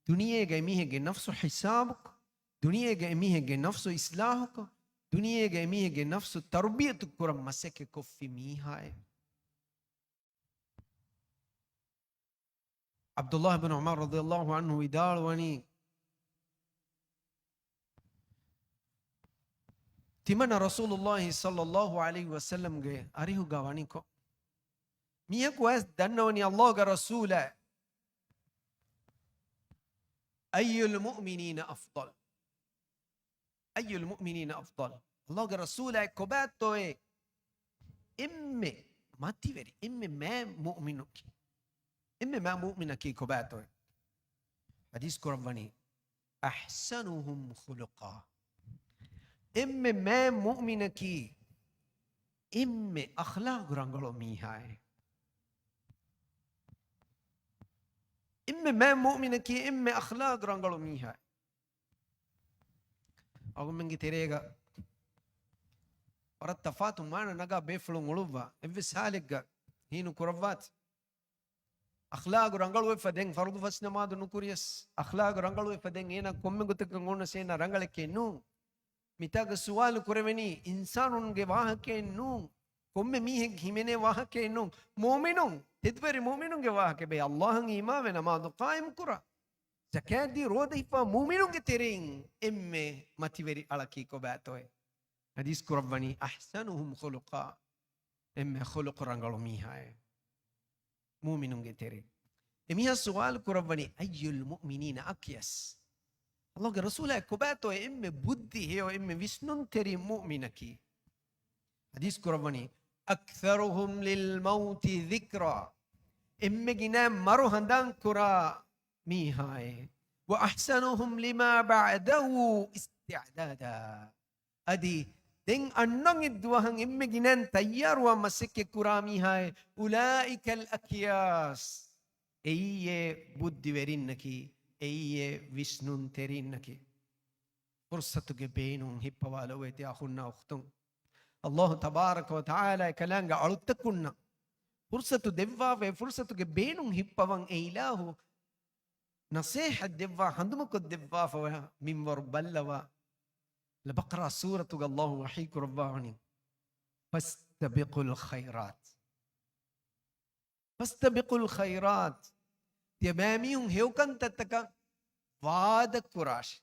ދުނިޔޭގަ އެމީހެއްގެ ނަފްސު ހިސާބުކޮށް، ދުނިޔޭގަ އެމީހެއްގެ ނަފްސު އިޞްލާޙުކޮށް، ދުނިޔޭގަ އެމީހެއްގެ ނަފްސު ތަރުބިޔަތު ކުރަން މަސައްކަތް ކޮށްފި މީހާއެއް. ޢަބްދުﷲ ބިން ޢުމަރު ރަޟިޔަﷲ ޢަންހު ވިދާޅުވަނީ، ތިމަންނަ ރަސޫލުﷲ ޞައްލަﷲ ޢަލައިހި ވަސައްލަމްގެ އަރިހުގަ ވަނިކޮށް، މީހަކު ވެސް ދަންނަވަނީ އައްލާހުގެ ރަސޫލާ، أي المؤمنين أفضل؟ أي المؤمنين أفضل؟ އައްލާހުގެ ރަސޫލާ ކޮބާތޯއޭ އެންމެ މަތިވެރި، އެންމެ މާތް މުއުމިނަކީ؟ އެންމެ މާތް މުއުމިނަކީ ކޮބާތޯއޭ؟ ޙަދީޘް ކުރައްވަނީ، أحسنهم خلقا. އެންމެ މާތް މުއުމިނަކީ އެންމެ އަޚްލާޤު ރަނގަޅު މީހާއޭ. އެންމެ މާތް މުއުމިނަކީ އެންމެ އަޚްލާޤު ރަނގަޅު މީހާއޭ. އަޅުގަނޑުމެންގެ ތެރޭގަ ވަރަށް ތަފާތު މާނަ ނަގާ ބޭފުޅުން އުޅުއްވާ، އެއްވެސް ހާލެއްގަ ހީނު ކުރައްވާތި. އަޚްލާގު ރަނގަޅުވެފަ ދެން ފަރުޟު ފަސް ނަމާދު ނުކުރިޔަސް، އަޚްލާގު ރަނގަޅުވެފަ ދެން އޭނާ ކޮންމެ ގޮތަކަށް އޮންނަސް އޭނާ ރަނގަޅެކޭ ނޫން. މިތާގަ ސުވާލު ކުރެވެނީ އިންސާނުންގެ ވާހަކައެއް ނޫން، ކޮންމެ މީހެއްގެ ހިމެނޭ ވާހަކައެއް ނޫން. މުއުމިނުން، ތެދުވެރި މުއުމިނުންގެ ވާހަކަ ބޭ، އައްލާހަށް އީމާވެ ނަމާދު ޤާއިމް ކުރާ، ޒަކާތްދީ ރޯދަ ހިފާ މުއުމިނުންގެ ތެރެއިން އެންމެ މަތިވެރި އަޅަކީ ކޮބާތޯއޭ؟ ޙަދީޘް ކުރައްވަނީ، أحسنهم خلقا، އެންމެ ޚުލުޤު ރަނގަޅު މީހާއޭ މުއުމިނުންގެ ތެރެއިން. އެމީހާ ސުވާލު ކުރައްވަނީ، أي المؤمنين أكيس؟ އައްލާހުގެ ރަސޫލާ ކޮބާތޯ އެންމެ ބުއްދި ހެޔޮ އެންމެ ވިސްނުންތެރި މުއުމިނަކީ؟ ޙަދީޘް ކުރައްވަނީ، أكثرهم للموت ذكرا، އެންމެ ގިނަ މަރު ހަނދާން ކުރާ މީހާއޭ. وأحسنهم لما بعده استعدادا، އަދި ދެން އަންނަން އެއްދުވަހަށް އެންމެ ގިނައިން ތައްޔާރުވާ މަސައްކަތް ކުރާ މީހާއޭ. أولئك الأكياس، އެއީއޭ ބުއްދިވެރިންނަކީ، އެއީއޭ ވިސްނުންތެރިންނަކީ. ފުރުޞަތުގެ ބޭނުން ހިއްޕަވާލައްވައި ތިޔަ އަޚުންނާ އުޚްތުން. އައްލާހު ތަބާރަކަ ވަ ތަޢާލާ އެކަލާނގެ އަޅުތަކުންނަށް ފުރުޞަތު ދެއްވާފައި، ފުރުޞަތުގެ ބޭނުން ހިއްޕަވަން އެ އިލާހު ނަޞޭޙަތް ދެއްވާ، ހަނދުމަކޮށް ދެއްވާފަވާ މިންވަރު ބައްލަވާ. ލަބަޤަރާ ސޫރަތުގަ އައްލާހު ވަޙީ ކުރައްވާވަނީ، فاستبقوا الخيرات، فاستبقوا الخيرات، ތިޔަ ބައިމީހުން ހެޔޮކަންތައްތަކަށް ވާދަ ކުރާށި.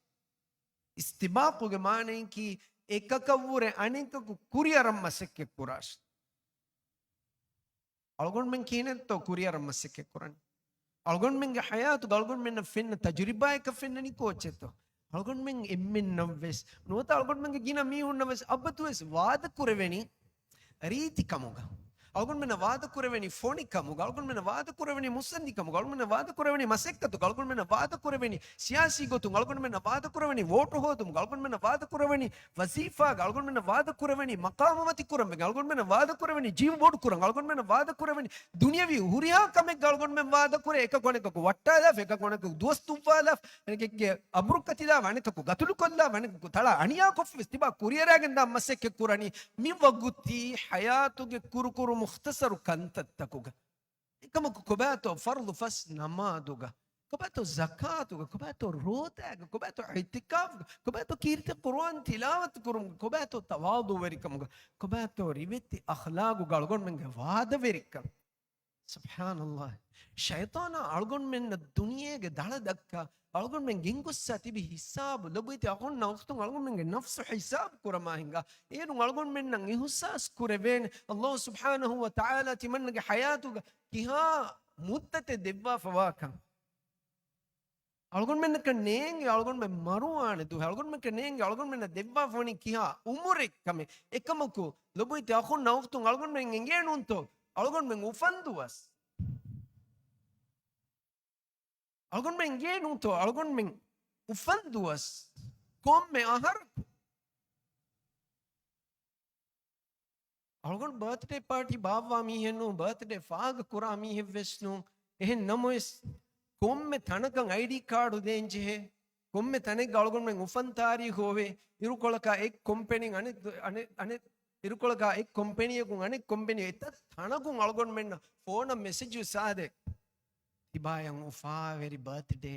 އިސްތިބާޤުގެ މާނައަކީ އެކަކަށްވުރެ އަނެކަކު ކުރިއަރަން މަސައްކަތް ކުރާށި. އަޅުގަނޑުމެން ކިހިނެއްތޯ ކުރިއަރަން މަސައްކަތް ކުރަނީ؟ އަޅުގަނޑުމެންގެ ޙަޔާތުގަ އަޅުގަނޑުމެންނަށް ފެންނަ ތަޖުރިބާއަކަށް ފެންނަނީ ކޯއްޗެއްތޯ؟ އަޅުގަނޑުމެން އެންމެންނަށްވެސް ނުވަތަ އަޅުގަނޑުމެންގެ ގިނަ މީހުންނަށްވެސް އަބަދުވެސް ވާދަ ކުރެވެނީ ރީތިކަމުގަ، އަޅުގަނޑުމެންނަށް ވާދަ ކުރެވެނީ ފޮނިކަމުގަ، އަޅުގަނޑުމެންނަށް ވާދަ ކުރެވެނީ މުއްސަނދިކަމުގަ، އަޅުގަނޑުމެންނަށް ވާދަ ކުރެވެނީ މަސައްކަތުގަ، އަޅުގަނޑުމެންނަށް ވާދަ ކުރެވެނީ ސިޔާސީ ގޮތުން، އަޅުގަނޑުމެންނަށް ވާދަ ކުރެވެނީ ވޯޓު ހޯދުމުގަ، އަޅުގަނޑުމެންނަށް ވާދަ ކުރެވެނީ ވަޒީފާގަ، އަޅުގަނޑުމެންނަށް ވާދަ ކުރެވެނީ މަޤާމުމަތި ކުރަން، އަޅުގަނޑުމެންނަށް ވާދަ ކުރެވެނީ ޖިމް ބޮޑު ކުރަން، އަޅުގަނޑުމެންނަށް ވާދަ ކުރެވެނީ ދުނިޔަވީ ހުރިހާ ކަމެއްގަ އަޅުގަނޑުމެން ވާދަ ކުރޭ، އެކަކު އަނެކަކު ވައްޓާލާފަ، އެކަކު އަނެކަކު ދުވަސް ދުއްވާލާފަ، އަނެކެއްގެ އަބުރު ކަތިލާފަ، އަނެކަކު ގަތުލުކޮށްލާފަ، އަނެކަކު ތަޅާ އަނިޔާކޮށްފަވެސް ތިބާ ކުރިއަރާގެން ދާން މަސައްކަތް ކުރަނީ. މި ވަގުތީ ޙަޔާތުގެ ކުރުކުރު މުޚްތަޞަރު ކަންތައްތަކުގަ. އެކަމަކު ކޮބާތޯ ފަރުޟު ފަސް ނަމާދުގަ؟ ކޮބާތޯ ޒަކާތުގަ؟ ކޮބާތޯ ރޯދާގަ؟ ކޮބާތޯ އިޢްތިކާފުގަ؟ ކޮބާތޯ ކީރިތި ޤުރުއާން ތިލާވަތު ކުރުމުގަ؟ ކޮބާތޯ ތަވާޟުވެރިކަމުގަ؟ ކޮބާތޯ ރިވެތި އަޚްލާގުގަ އަޅުގަނޑުމެންގެ ވާދަވެރިކަން؟ ސުބްޙާނަﷲ. ޝައިޠާނާ އަޅުގަނޑުމެންނަށް ދުނިޔޭގެ ދަޅަ ދައްކާ، އަޅުގަނޑުމެން ގެންގޮއްސާ ތިބި ހިސާބު ލޮބުވެތި އަޚުންނާ އުޚްތުން، އަޅުގަނޑުމެންގެ ނަފްސު ހިސާބު ކުރަމާ ހިނގާ. އޭރުން އަޅުގަނޑުމެންނަށް އިޙުސާސް ކުރެވޭނެ، ﷲ ސުބްޙާނަހޫ ވަތަޢާލާ ތިމަންނަގެ ޙަޔާތުގަ ކިހާ މުއްދަތެއް ދެއްވާފަވާކަން. އަޅުގަނޑުމެންނަކަށް ނޭނގެ އަޅުގަނޑުމެން މަރުވާނެ ދުވަހެއް، އަޅުގަނޑުމެންނަކަށް ނޭނގެ އަޅުގަނޑުމެންނަށް ދެއްވާފަވަނީ ކިހާ އުމުރެއް ކަމެއް. އެކަމަކު، ލޮބުވެތި އަޚުންނާ އުޚްތުން، އަޅުގަނޑުމެން އެނގޭނޫންތޯ؟ އަޅުގަނޑުމެން އުފަންދުވަސް. އަޅުގަނޑުމެން އެނގޭނޫންތޯ؟ އަޅުގަނޑުމެން އުފަންދުވަސް. ކޮންމެ އަހަރަކު. އަޅުގަނޑު ބާތުޑޭ ޕާޓީ ބާއްވާ މީހެއް ނޫން، ބާތުޑޭ ފާގަ ކުރާ މީހެއް ވެސް ނޫން. އެހެން ނަމަވެސް، ކޮންމެ ތަނަކަށް އައިޑީ ކާޑު ދޭން ޖެހޭ، ކޮންމެ ތަނެއްގަ އަޅުގަނޑުމެން އުފަން ތާރީޚު އޮވޭ، އިރުކޮޅަކާ އެއް ކޮމްޕެނީން އަނެއް، އަނެއް، އަނެއް، އިރުކޮޅަކާ އެއް ކޮމްޕެނީއަކުން އަނެއް ކޮމްޕެނީ، އެތައް ތަނަކުން އަޅުގަނޑުމެންނަށް ފޯނަށް މެސެޖު ސާދޭ. ތިބާޔަށް އުފާވެރި ބާތުޑޭ،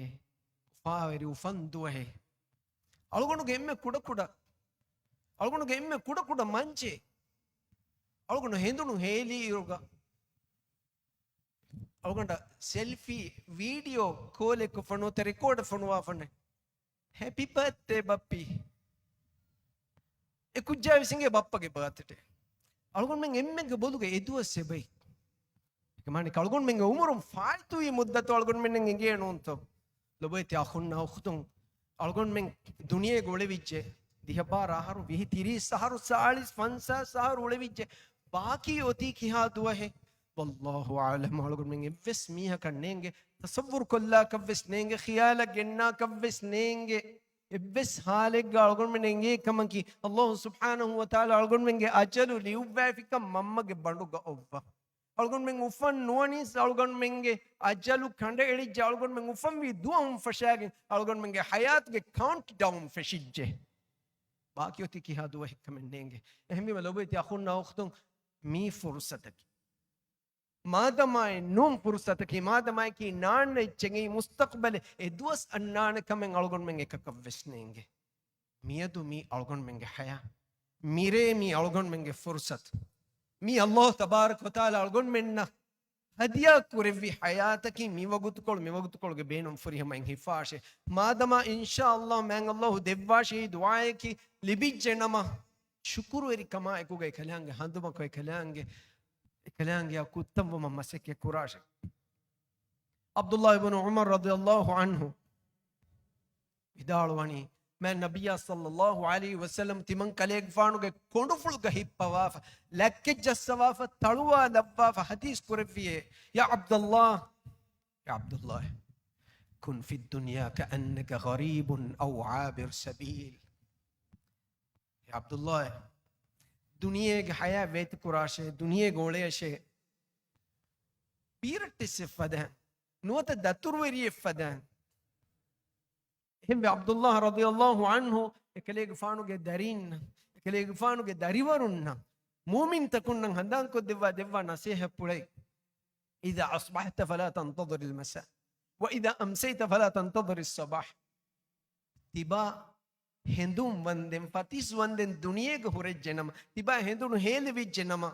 އުފާވެރި އުފަން ދުވަހެއް. އަޅުގަނޑުގެ އެންމެ ކުޑަކުޑަ، އަޅުގަނޑުގެ އެންމެ ކުޑަކުޑަ މަންޗެއް. އަޅުގަނޑު ހެނދުނު ހޭލި އިރުގަ އަޅުގަނޑަށް ސެލްފީ، ވީޑިއޯ ކޯލެއް ކޮށްފަ ނުވަތަ ރެކޯޑެއް ފޮނުވާފަނެ، ހެޕީ ބާތްޑޭ ބައްޕީ. އެ ކުއްޖާ ވިސިނގޭ ބައްޕަގެ ބާތުޑޭ. އަޅުގަނޑުމެން އެންމެންގެ ބޮލުގަ އެދުވަސް އެބައި. އެކަމާނެ އަޅުގަނޑުމެންގެ އުމުރުން ފާއިތުވި މުއްދަތު އަޅުގަނޑުމެންނަށް އެނގޭނޫންތޯ؟ ލޮބުވެތި އަޚުންނާ އުޚްތުން، އަޅުގަނޑުމެން ދުނިޔޭގަ އުޅެވިއްޖެ ދިހަ ބާރަ އަހަރު، ވިހި ތިރީސް އަހަރު، ސާޅީސް ފަންސާސް އަހަރު އުޅެވިއްޖެ. ބާކީ އޮތީ ކިހާ ދުވަހެއް؟ ވައްލާހު އަޢްލަމް. އަޅުގަނޑުމެން އެއްވެސް މީހަކަށް ނޭނގެ، ތަޞައްވުރު ކޮށްލާކަށްވެސް ނޭނގެ، ޚިޔާލަށް ގެންނާކަށްވެސް ނޭނގެ. އެއްވެސް ހާލެއްގަ އަޅުގަނޑުމެން އެނގޭ ކަމަކީ، ﷲ ސުބްޙާނަހޫ ވަތަޢާލާ އަޅުގަނޑުމެންގެ އަޖަލު ލިޔުއްވައިފިކަން މަންމަގެ ބަނޑުގަ އޮއްވާ. އަޅުގަނޑުމެން އުފަން ނުވަނީސް އަޅުގަނޑުމެންގެ އަޖަލު ކަނޑައެޅިއްޖެ، އަޅުގަނޑުމެން އުފަންވީ ދުވަހުން ފަށާގެން އަޅުގަނޑުމެންގެ ޙަޔާތުގެ ކައުންޓް ޑައުން ފެށިއްޖެ. ބާކީ އޮތީ ކިހާ ދުވަހެއްކަމެއް ނޭނގެ. އެހެންވީމަ ލޮބުވެތި އަޚުންނާ އުޚްތުން، މީ ފުރުޞަތަކީ. މާދަމާއެއް ނޫން ފުރުޞަތަކީ، މާދަމާއެކީ ނާންނަ އެއްޗެއް މުސްތަޤްބަލެއް އެދުވަސް އަންނާނެ ކަމެއް އަޅުގަނޑުމެން އެކަކަށްވެސް ނޭނގެ. މިއަދު މީ އަޅުގަނޑުމެންގެ ޙަޔާ. މިރޭ މީ އަޅުގަނޑުމެންގެ ފުރުޞަތު. މީ ﷲ ތަބާރަކަ ވަތަޢާލާ އަޅުގަނޑުމެންނަށް ހަދިޔާ ކުރެއްވި ޙަޔާތަކީ މި ވަގުތުކޮޅު، މި ވަގުތުކޮޅުގެ ބޭނުން ފުރިހަމައިން ހިފާށޭ. މާދަމާ އިންޝާﷲ މާތް ﷲ ދެއްވާށޭ ދުޢާއަކީ ލިބިއްޖެ ނަމަ، ޝުކުރުވެރިކަމާ އެކުގަ އެކަލާނގެ ހަނދުމަކޮށް އެކަލާނގެ، އެކަލާނގެއާ ކުއްތަންވުމަށް މަސައްކަތް ކުރާށޭ. ޢަބްދުﷲ ބުނު ޢުމަރު ރަޟިޔަﷲ ޢަންހު ވިދާޅުވަނީ، މާތް ނަބިއްޔާ ޞައްލަﷲ ޢަލައިހި ވަސައްލަމް ތިމަން ކަލޭގެފާނުގެ ކޮނޑުފުޅުގަ ހިއްޕަވާފަ، ލައްކައްޖައްސަވާފަ، ތަޅުވާލައްވާފަ ޙަދީޘް ކުރެއްވިއޭ، يا عبد الله، يا عبد الله، كن في الدنيا كأنك غريب أو عابر سبيل. އޭ ޢަބްދުﷲ، ދުނިޔޭގެ ޙަޔާތް ވޭތުކުރާށޭ، ދުނިޔޭގަ އުޅޭށޭ. ބީރައްޓެއްސެއް ފަދައިން، ނުވަތަ ދަތުރުވެރިއެއް ފަދައިން. އެހެންވެ، ޢަބްދުﷲ ރަޟިޔަﷲ ޢަންހު އެކަލޭގެފާނުގެ ދަރީންނަށް، އެކަލޭގެފާނުގެ ދަރިވަރުންނަށް، މުއުމިންތަކުންނަށް ހަނދާންކޮށްދެއްވާ ދެއްވާ ނަޞޭޙަތް ޕުޅެއް، إذا أصبحت فلا تنتظر المساء، وإذا أمسيت فلا تنتظر الصباح. ތިބާ ހެނދުން ވަންދެން، ފަތިސް ވަންދެން ދުނިޔޭގަ ހުރެއްޖެނަމަ، ތިބާ ހެނދުނު ހޭލެވިއްޖެނަމަ،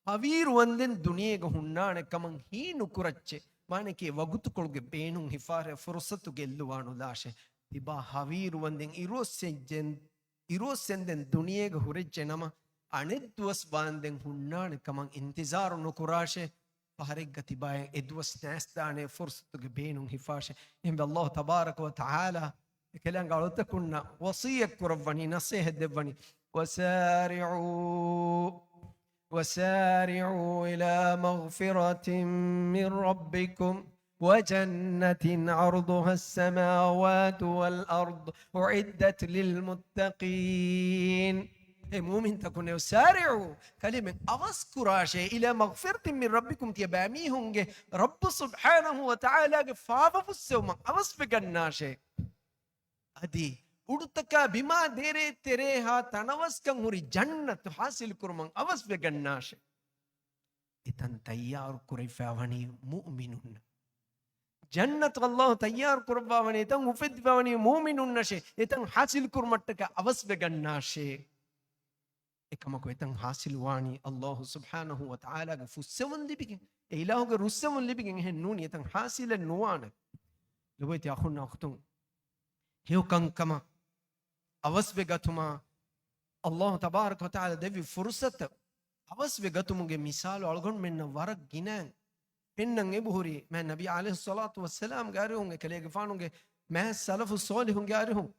ހަވީރު ވަންދެން ދުނިޔޭގަ ހުންނާނެ ކަމަށް ހީނުކުރައްޗޭ. މާނައަކީ ވަގުތުކޮޅުގެ ބޭނުން ހިފާށޭ، ފުރުޞަތު ގެއްލުވާނުލާށޭ. ތިބާ ހަވީރު ވަންދެން އިރުއޮއްސެން، އިރުއޮއްސެންދެން ދުނިޔޭގަ ހުރެއްޖެނަމަ، އަނެއްދުވަސް ވާންދެން ހުންނާނެ ކަމަށް އިންތިޒާރު ނުކުރާށޭ. ފަހަރެއްގަ ތިބާއަށް އެދުވަސް ނައިސްދާނެ، ފުރުޞަތުގެ ބޭނުން ހިފާށޭ. އެހެންވެ، ﷲ ތަބާރަކަ ވަ ތަޢާލާ އެކަލާނގެ އަޅުތަކުންނަށް ވަޞިއްޔަތް ކުރައްވަނީ، ނަޞޭޙަތް ދެއްވަނީ، وسارعوا وسارعوا إلى مغفرة من ربكم وجنة عرضها السماوات والأرض أعدت للمتقين. އޭ މުއުމިންތަކުން، ސާރިޢޫ، ކަލޭމެން އަވަސް ކުރާށޭ، إلى مغفرة من ربكم، ތިޔަބައިމީހުންގެ ރައްބު ސުބްޙާނަހޫ ވަތަޢާލާގެ ފާފަ ފުއްސެވުމަށް އަވަސްވެގަންނާށޭ. އަދި އުޑުތަކާ ބިމާ ދޭރޭ ތެރޭހާ ތަނަވަސްކަން ހުރި ޖަންނަތު ޙާޞިލުކުރުމަށް އަވަސްވެގަންނާށޭ. އެތަން ތައްޔާރު ކުރެވިފައިވަނީ މުއުމިނުންނަށް. ޖަންނަތު ﷲ ތައްޔާރު ކުރައްވާވަނީ އެތަން އުފެއްދިފައިވަނީ މުއުމިނުންނަށޭ. އެތަން ޙާޞިލު ކުރުމަށްޓަކައި އަވަސްވެގަންނާށޭ. އެކަމަކު އެތަން ޙާޞިލު ވާނީ ﷲ ސުބްޙާނަހޫ ވަތަޢާލާގެ ފުއްސެވުން ލިބިގެން، އެ އިލާހުގެ ރުއްސެވުން ލިބިގެން. އެހެން ނޫނީ އެތަން ޙާޞިލެއް ނުވާނެ. ލޮބުވެތި އަޚުންނާ އުޚްތުން، ހެޔޮކަންކަމަށް އަވަސްވެ ގަތުމާ، ﷲ ތަބާރަކަ ވަތަޢާލާ ދެއްވި ފުރުޞަތަށް އަވަސްވެ ގަތުމުގެ މިސާލު އަޅުގަނޑުމެންނަށް ވަރަށް ގިނައިން ފެންނަން އެބަހުރި. މާތް ނަބީ ޢަލައިހިއްޞަލާތު ވައްސަލާމްގެ އަރިހުން، އެކަލޭގެފާނުގެ މާތް ސަލަފު ޞާލިޙުންގެ އަރިހުން،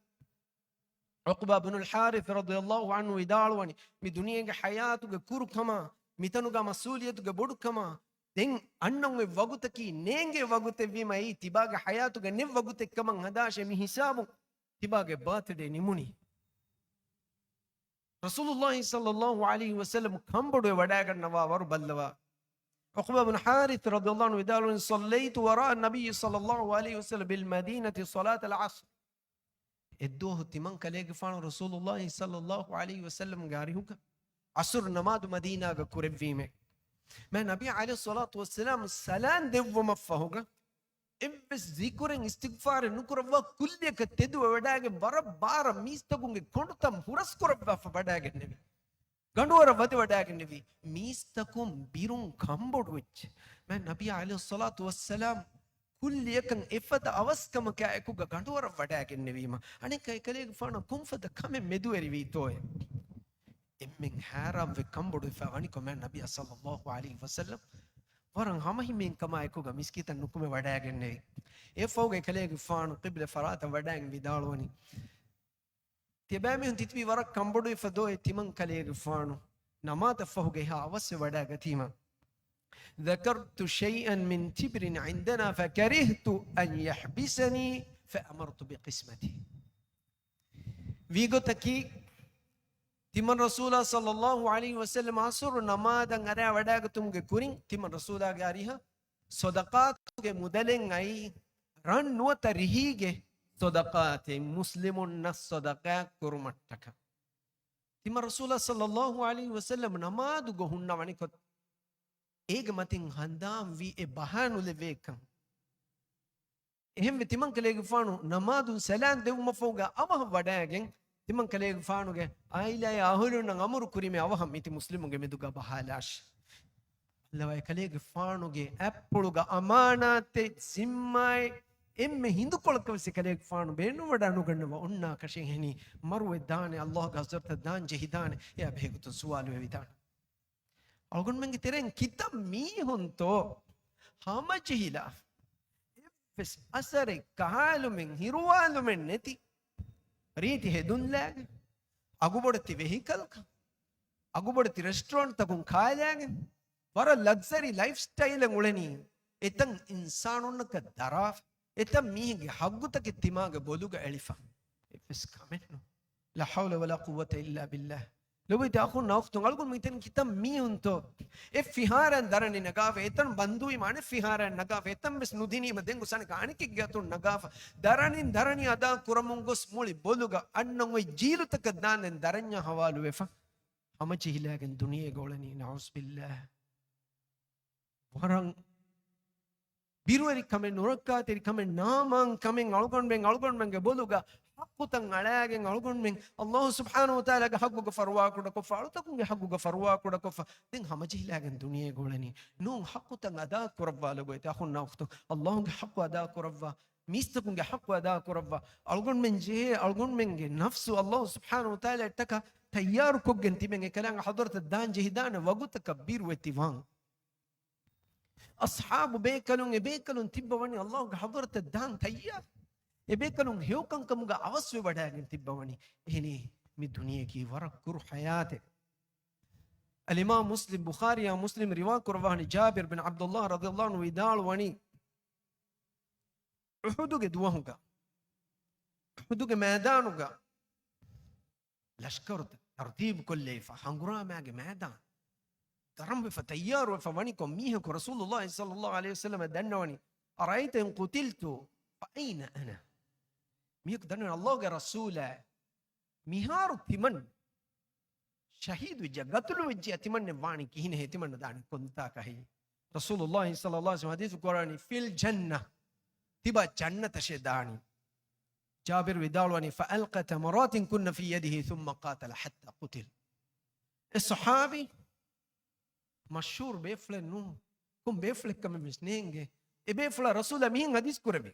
ޢުޤްބާ ބުނުލް ޙާރިޘް ރަޟިޔަﷲ ޢަންހު ވިދާޅުވަނީ، މި ދުނިޔޭގެ ޙަޔާތުގެ ކުރުކަމާ، މިތަނުގަ މަސްއޫލިއްޔަތުގެ ބޮޑުކަމާ، ދެން އަންނަން އޮތް ވަގުތަކީ ނޭނގޭ ވަގުތެއްވީމަ، އެއީ ތިބާގެ ޙަޔާތުގެ ނެތް ވަގުތެއްކަމަށް ހަދާށޭ. މި ހިސާބުން ތިބާގެ ބާތުޑޭ ނިމުނީ. ރަސޫލުﷲ ޞައްލަﷲ ޢަލައިހި ވަސައްލަމް ކަންބޮޑުވެ ވަޑައިގަންނަވާ ވަރު ބައްލަވާ. ޢުޤްބާ ބުނު ޙާރިޘް ރަޟިޔަﷲ ޢަންހު ވިދާޅުވަނީ، صليت وراء النبي صلى الله عليه وسلم بالمدينة صلاة العصر. އެއްދުވަހު ތިމަން ކަލޭގެފާނު ރަސޫލުﷲ ޞައްލަﷲ ޢަލައިހި ވަސައްލަމްގެ އަރިހުގަ ޢަޞުރު ނަމާދު މަދީނާގަ ކުރެއްވީމޭ. މާތް ނަބީ ޢަލައިހިއްޞަލާތު ވައްސަލާމް ސަލާން ދެއްވުމަށް ފަހުގަ އެއްވެސް ޒިކުރެއް އިސްތިޣްފާރެއް ނުކުރައްވާ، ކުއްލިއަކަށް ތެދުވެ ވަޑައިގެން ވަރަށް ބާރަށް މީސްތަކުންގެ ކޮނޑުތައް ހުރަސްކުރައްވާފަ ވަޑައިގެންނެވި. ގަނޑުވަރަށް ވަދެ ވަޑައިގެންނެވި. މީސްތަކުން ބިރުން ކަންބޮޑުވެއްޖެ. މާތް ނަބީ ޢަލައިހިއްޞަލާތު ވައްސަލާމް ކުއްލިއަކަށް އެފަދަ އަވަސްކަމަކާ އެކުގަ ގަނޑުވަރަށް ވަޑައިގެންނެވީމަ، އަނެއްކާ އެކަލޭގެފާނަށް ކޮންފަދަ ކަމެއް މެދުވެރިވީތޯއޭ؟ އެންމެން ހައިރާންވެ ކަންބޮޑުވެފަ ވަނިކޮށް މާތް ނަބީ ޞައްލަﷲ ޢަލައިހި ވަސައްލަމް ވަރަށް ހަމަހިމޭންކަމާ އެކުގަ މިސްކިތަށް ނުކުމެ ވަޑައިގެންނެވި. އެއަށްފަހުގަ އެކަލޭގެފާނު ޤިބްލަ ފަރާތަށް ވަޑައިގެން ވިދާޅުވަނީ، ތިޔަބައިމީހުން ތިތިބީ ވަރަށް ކަންބޮޑުވެފަ ދޯ ތިމަން ކަލޭގެފާނު ނަމާދަށް ފަހުގަ އެހާ އަވަސްވެ ވަޑައިގަތީމަ. ذكرت شيئا من تبر عندنا فكرهت أن يحبسني فأمرت بقسمته. ވީގޮތަކީ، ތިމަން ރަސޫލާ ޞައްލަﷲ ޢަލައިހި ވަސައްލަމް ޢަޞުރު ނަމާދަށް އަރާ ވަޑައިގަތުމުގެ ކުރިން، ތިމަން ރަސޫލާގެ އަރިހަށް ޞަދަޤާތުގެ މުދަލެއް އައީ، ރަން ނުވަތަ ރިހީގެ ޞަދަޤާތެއް، މުސްލިމުންނަށް ޞަދަޤާތް ކުރުމަށްޓަކަ. ތިމަން ރަސޫލާ ޞައްލަﷲ ޢަލައިހި ވަސައްލަމް ނަމާދުގަ ހުންނަވަނިކޮށް، އޭގެ މަތިން ހަނދާންވީ އެ ބަހާ ނުލެވޭކަން. އެހެންވެ، ތިމަން ކަލޭގެފާނު ނަމާދުން ސަލާން ދެއްވުމަށްފަހުގަ އަވަހަށް ވަޑައިގެން، ތިމަން ކަލޭގެފާނުގެ އާއިލާއާ އަހުލުންނަށް އަމުރު ކުރީމޭ އަވަހަށް މިތި މުސްލިމުންގެ މެދުގަ ބަހާލާށި. އައްލަވާ އެކަލޭގެފާނުގެ އަތްޕުޅުގަ އަމާނާތެއް، ޒިންމާއެއް، އެންމެ ހިނދުކޮޅަކަށް ވެސް އެކަލޭގެފާނު ބޭނުންވަޑައިނުގަންނަވާ އޮންނާކަށެއް ހެނީ، މަރުވެދާނެ، ﷲ ގެ ޙަޟްރަތަށް ދާން ޖެހިދާނެ، އެއާ ބެހޭގޮތުން ސުވާލު ވެވިދާނެ. އަޅުގަނޑުމެންގެ ތެރެއިން ކިތައް މީހުންތޯ ހަމަޖެހިލާ، އެއްވެސް އަސަރެއް، ކަހާލުމެއް، ހިރުވާލުމެއް ނެތި، ރީތި ހެދުންލާގެ، އަގުބޮޑެތި ވެހިކަލްކަން، އަގުބޮޑެތި ރެސްޓޯރެންޓްތަކުން ކާލާގެން، ވަރަށް ލަގްޒަރީ ލައިފް ސްޓައިލެއް އުޅެނީ، އެތަން އިންސާނުންނަކަށް ދަރާފަ، އެތަން މީހެއްގެ ހައްގުތަކެއް ތިމާގެ ބޮލުގަ އެޅިފަ. އެއްވެސް ކަމެއް ނޫން. لا حول ولا قوة إلا بالله. ލޮބުވެތި އަޚުންނާ އުޚްތުން، އަޅުގަނޑު މިތަން ކިތައް މީހުންތޯ އެއް ފިހާރައިން ދަރަނި ނަގާފަ، އެތަން ބަންދުވީމަ އަނެއް ފިހާރައިން ނަގާފަ، އެތަން ވެސް ނުދިނީމަ ދެން ގޮސް އަނެކަ އަނެކެއްގެ އަތުން ނަގާފަ، ދަރަނިން ދަރަނި އަދާ ކުރަމުން ގޮސް މުޅި ބޮލުގަ އަންނަން އޮތް ޖީލުތަކަށް ދާންދެން ދަރަންޏާ ހަވާލުވެފަ، ހަމަޖެހިލާގެން ދުނިޔޭގަ އުޅެނީ. نعوذ بالله. ވަރަށް ބިރުވެރި ކަމެއް، ނުރައްކާތެރި ކަމެއް، ނާމާން ކަމެއް، އަޅުގަނޑުމެން އަޅުގަނޑުމެންގެ ބޮލުގަ ޙައްޤުތައް އަޅާގެން، އަޅުގަނޑުމެން ﷲ ސުބްޙާނަހޫ ވަތަޢާލާގެ ޙައްޤުގަ ފަރުވާކުޑަކޮށްފަ، އަޅުތަކުންގެ ޙައްޤުގަ ފަރުވާކުޑަކޮށްފަ، ދެން ހަމަޖެހިލާގެން ދުނިޔޭގަ އުޅެނީ. ނޫން، ޙައްޤުތައް އަދާކުރައްވާ. ލޮބުވެތި އަޚުންނާ އުޚްތުން، ﷲގެ ޙައްޤު އަދާކުރައްވާ، މީސްތަކުންގެ ޙައްޤު އަދާކުރައްވާ. އަޅުގަނޑުމެން ޖެހޭ، އަޅުގަނޑުމެންގެ ނަފްސު ﷲ ސުބްޙާނަހޫ ވަތަޢާލާއަށްޓަކާ ތައްޔާރުކޮށްގެން ތިބެން އެކަލާނގެ ޙަޟްރަތަށް ދާން ޖެހިދާނެ ވަގުތަކަށް ބިރުވެތިވާން. އަޞްޙާބު ބޭކަލުން، އެބޭކަލުން ތިއްބަވަނީ ﷲގެ ޙަޟްރަތަށް ދާން ތައްޔާރު. އެބޭކަލުން ހެޔޮކަންކަމުގަ އަވަސްވެވަޑައިގެން ތިއްބަވަނީ. އެހެނީ، މި ދުނިޔެއަކީ ވަރަށް ކުރު ޙަޔާތެއް. އަލްއިމާމް މުސްލިމް، ބުޚާރީއާ މުސްލިމް ރިވާ ކުރައްވާނީ ޖާބިރު ބިން ޢަބްދުﷲ ރަޟިޔަﷲ ޢަންހު ވިދާޅުވަނީ، އުޙުދުގެ ދުވަހުގަ، އުޙުދުގެ މައިދާނުގަ ލަޝްކަރު ތަރުތީބު ކޮށްލައިފަ، ހަނގުރާމައިގެ މައިދާން ގަރަމްވެފަ، ތައްޔާރުވެފަ ވަނިކޮށް، މީހަކު ރަސޫލުﷲ ޞައްލަﷲ ޢަލައިހި ވަސައްލަމަ ދަންނަވަނީ، "أرأيت إن قتلت فأين أنا؟" މީހަކު ދަންނަވަނީ، ﷲގެ ރަސޫލާ، މިހާރު ތިމަން ޝަހީދު ވެއްޖިއްޔާ، ގަތުލު ވެއްޖިއްޔާ، ތިމަންނެއް ވާނީ ކިހިނެއް؟ ތިމަންނަ ދާނީ ކޮންތާކަށް؟ ރަސޫލުﷲ ޞައްލަﷲ ޢަލައިހި ވަސައްލަމަ ޙަދީޘް ކުރާނީ، "في الجنة." ތިބާ ޖަންނަތަށޭ ދާނީ. ޖާބިރު ވިދާޅުވަނީ، "فألقى تمرات كن في يده ثم قاتل حتى قتل." އެ ޞަޙާބީ މަޝްހޫރު ބޭފުޅެއް ނޫން، ކޮން ބޭފުޅެއްކަމެއް ވެސް ނޭނގެ. އެ ބޭފުޅާ ރަސޫލާ މިހެން ޙަދީޘް ކުރެއްވި،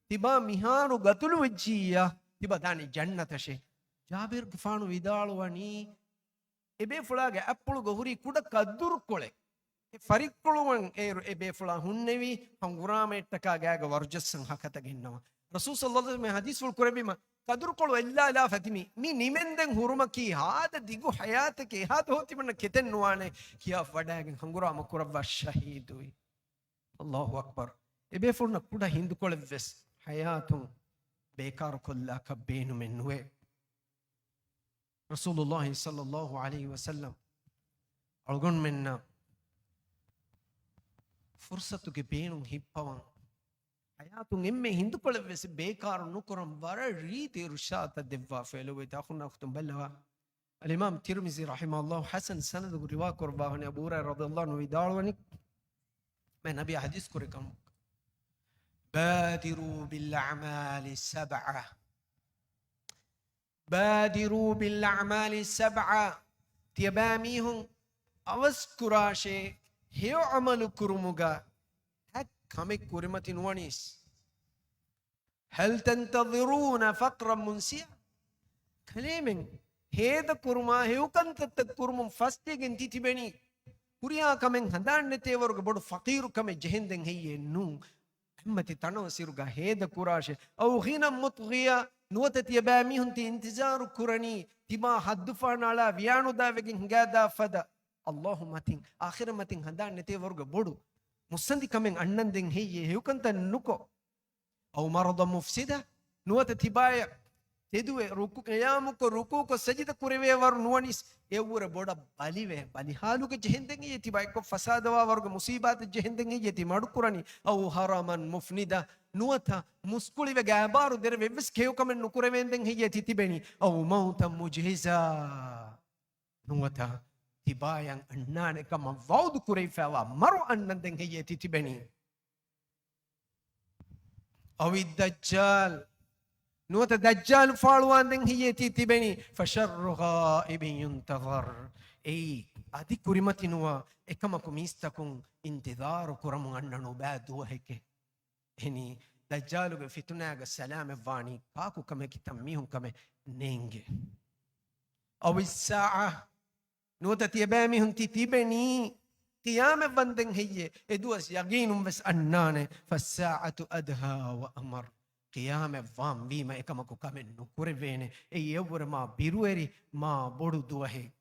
ތިބާ މިހާރު ގަތުލު ވެއްޖިއްޔާ، ތިބާ ދާނީ ޖަންނަތަށޭ. ޖާބިރުގެފާނު ވިދާޅުވަނީ، އެ ބޭފުޅާގެ އަތްޕުޅުގަ ހުރި ކުޑަ ކަދުރުކޮޅެއް، އެ ފަރިއްކޮޅުވަން އޭރު އެ ބޭފުޅާ ހުންނެވި، ހަނގުރާމައެއްޓަކާ ގާގަ ވަރުޖައްސަން ހަކަތަ ގެންނަވަން. ރަސޫލު ޞައްލަﷲ ޢަލައިހި ވަސައްލަމަ ޙަދީޘްފުޅު ކުރެއްވީމަ، ކަދުރުކޮޅު އެއްލާލާފަ ތި މި، މި ނިމެންދެން ހުރުމަކީ ހާދަ ދިގު ޙަޔާތެކޭ، އެހާ ދުވަހު ތިމަންނަ ކެތެއް ނުވާނެ ކިޔާ ވަޑައިގެން ހަނގުރާމަ ކުރައްވާ ޝަހީދުވި. ﷲ އަކްބަރު. އެ ބޭފުޅުންނަށް ކުޑަ ހިނދުކޮޅެއް ވެސް ޙަޔާތުން ބޭކާރު ކޮށްލާކަށް ބޭނުމެއް ނުވޭ. ރަސޫލުﷲ ޞައްލަﷲ ޢަލައިހި ވަސައްލަމަ އަޅުގަނޑުމެންނަށް ފުރުޞަތުގެ ބޭނުން ހިއްޕަވަން، ޙަޔާތުން އެންމެ ހިނދުކޮޅެއް ވެސް ބޭކާރު ނުކުރަން ވަރަށް ރީތި އިރުޝާދުތައް ދެއްވާފައި. ލޮބުވެތި އަޚުންނާ އުޚްތުން ބައްލަވާ، އަލްއިމާމް ތިރްމިޒީ ރަޙިމަހުﷲ ޙަސަން ސަނަދުގަ ރިވާ ކުރައްވާ ވަނީ، އަބޫ ހުރައިރާ ރަޟިޔަﷲ ޢަންހު ވިދާޅުވަނީ، މާތް ނަބިއްޔާ ޙަދީޘް ކުރި ކަމުގަ، "بادروا بالأعمال السبعة." "بادروا بالأعمال السبعة." ތިޔަބައިމީހުން އަވަސްކުރާށޭ ހެޔޮ ޢަމަލު ކުރުމުގަ ހަތް ކަމެއް ކުރިމަތި ނުވަނީސް. "هل تنتظرون فقرا منسيا؟" ކަލޭމެން ހޭދަކުރުމާ ހެޔޮކަންތައްތައް ކުރުމުން ފަސްދެގެން ތި ތިބެނީ؟ ހުރިހާ ކަމެއް ހަނދާން ނެތޭވަރުގެ ބޮޑު ފަޤީރު ކަމެއް ޖެހެންދެން ހެއްޔޭ؟ ނޫން. އެއްމަތި ތަނަވަސް އިރުގަ ހޭދަ ކުރާށޭ. "أو غنى مطغيا." ނުވަތަ ތިޔަބައިމީހުން ތި އިންތިޒާރު ކުރަނީ ތިމާ ހައްދުފަހަނަ އަޅާ ވިޔާނުދާވެގެން ހިނގާދާ ފަދަ، ﷲ މަތިން އާޚިރަތް މަތިން ހަނދާން ނެތޭވަރުގެ ބޮޑު މުއްސަނދި ކަމެއް އަންނަންދެން ހެއްޔޭ ހެޔޮކަންތައް ނުކޮށް؟ "أو مرضا مفسدا." ނުވަތަ ތިބާޔަށް ތެދުވެ ރުކު-، ޤިޔާމުކޮށް ރުކޫކޮށް ސަޖިދަ ކުރެވޭވަރު ނުވަނީސް، އެއަށްވުރެ ބޮޑަށް ބަލިވެ، ބަލިހާލުގަ ޖެހެންދެން ހެއްޔޭ ތިބާ އެއްކޮށް ފަސާދަވާވަރުގެ މުޞީބާތެއް ޖެހެންދެން ހެއްޔޭ ތި މަޑުކުރަނީ؟ "أو هرما مفندا." ނުވަތަ މުސްކުޅިވެ ގާބާރު ދެރަވެ އެއްވެސް ހެޔޮކަމެއް ނުކުރެވޭންދެން ހެއްޔޭ ތި ތިބެނީ؟ "أو موتا مجهزا." ނުވަތަ ތިބާޔަށް އަންނާނެ ކަމަށް ވަޢުދު ކުރެވިފައިވާ މަރު އަންނަންދެން ހެއްޔޭ ތި ތިބެނީ؟ "أو الدجال." ނުވަތަ ދައްޖާލު ފާޅުވާންދެން ހެއްޔޭ ތި ތިބެނީ؟ "فشر غائب ينتظر." އެއީ އަދި ކުރިމަތިނުވާ އެކަމަކު މީސްތަކުން އިންތިޒާރު ކުރަމުން އަންނަ ނުބައި ދުވަހެކޭ. އެހެނީ، ދައްޖާލުގެ ފިތުނާގަ ސަލާމަތްވާނީ ކާކު ކަމެއް ކިތަންމީހުން ކަމެއް ނޭނގެ. "أو الساعة." ނުވަތަ ތިޔަބައިމީހުން ތި ތިބެނީ ޤިޔާމަތް ވަންދެން ހެއްޔޭ؟ އެ ދުވަސް ޔަގީނުން ވެސް އަންނާނެ. "فالساعة أدهى وأمر." ޤިޔާމަތް ވާން ވީމަ އެކަމަކު ކަމެއް ނުކުރެވޭނެ. އެއީ އެއަށްވުރެ މާ ބިރުވެރި، މާ ބޮޑު ދުވަހެއް.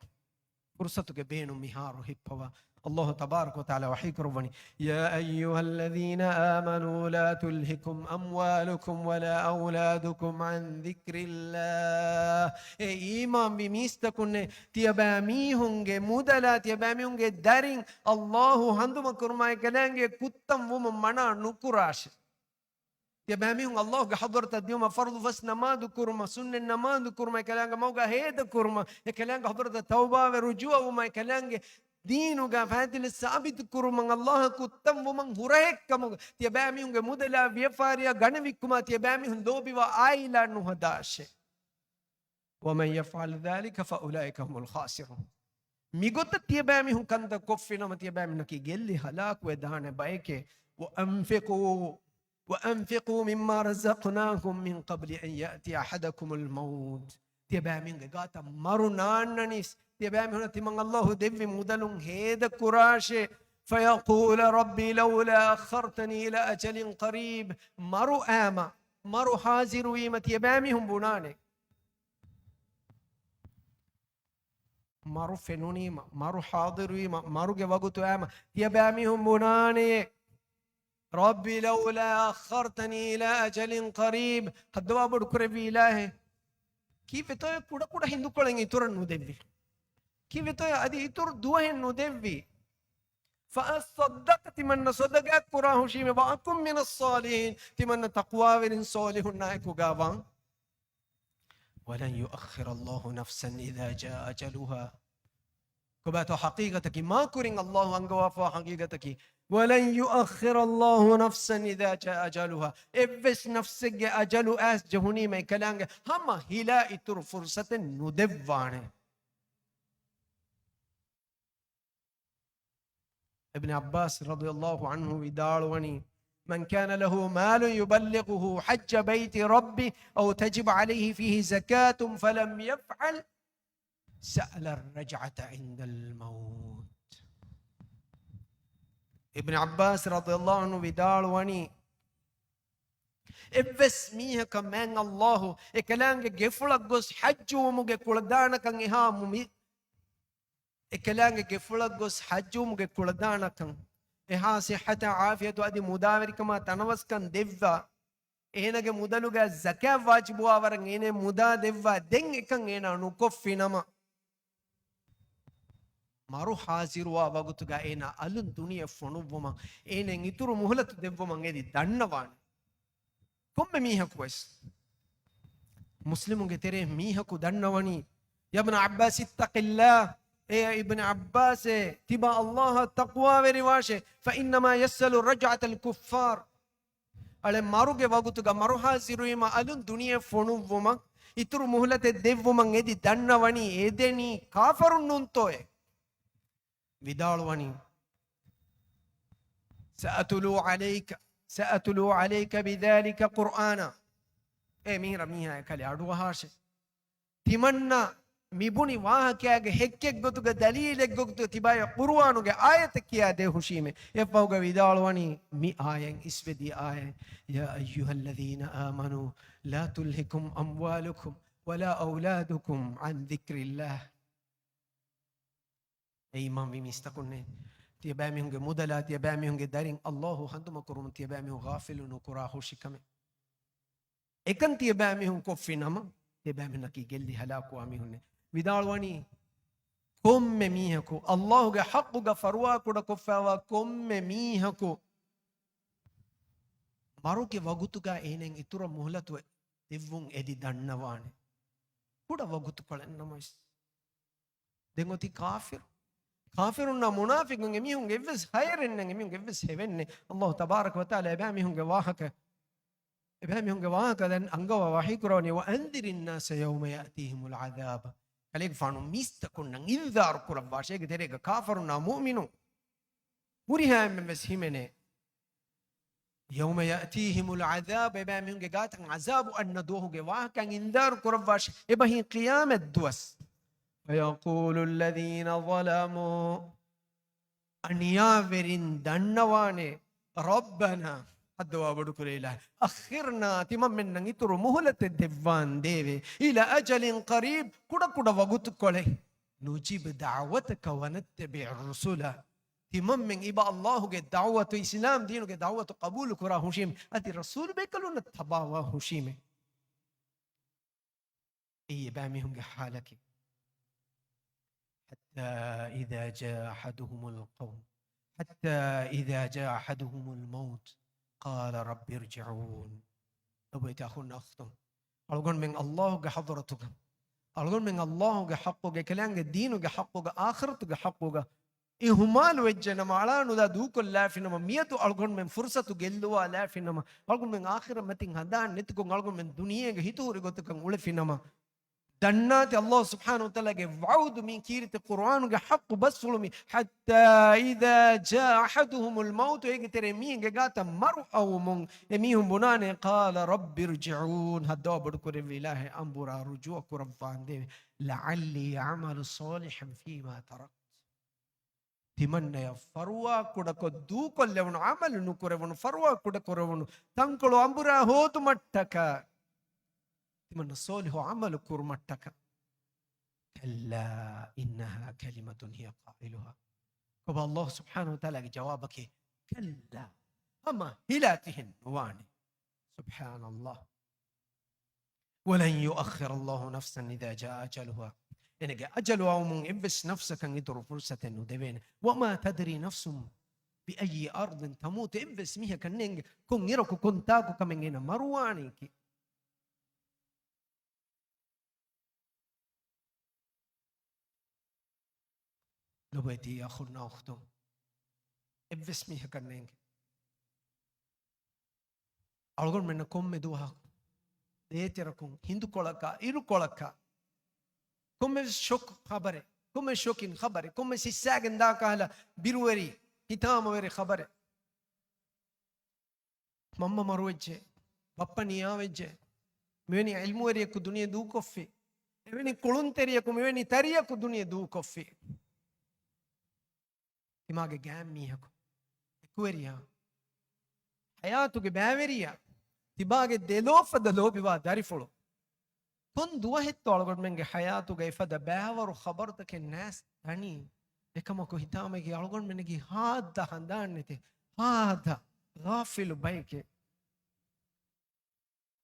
ފުރުޞަތުގެ ބޭނުން މިހާރު ހިއްޕަވާ. ﷲ ތަބާރަކަ ވަތަޢާލާ ވަޙީ ކުރައްވަނީ، "يا أيها الذين آمنوا لا تلهكم أموالكم ولا أولادكم عن ذكر الله." އޭ އީމާންވި މީސްތަކުންނޭ، ތިޔަބައިމީހުންގެ މުދަލާ، ތިޔަބައިމީހުންގެ ދަރިން ﷲ ހަނދުމަ ކުރުމާ އެކަލާނގެ ކުއްތަން ވުމަށް މަނާ ނުކުރާށެ. ތިޔަބައިމީހުން ﷲގެ ޙަޟްރަތަށް ދިޔުމަށް، ފަރުޟު ފަސް ނަމާދު ކުރުމަށް، ސުންނަތް ނަމާދު ކުރުމަށް، އެކަލާނގެ މަގުގަ ހޭދަ ކުރުމަށް، އެކަލާނގެ ޙަޟްރަތަށް ތައުބާވެ ރުޖޫޢަވުމަށް، އެކަލާނގެ ދީނުގަ ފައިތިލެއް ސާބިތު ކުރުމަށް ﷲއަށް ކުއްތަން ވުމަށް ހުރަހެއްކަމުގަ ތިޔަބައިމީހުންގެ މުދަލާ ވިޔަފާރިއާ ގަނެވިއްކުމާ ތިޔަބައިމީހުން ލޯބިވާ ޢާއިލާ ނުހަދާށޭ. ومن يفعل ذلك فأولئك هم الخاسرون. މިގޮތަށް ތިޔަބައިމީހުން ކަންތައް ކޮށްފިނަމަ، ތިޔަބައިމީހުންނަކީ ގެއްލި ހަލާކުވެދާނެ ބައެކޭ. وأنفقوا، وأنفقوا مما رزقناكم من قبل أن يأتي أحدكم الموت. ތިޔަބައިމީހުންގެ ގާތަށް މަރު ނާންނަނީސް، ތިޔަބައިމީހުންނަށް ތިމަން ﷲ ދެއްވި މުދަލުން ހޭދަ ކުރާށޭ. فيقول رب لولا أخرتني إلى أجل قريب. މަރު އައިމަ، މަރު ހާޒިރުވީމަ ތިޔަބައިމީހުން ބުނާނެ، މަރު ފެނުނީމަ، މަރު ޙާޟިރުވީމަ، މަރުގެ ވަގުތު އައީމަ، ތިޔަބައިމީހުން ބުނާނެޔޭ، رَبِّ لَوْلَا أَخَّرْتَނِي إِلَىٰ أَجَلٍ قَرِيبٍ. ހައްދަވާ ބޮޑުކުރެއްވި އިލާހޭ، ކީއްވެތޯއޭ ކުޑަކުޑަ ހިނދުކޮޅެއް އިތުރަށް ނުދެއްވި؟ ކީއްވެތޯއޭ އަދި އިތުރު ދުވަހެއް ނުދެއްވި؟ فَأَصَّدَّقَ، ތިމަންނަ ޞަދަޤާތް ކުރާ ހުށީމެ، وَأَكُن مِّنَ الصَّالِحِينَ، ތިމަންނަ ތަޤްވާވެރިން ޞާލިޙުންނާއެކުގަ ވާން. وَلَنْ يُؤَخِّرَ اللَّهُ نَفْسًا إِذَا جَاءَ أَجَلُهَا. ކޮބާތޯ ޙަޤީޤަތަކީ، މާކުރިން ﷲ އަންގަވާފާ ޙަޤީޤަތަކީ، وَلَنْ يُؤَخِّرَ اللَّهُ نَفْسًا إِذَا جَاءَ أَجَلُهَا. އެއްވެސް ނަފްސެއްގެ އަޖަލު އައިސް ޖެހުނީމަ އެކަލާނގެ ހަމަ ހިލާ އިތުރު ފުރުޞަތެއް ނުދެއްވާނެ. އިބްނު ޢައްބާސް ރަޟިޔަﷲ ޢަންހު ވިދާޅުވަނީ، مَنْ كَانَ لَهُ مَالٌ يُبَلِّغُهُ حَجَّ بَيْتِ رَبِّهِ أَوْ تَجِبُ عَلَيْهِ فِيهِ زَكَاةٌ فَلَمْ يَفْعَلْ سَأَلَ الرَّجْعَةَ عِنْدَ الْمَوْتِ. އިބްނު ޢައްބާސް ރަޟިޔަﷲ ޢަންހު ވިދާޅުވަނީ، އެއްވެސް މީހަކަށް މާތް ﷲ އެކަލާނގެ ގެފުޅަށް ގޮސް ޙައްޖުވުމުގެ ކުޅަދާނަކަން އެހާ މު-، މި-، އެކަލާނގެ ގެފުޅަށް ގޮސް ޙައްޖުވުމުގެ ކުޅަދާނަކަން އެހާ ޞިއްޙަތާ ޢާފިޔަތު އަދި މުދާވެރިކަމާ ތަނަވަސްކަން ދެއްވާ، އޭނާގެ މުދަލުގަ ޒަކާތް ވާޖިބުވާ ވަރަށް އޭނާ މުދާ ދެއްވާ، ދެން އެކަން އޭނާ ނުކޮށްފިނަމަ، މަރު ޙާޟިރުވާ ވަގުތުގަ އޭނާ އަލުން ދުނިޔެ ފޮނުއްވުމަށް އޭނައަށް އިތުރު މުހުލަތު ދެއްވުމަށް އެދި ދަންނަވާނެ. ކޮންމެ މީހަކުވެސް މުސްލިމުންގެ ތެރޭ މީހަކު ދަންނަވަނީ، يَا ابْنَ عَبَّاسِ اتَّقِ اللَّهَ، އޭ އިބްނު ޢައްބާސޭ، ތިބާ ﷲ އަށް ތަޤްވާވެރިވާށޭ، فَإِنَّمَا يَسْأَلُ رَجْعَةَ الْكُفَّارِ. އަޅެ މަރުގެ ވަގުތުގަ މަރު ޙާޟިރުވީމަ އަލުން ދުނިޔެ ފޮނުއްވުމަށް، އިތުރު މުހުލަތެއް ދެއްވުމަށް އެދި ދަންނަވަނީ އެދެނީ ކާފަރުން ނޫންތޯއޭ؟ ވިދާޅުވަނީ، سَأَتْلُو عَلَيْكَ، سَأَتْلُو عَلَيْكَ بِذَٰلِكَ قُرْآنًا. އޭ މީރަ މީހާ އެކަލޭ އަޑުއަހާށޭ. ތިމަންނަ މިބުނި ވާހަކައިގެ ހެއްކެއްގޮތުގަ ދަލީލެއްގޮތުގަ ތިބާޔަށް ޤުރުއާނުގެ އާޔަތެއް ކިޔާދޭ ހުށީމޭ. އެއަށްފަހުގަ ވިދާޅުވަނީ މި އާޔަތް، އިސްވެދިޔަ އާޔަތް، يَا أَيُّهَا الَّذِينَ آمَنُوا لَا تُلْهِكُمْ أَمْوَالُكُمْ وَلَا أَوْلَادُكُمْ عَنْ ذِكْرِ اللَّهِ. އޭ އީމާންވި މީސްތަކުންނޭ، ތިޔަބައިމީހުންގެ މުދަލާ، ތިޔަބައިމީހުންގެ ދަރިން ﷲ ހަނދުމަކުރުމުން ތިޔަބައިމީހުން ޣާފިލު ނުކުރާ ހުށިކަމެއް. އެކަން ތިޔަބައިމީހުން ކޮށްފި ނަމަ، ތިޔަބައިމީހުންނަކީ ގެއްލި ހަލާކުވާ މީހުންނޭ. ވިދާޅުވަނީ، ކޮންމެ މީހަކު، ﷲގެ ޙައްޤުގަ ފަރުވާ ކުޑަކޮށްފައިވާ ކޮންމެ މީހަކު، މަރުގެ ވަގުތުގަ އޭނައަށް އިތުރަށް މުހުލަތު ދެއްވުން އެދި ދަންނަވާނެ. ކުޑަ ވަގުތުކޮޅެއް ނަމަވެސް. ދެން އޮތީ ކާފިރު. ކާފިރުންނާ މުނާފިޤުން އެމީހުންގެ އެއްވެސް ހައެއް ނެތް، އެމީހުންގެ އެއްވެސް ހެވެއް ނެތް. ﷲ ތަބާރަކަ ވަތަޢާލާ އެބައިމީހުންގެ ވާހަކަ، އެބައިމީހުންގެ ވާހަކަ ދެން އަންގަވާ ވަޙީކުރަވަނީ، وَأَنذِرِ النَّاسَ يَوْمَ يَأْتِيهِمُ الْعَذَابُ. ކަލޭގެފާނު މީސްތަކުންނަށް އިންޒާރު ކުރައްވާށޭ، އޭގެ ތެރޭގަ ކާފަރުންނާ މުއުމިނުން ހުރިހާ އެންމެން ވެސް ހިމެނޭ. يَوْمَ يَأْتِيهِمُ الْعَذَابُ، އެބައިމީހުންގެ ގާތަށް ޢަޒާބު އަންނަ ދުވަހުގެ ވާހަކައިން އިންޒާރު ކުރައްވާށޭ، އެބަހީ ޤިޔާމަތް ދުވަސް. وَيَقُولُ الَّذِينَ ظَلَمُوا، އަނިޔާވެރިން ދަންނަވާނެ، رَبَّنَا، ހައްދަވާ ބޮޑުކުރޭ އިލާހޭ، أَخِّرْنَا، ތިމަންމެންނަށް އިތުރު މުހުލަތެއް ދެއްވާން ދޭވެ، إِلَىٰ أَجَلٍ قَرِيبٍ، ކުޑަކުޑަ ވަގުތުކޮޅެއް، نُجِبْ دَعْوَتَكَ وَنَتَّبِعِ الرُّسُلَ، ތިމަންމެން އިބަ ﷲގެ ދަޢުވަތު، އިސްލާމް ދީނުގެ ދަޢުވަތު ޤަބޫލު ކުރާ ހުށީމެ، އަދި ރަސޫލު ބޭކަލުންނަށް ތަބާވާ ހުށީމެ. އެއީ އެބައިމީހުންގެ ޙާލަކީ. حَتَّىٰ إِذَا جَاءَ أَحَدَهُمُ الْقَوْمُ، حَتَّىٰ إِذَا جَاءَ أَحَدَهُمُ الْمَوْتُ قَالَ رَبِّ ارْجِعُونِ. ލޮބުވެތި އަޚުންނާ އުޚްތުން، އަޅުގަނޑުމެން ﷲގެ ޙަޟްރަތުގަ، އަޅުގަނޑުމެން ﷲގެ ޙައްޤުގަ، އެކަލާނގެ ދީނުގެ ޙައްޤުގަ، އާޚިރަތުގެ ޙައްޤުގަ އިހުމާލު ވެއްޖެނަމަ، އަޅާނުލާ ދޫކޮށްލާފިނަމަ، މިއަދު އަޅުގަނޑުމެން ފުރުޞަތު ގެއްލުވާލާފިނަމަ، އަޅުގަނޑުމެން އާޚިރަތް މަތިން ހަނދާން ނެތިކޮށް، އަޅުގަނޑުމެން ދުނިޔޭގެ ހިތުހުރި ގޮތަކަށް އުޅެފިނަމަ، ދަންނާތި ﷲ ސުބްޙާނަހޫ ވަތަޢާލާގެ ވަޢުދު މި ކީރިތި ޤުރްއާނުގެ ޙައްޤު ބަސްފުޅު މި، حَتَّىٰ إِذَا جَاءَ أَحَدَهُمُ الْمَوْتُ، އޭގެ ތެރޭ މީހެއްގެ ގާތަށް މަރު އައުމުން، އެ މީހުން ބުނާނެ، قَالَ رَبِّ ارْجِعُونِ، ހައްދަވާ ބޮޑުކުރެއްވި އިލާހޭ، އަނބުރާ ރުޖޫޢަ ކުރައްވާނދޭވެ، لَعَلِّي أَعْمَلُ صَالِحًا فِيمَا تَرَكْتُ. ތިމަންނަޔަށް ފަރުވާ ކުޑަކޮށް ދޫކޮށްލެވުނު، ޢަމަލު ނުކުރެވުނު، ފަރުވާ ކުޑަކުރެވުނު، ތަންކޮޅު އަނބުރާ ހޯދުމަށްޓަކާ، ތިމަންނަ ޞާލިޙު ޢަމަލު ކުރުމަށްޓަކާ. كلا إنها كلمة هي قائلها. ކޮބާ ﷲ ސުބްޙާނަހޫ ވަތަޢާލާގެ ޖަވާބަކީ، كلا، ހަމަ ހިލާ ތިހެން ނުވާނެ. سبحان الله. ولن يؤخر الله نفسا إذا جاء أجلها. އޭނަގެ އަޖަލު އައުމުން އެއްވެސް ނަފްސަކަށް އިތުރު ފުރުޞަތެއް ނުދެވޭނެ. وما تدري نفس بأي أرض تموت. އެއްވެސް މީހަކަށް ނޭނގެ ކޮން އިރަކު ކޮން ތާކު ކަމެއް އޭނަ މަރުވާނީކީ. ލޮބުވެތި އަޚުންނާ އުޚްތުން، އެއްވެސް މީހަކަށް ނޭނގެ. އަޅުގަނޑުމެންނަށް ކޮންމެ ދުވަހަކު، ދޭތެރަކުން، ހިނދުކޮޅަކަށް، އިރުކޮޅަކަށް، ކޮންމެވެސް ޝޮކް ޚަބަރެއް، ކޮންމެ ޝޮކިން ޚަބަރެއް، ކޮންމެ ހިއްސާގެން ދާ ކަހަލަ ބިރުވެރި، ހިތާމަވެރި ޚަބަރެއް. މަންމަ މަރުވެއްޖެ، ބައްޕަ ނިޔާވެއްޖެ، މިވެނި ޢިލްމުވެރިޔަކު ދުނިޔެ ދޫކޮށްފި، އެވެނި ކުޅުންތެރިޔަކު، މިވެނި ތަރިޔަކު ދުނިޔެ ދޫކޮށްފި. ތިމާގެ ގާތް މީހަކު، އެކުވެރިޔާ، ޙަޔާތުގެ ބައިވެރިޔާ، ތިބާގެ ދެލޯފަދަ ލޯބިވާ ދަރިފުޅު. ކޮން ދުވަހެއްތޯ އަޅުގަނޑުމެންގެ ޙަޔާތުގައި ފަދަ ބައިވަރު ޚަބަރުތަކެއް ނާސް ދަނީ؟ އެކަމަކު ހިތާމައިގެ އަޅުގަނޑުމެންގެ ހާދަ ހަނދާން ނެތި، ހާދަ ޣާފިލު ބައެކޭ.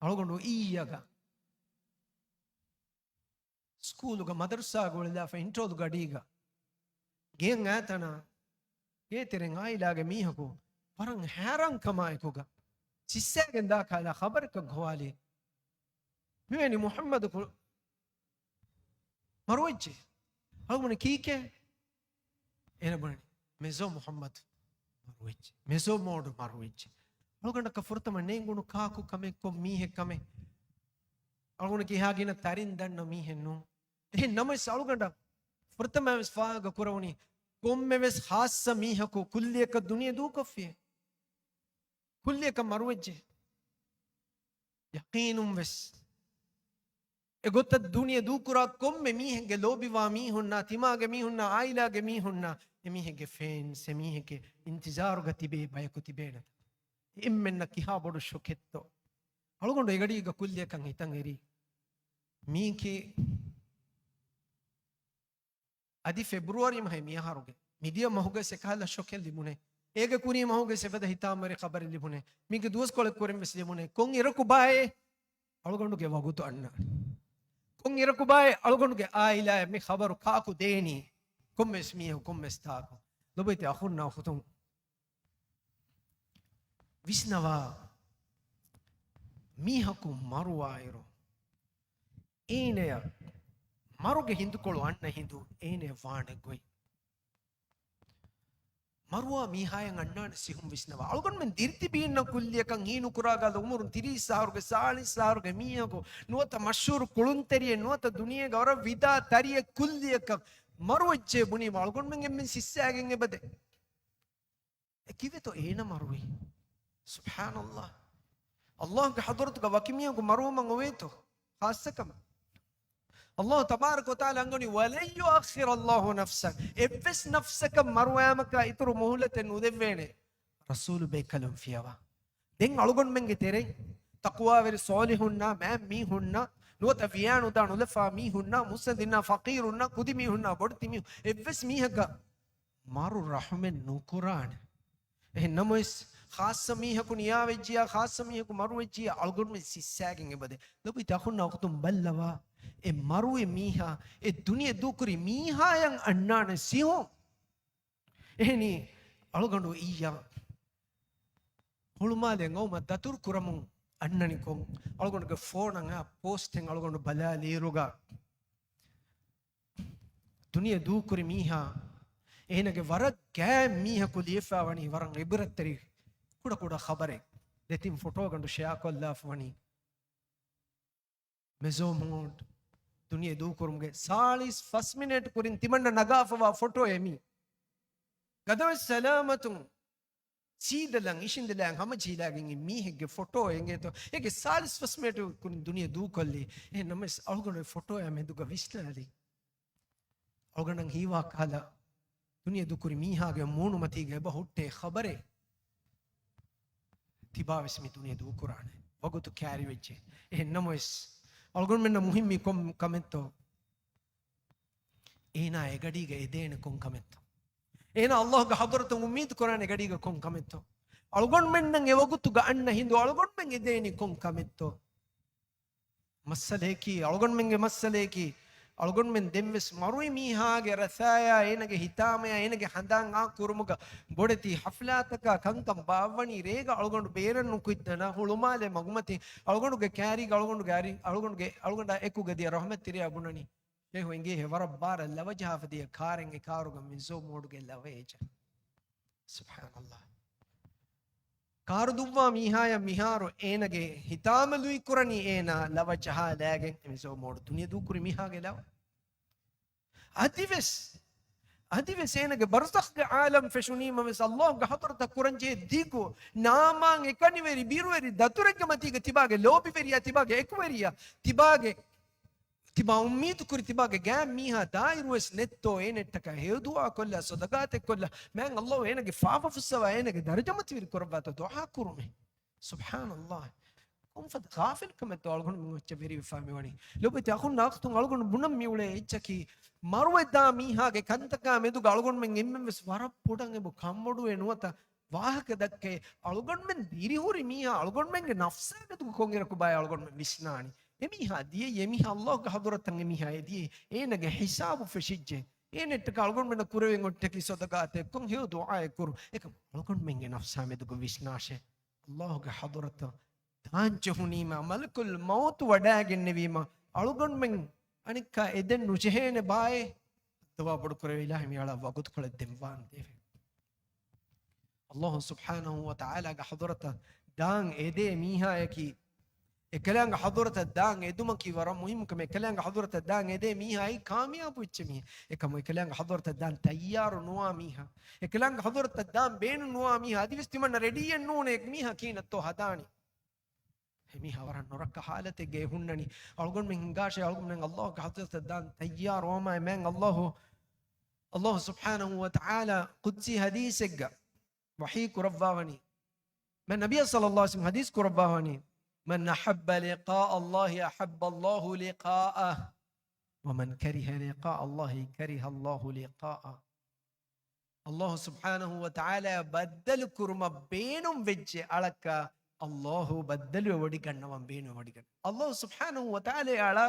އަޅުގަނޑު އިއްޔަގަ ސްކޫލުގަ މަދަރުސާގަ އުޅެލާފަ އިންޓޯލު ގަޑީގަ ގެއަށް އައިތަނާ، ގޭތެރެން އާއިލާގެ މީހަކު ވަރަށް ހައިރާންކަމާއެކުގަ ސިއްސައިގެން ދާ ކަހަލަ ޚަބަރަކަށް ގޮވާލި، މިވެނި މުޙައްމަދު ކު-، މަރުވެއްޖެ. އަޅުގަނޑު ކީކޭ؟ އޭނަ ބުނަނީ، މެޒޯ މުޙައްމަދު މަރުވެއްޖެ. މެޒޯ މޯޑު މަރުވެއްޖެ. އަޅުގަނޑަކަށް ފުރަތަމަ ނޭނގުނު ކާކު ކަމެއް، ކޮން މީހެއް ކަމެއް؟ އަޅުގަނޑަކީ އެހާ ގިނަ ތަރިން ދަންނަ މީހެއް ނޫން. އެހެން ނަމަވެސް އަޅުގަނޑަށް ފުރަތަމަވެސް ފާހަގަ ކުރެވުނީ، ކޮންމެވެސް ޚާއްޞަ މީހަކު ކުއްލިއަކަށް ދުނިޔެ ދޫކޮށްފިއޭ. ކުއްލިއަކަށް މަރުވެއްޖެ. ޔަޤީނުން ވެސް އެގޮތަށް ދުނިޔެ ދޫކުރާ ކޮންމެ މީހެއްގެ ލޯބިވާ މީހުންނާ، ތިމާގެ މީހުންނާ، އާއިލާގެ މީހުންނާ، އެމީހެއްގެ ފޭންސް، އެމީހެއްގެ އިންތިޒާރުގަ ތިބޭ ބަޔަކު ތިބޭނެތަ؟ އެންމެންނަށް ކިހާ ބޮޑު ޝޮކެއްތޯ؟ އަޅުގަނޑު އެގަޑީގަ ކުއްލިއަކަށް ހިތަށް އެރީ. މީކީ އަދި ފެބްރުއަރީ މަހެއް މިއަހަރުގެ މިދިޔަ މަހުގައި އެކަހަލަ ޝޮކެއް ލިބުނޭ. އޭގެ ކުރީ މަހުގައި އެފަދަ ހިތާމަވެރި ޚަބަރެއް ލިބުނޭ. މީގެ ދުވަސްކޮޅެއް ކުރިން ވެސް ލިބުނޭ. ކޮން އިރަކު ބާއޭ އަޅުގަނޑުގެ ވަގުތު އަންނާނެ؟ ކޮން އިރަކު ބާއޭ އަޅުގަނޑުގެ އާއިލާއަށް މި ޚަބަރު ކާކު ދޭނީ؟ ކޮންމެވެސް މީހަކު ކޮންމެވެސް ތާކު. ލޮބުވެތި އަޚުންނާ އުޚުތުން، ވިސްނަވާ، މީހަކު މަރުވާއިރު އޭނަޔަށް މަރުގެ ހިނދުކޮޅު އަންނަ ހިނދު އޭނަޔަށް ވާނެ ގޮތް. މަރުވާ މީހާޔަށް އަންނާނެ ސިހުން ވިސްނަވާ. އަޅުގަނޑުމެން ދިރިތިބީންނަށް ކުއްލިއަކަށް ހީނުކުރާގާ އުމުރުން ތިރީސް އަހަރުގެ، ސާޅީސް އަހަރުގެ މީހަކު، ނުވަތަ މަޝްހޫރު ކުޅުންތެރިއެއް، ނުވަތަ ދުނިޔޭގަ ވަރަށް ވިދާ ތަރިއެއް ކުއްލިއަކަށް މަރުވެއްޖެ ބުނީމަ އަޅުގަނޑުމެން އެންމެން ސިއްސައިގެން އެބަދޭ. އެ ކީއްވެތޯ އޭނަ މަރުވީ؟ ސުބްޙާނައްލާހް. އައްލާހުގެ ޙަޟްރަތުގަ ވަކި މީހަކު މަރުވުމަށް އޮވޭތޯ؟ ޚާއްޞަކަމަށް. އައްލާހު ތަބާރަކަ ވަތަޢާލާ އަންގަނީ، "ولن يؤخر الله نفسا." އެއްވެސް ނަފްސަކަށް މަރުވާމަކާ އިތުރު މުހުލަތެއް ނުދެއްވޭނެ. ރަސޫލު ބޭކަލުން ފިޔަވާ. ދެން އަޅުގަނޑުމެންގެ ތެރެއިން ތަޤްވާވެރި ޞާލިޙުންނާ، މާތް މީހުންނާ، ނުވަތަ ވިޔާނުދާ ނުލަފާ މީހުންނާ، މުއްސަނދިންނާ، ފަޤީރުންނާ، ކުދި މީހުންނާ، ބޮޑެތި މީހުން، އެއްވެސް މީހަކަށް މަރު ރަޙުމެއް ނުކުރާނެ. އެހެން ނަމަވެސް، ޚާއްޞަ މީހަކު ނިޔާވެއްޖިޔާ، ޚާއްޞަ މީހަކު މަރުވެއްޖިޔާ، އަޅުގަނޑުމެން ސިއްސައިގެން އެބަދޭ. ލޮބުވެތި އަޚުންނާ އުޚުތުން، ބައްލަވާ، އެ މަރުވި މީހާ، އެ ދުނިޔެ ދޫކުރި މީހާޔަށް އަންނާނެ ސިހުން. އެހެނީ، އަޅުގަނޑު އިއްޔާ ހުޅުމާލެ ގައުމަށް ދަތުރު ކުރަމުން އަންނަނިކޮށް، އަޅުގަނޑުގެ ފޯނަށް އާ ޕޯސްޓެއް އަޅުގަނޑު ބަލާލިއިރުގަ، ދުނިޔެ ދޫކުރި މީހާ، އޭނަގެ ވަރަށް ގާތް މީހަކު ލިޔެފަ ވަނީ ވަރަށް އިބްރަތްތެރި ކުޑަ ކުޑަ ޚަބަރެއް. ދެތިން ފޮޓޯގަނޑު ޝެއާ ކޮށްލާފަ ވަނީ. މެޒޯ މޯޑް، ދުނިޔެ ދޫކުރުމުގެ ސާޅީސް ފަސް މިނެޓް ކުރިން ތިމަންނަ ނަގާފަވާ ފޮޓޯއެއް މީ. ގަދަވެސް ސަލާމަތުން ސީދަލަން އިށިނދެލާން ހަމަޖެހިލާގެން އިން މީހެއްގެ ފޮޓޯ އެނގޭތޯ؟ އޭގެ ސާޅީސް ފަސް މިނެޓް ކުރިން ދުނިޔެ ދޫކޮށްލީ. އެހެން ނަމަވެސް އަޅުގަނޑު އެ ފޮޓޯއާ މެދުގަ ވިސްނާލީ. އަޅުގަނޑަށް ހީވާ ކަހަލަ ދުނިޔެ ދޫކުރި މީހާގެ މޫނުމަތީގަ އެބަ ހުއްޓޭ ޚަބަރެއް. ތިބާވެސް މި ދުނިޔެ ދޫކުރާނެ. ވަގުތު ކައިރިވެއްޖެ. އެހެން ނަމަވެސް، އަޅުގަނޑުމެންނަށް މުހިއްމީ ކޮން ކަމެއްތޯ؟ އޭނާ އެގަޑީގަ އެދޭނެ ކޮން ކަމެއްތޯ؟ އޭނާ ﷲ ގެ ޙަޟްރަތުން އުއްމީދު ކުރާނެ އެގަޑީގަ ކޮން ކަމެއްތޯ؟ އަޅުގަނޑުމެންނަށް އެވަގުތުގަ އަންނަ ހިނދު އަޅުގަނޑުމެން އެދޭނީ ކޮން ކަމެއްތޯ؟ މައްސަލައަކީ، އަޅުގަނޑުމެންގެ މައްސަލައަކީ، އަޅުގަނޑުމެން ދެންވެސް މަރުވި މީހާގެ ރަސާޔާ، އޭނަގެ ހިތާމަޔާ، އޭނަގެ ހަނދާން އާ ކުރުމުގަ ބޮޑެތި ޙަފްލާތަކާ ކަންކަން ބާއްވަނީ ރޭގަ އަޅުގަނޑު ބޭރަށް ނުކުތްތަނާ ހުޅުމާލެ މަގުމަތިން އަޅުގަނޑުގެ ކާރީގަ އަޅުގަނޑުގެ އަރި، އަޅުގަނޑުގެ، އަޅުގަނޑާ އެކުގަ ދިޔަ ރަޙްމަތްތެރިޔާ ބުނަނީ، ޝޭހު އެނގޭހޭ ވަރަށް ބާރަށް ލަވަ ޖަހާފަ ދިޔަ ކާރެއް އެ ކާރުގަ މިޒޯ މޯޑުގެ ލަވައޭ ޖަ. ސުބްޙާނަﷲ. ކާރު ދުއްވާ މީހާޔަށް މިހާރު އޭނަގެ ހިތާމަ ލުއި ކުރަނީ އޭނާ ލަވަ ޖަހާލާގެން އެ މިޒޯ މޯޑު ދުނިޔެ ދޫކުރި މީހާގެ ލަވަ. އަދިވެސް، އަދިވެސް އޭނަގެ ބަރްޒަޚްގެ ޢާލަމް ފެށުނީމަވެސް ﷲ ގެ ޙަޟްރަތަށް ކުރަންޖެހޭ ދިގު ނާމާން އެކަނިވެރި ބިރުވެރި ދަތުރެއްގެ މަތީގަ ތިބާގެ ލޯބިވެރިޔާ، ތިބާގެ އެކުވެރިޔާ، ތިބާގެ ތިބާ އުއްމީދު ކުރި ތިބާގެ ގާތް މީހާ ދާއިރުވެސް ނެތްތޯ އޭނައަށްޓަކާ ހެޔޮ ދުޢާ ކޮށްލާ ޞަދަޤާތެއް ކޮށްލާ މާތް ﷲ އޭނަގެ ފާފަ ފުއްސަވާ އޭނަގެ ދަރަޖަ މަތިވެރި ކުރައްވާތޯ ދުޢާ ކުރުމެއް. ސުބްޙާނަﷲ. ކޮންފަދަ ޣާފިލްކަމެއްތޯ އަޅުގަނޑުމެން އެއްޗެއް ވެރިވެފާ މިވަނީ. ލޮބުވެތި އަޚުންނާ އަޚްތުން އަޅުގަނޑު ބުނަން މިއުޅޭ އެއްޗަކީ މަރުވެދާ މީހާގެ ކަންތަކާ މެދުގަ އަޅުގަނޑުމެން އެންމެންވެސް ވަރަށް ބޮޑަށް އެބަ ކަންބޮޑުވޭ ނުވަތަ ވާހަކަ ދައްކައި އަޅުގަނޑުމެން ދިރިހުރި މީހާ އަޅުގަނޑުމެންގެ ނަފްސާ މެދުގަ ކޮންއިރަކު ބާއޭ އަޅުގަނޑުމެން ވިސްނާނީ. އެމީހާ ދިޔައީ، އެމީހާ ﷲ ގެ ޙަޟްރަތަށް އެމީހާ އެދިޔައީ، އޭނަގެ ހިސާބު ފެށިއްޖެ. އޭނައަށްޓަކާ އަޅުގަނޑުމެންނަށް ކުރެވެން އޮތް ޓަކި ޞަދަޤާތެއް ކޮށް ހެޔޮ ދުޢާއެއް ކުރު. އެކަމް އަޅުގަނޑުމެންގެ ނަފްސާ މެދުގަ ވިސްނާށޭ. ﷲ ގެ ޙަޟްރަތަށް ދާން ޖެހުނީމާ މަލަކުލް މައުތު ވަޑައިގެންނެވީމަ އަޅުގަނޑުމެން އަނެއްކާ އެދެން ނުޖެހޭނެ ބާއޭ. ދުޢާ ބޮޑު ކުރެވޭ އިލާހީ މި އަޅާ ވަގުތުކޮޅެއް ދެން ވާންދޭވެ. ﷲ ސުބްޙާނަހޫ ވަތަޢާލާގެ ޙަޟްރަތަށް ދާން އެދޭ މީހާޔަކީ، އެކަލާނގެ ޙަޟްރަތަށް ދާން އެދުމަކީ ވަރަށް މުހިއްމު ކަމެއް. އެކަލާނގެ ޙަޟްރަތަށް ދާން އެދޭ މީހާއީ ކާމިޔާބު އެއްޗެއް މީހެއް. އެކަމު އެކަލާނގެ ޙަޟްރަތަށް ދާން ތައްޔާރު ނުވާ މީހާ، އެކަލާނގެ ޙަޟްރަތަށް ދާން ބޭނުން ނުވާ މީހާ، އަދިވެސް ތިމަންނަ ރެޑީއެއް ނޫނޭ އެ މީހާ ކިހިނެއްތޯ ހަދާނީ. އެމީހާ ވަރަށް ނުރައްކަ ޙާލަތެއްގައި ހުންނަނީ. އަޅުގަނޑުމެން ހިނގާށޭ، އަޅުގަނޑުމެން ﷲ ގެ ޙަޟްރަތަށް ދާން ތައްޔާރުވާމާ މާތް ﷲ، ﷲ ސުބްޙާނަހޫ ވަތަޢާލާ ޤުދްސީ ޙަދީޘެއްގަ ވަޙީ ކުރައްވާވަނީ. މާތް ނަބިއްޔާ ޞައްލައްލާހު ޢަލައިހި ވަސައްލަމް ޙަދީޘް ކުރައްވާވަނީ، من أحب لقاء الله أحب الله لقاءه، ومن كره لقاء الله كره الله لقاءه. ﷲ ސުބްޙާނަހޫ ވަތަޢާލާ ބައްދަލު ކުރުމަށް ބޭނުން ވެއްޖެ އަޅަކަށް، ﷲ ބައްދަލުވެވޮޑިގަންނަވަން ބޭނުން ވޮޑިގަން. ﷲ ސުބްޙާނަހޫ ވަތަޢާލާ އަޅާ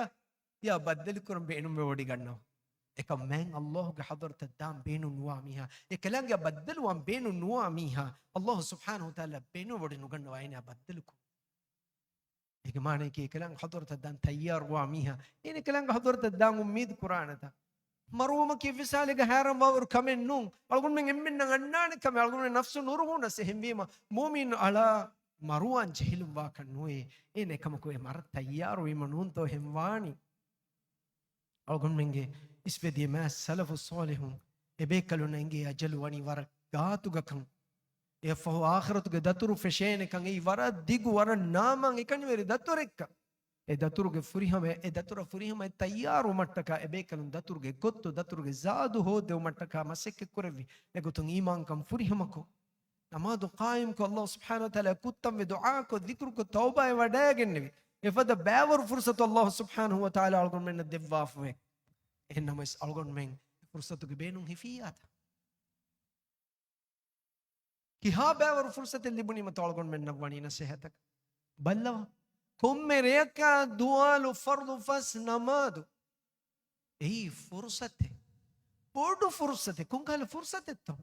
ޔާ ބައްދަލު ކުރަން ބޭނުންވެވޮޑިގަންނަވަން. އެކަމް މާތް ﷲ ގެ ޙަޟްރަތަށް ދާން ބޭނުން ނުވާ މީހާ، އެކަލާނގެއާ ބައްދަލުވާން ބޭނުން ނުވާ މީހާ، ﷲ ސުބްޙާނަހޫ ވަތަޢާލާ ބޭނުންވެވޮޑި ނުގަންނަވާ އޭނާ ބައްދަލު ކުރުން. އޭގެ މާނައަކީ އެކަލާނގެ ޙަޟްރަތަށް ދާން ތައްޔާރުވާ މީހާ، އޭނަ އެކަލާނގެ ޙަޟްރަތަށް ދާން އުއްމީދު ކުރާނެތަ؟ މަރުވުމަކީ އެއްވެސް ޙާލެއްގަ ހައިރާންވާވަރު ކަމެއް ނޫން. އަޅުގަނޑުމެން އެންމެންނަށް އަންނާނެ ކަމެއް، އަޅުގަނޑުމެން ނަފްސު ނުރުހުނަސް. އެހެންވީމަ މުއުމިން އަޅާ މަރުވާން ޖެހިލުންވާކަށް ނުވޭ. އޭނަ އެކަމަކު އެ މަރަށް ތައްޔާރުވީމަ ނޫންތޯ އެހެން ވާނީ؟ އަޅުގަނޑުމެންގެ އިސްވެދިޔަ މާތް ސަލަފު ޞާލިޙުން އެބޭކަލުންނަށް އެނގޭ އަޖަލު ވަނީ ވަރަށް ގާތުގަކަން. އެއަށްފަހު އާޚިރަތުގެ ދަތުރު ފެށޭނެކަން އެއީ ވަރަށް ދިގު، ވަރަށް ނާމާން އެކަނިވެރި ދަތުރެއްކަން. އެ ދަތުރުގެ ފުރިހަމަ، އެ ދަތުރަށް ފުރިހަމައަށް ތައްޔާރުވުމަށްޓަކާ އެބޭކަލުން ދަތުރުގެ ގޮތު، ދަތުރުގެ ޒާދު ހޯއްދެވުމަށްޓަކާ މަސައްކަތްކުރެއްވި. އެގޮތުން އީމާންކަން ފުރިހަމަކޮށް، ނަމާދު ޤާއިމްކޮށް، ﷲ ސުބްޙާނަހޫ ވަތަޢާލާ ކުއްތަންވެ ދުޢާކޮށް، ޛިކުރުކޮށް، ތައުބާއެއް ވަޑައިގެންނެވި. އެފަދަ ބައިވަރު ފުރުޞަތު ﷲ ސުބްޙާނަހޫ ވަތަޢާލާ އަޅުގަނޑުމެންނަށް ދެއްވާފަވޭ. އެހެންނަމަވެސް އަޅުގަނޑުމެން އެ ފުރުޞަތުގެ ބޭނުން ހިފިއްޔާތަ؟ ކިހާ ބައިވަރު ފުރުޞަތެއް ލިބުނީމަތޯ އަޅުގަނޑުމެންނަށް ވަނީ ނަޞޭޙަތަކަށް؟ ބައްލަވާ. ކޮންމެ ރެޔަކާ ދުވާލު ފަރުޟު ފަސް ނަމާދު. އެއީ ފުރުޞަތެއް. ބޮޑު ފުރުޞަތެއް. ކޮންކަހަލަ ފުރުޞަތެއްތޯ؟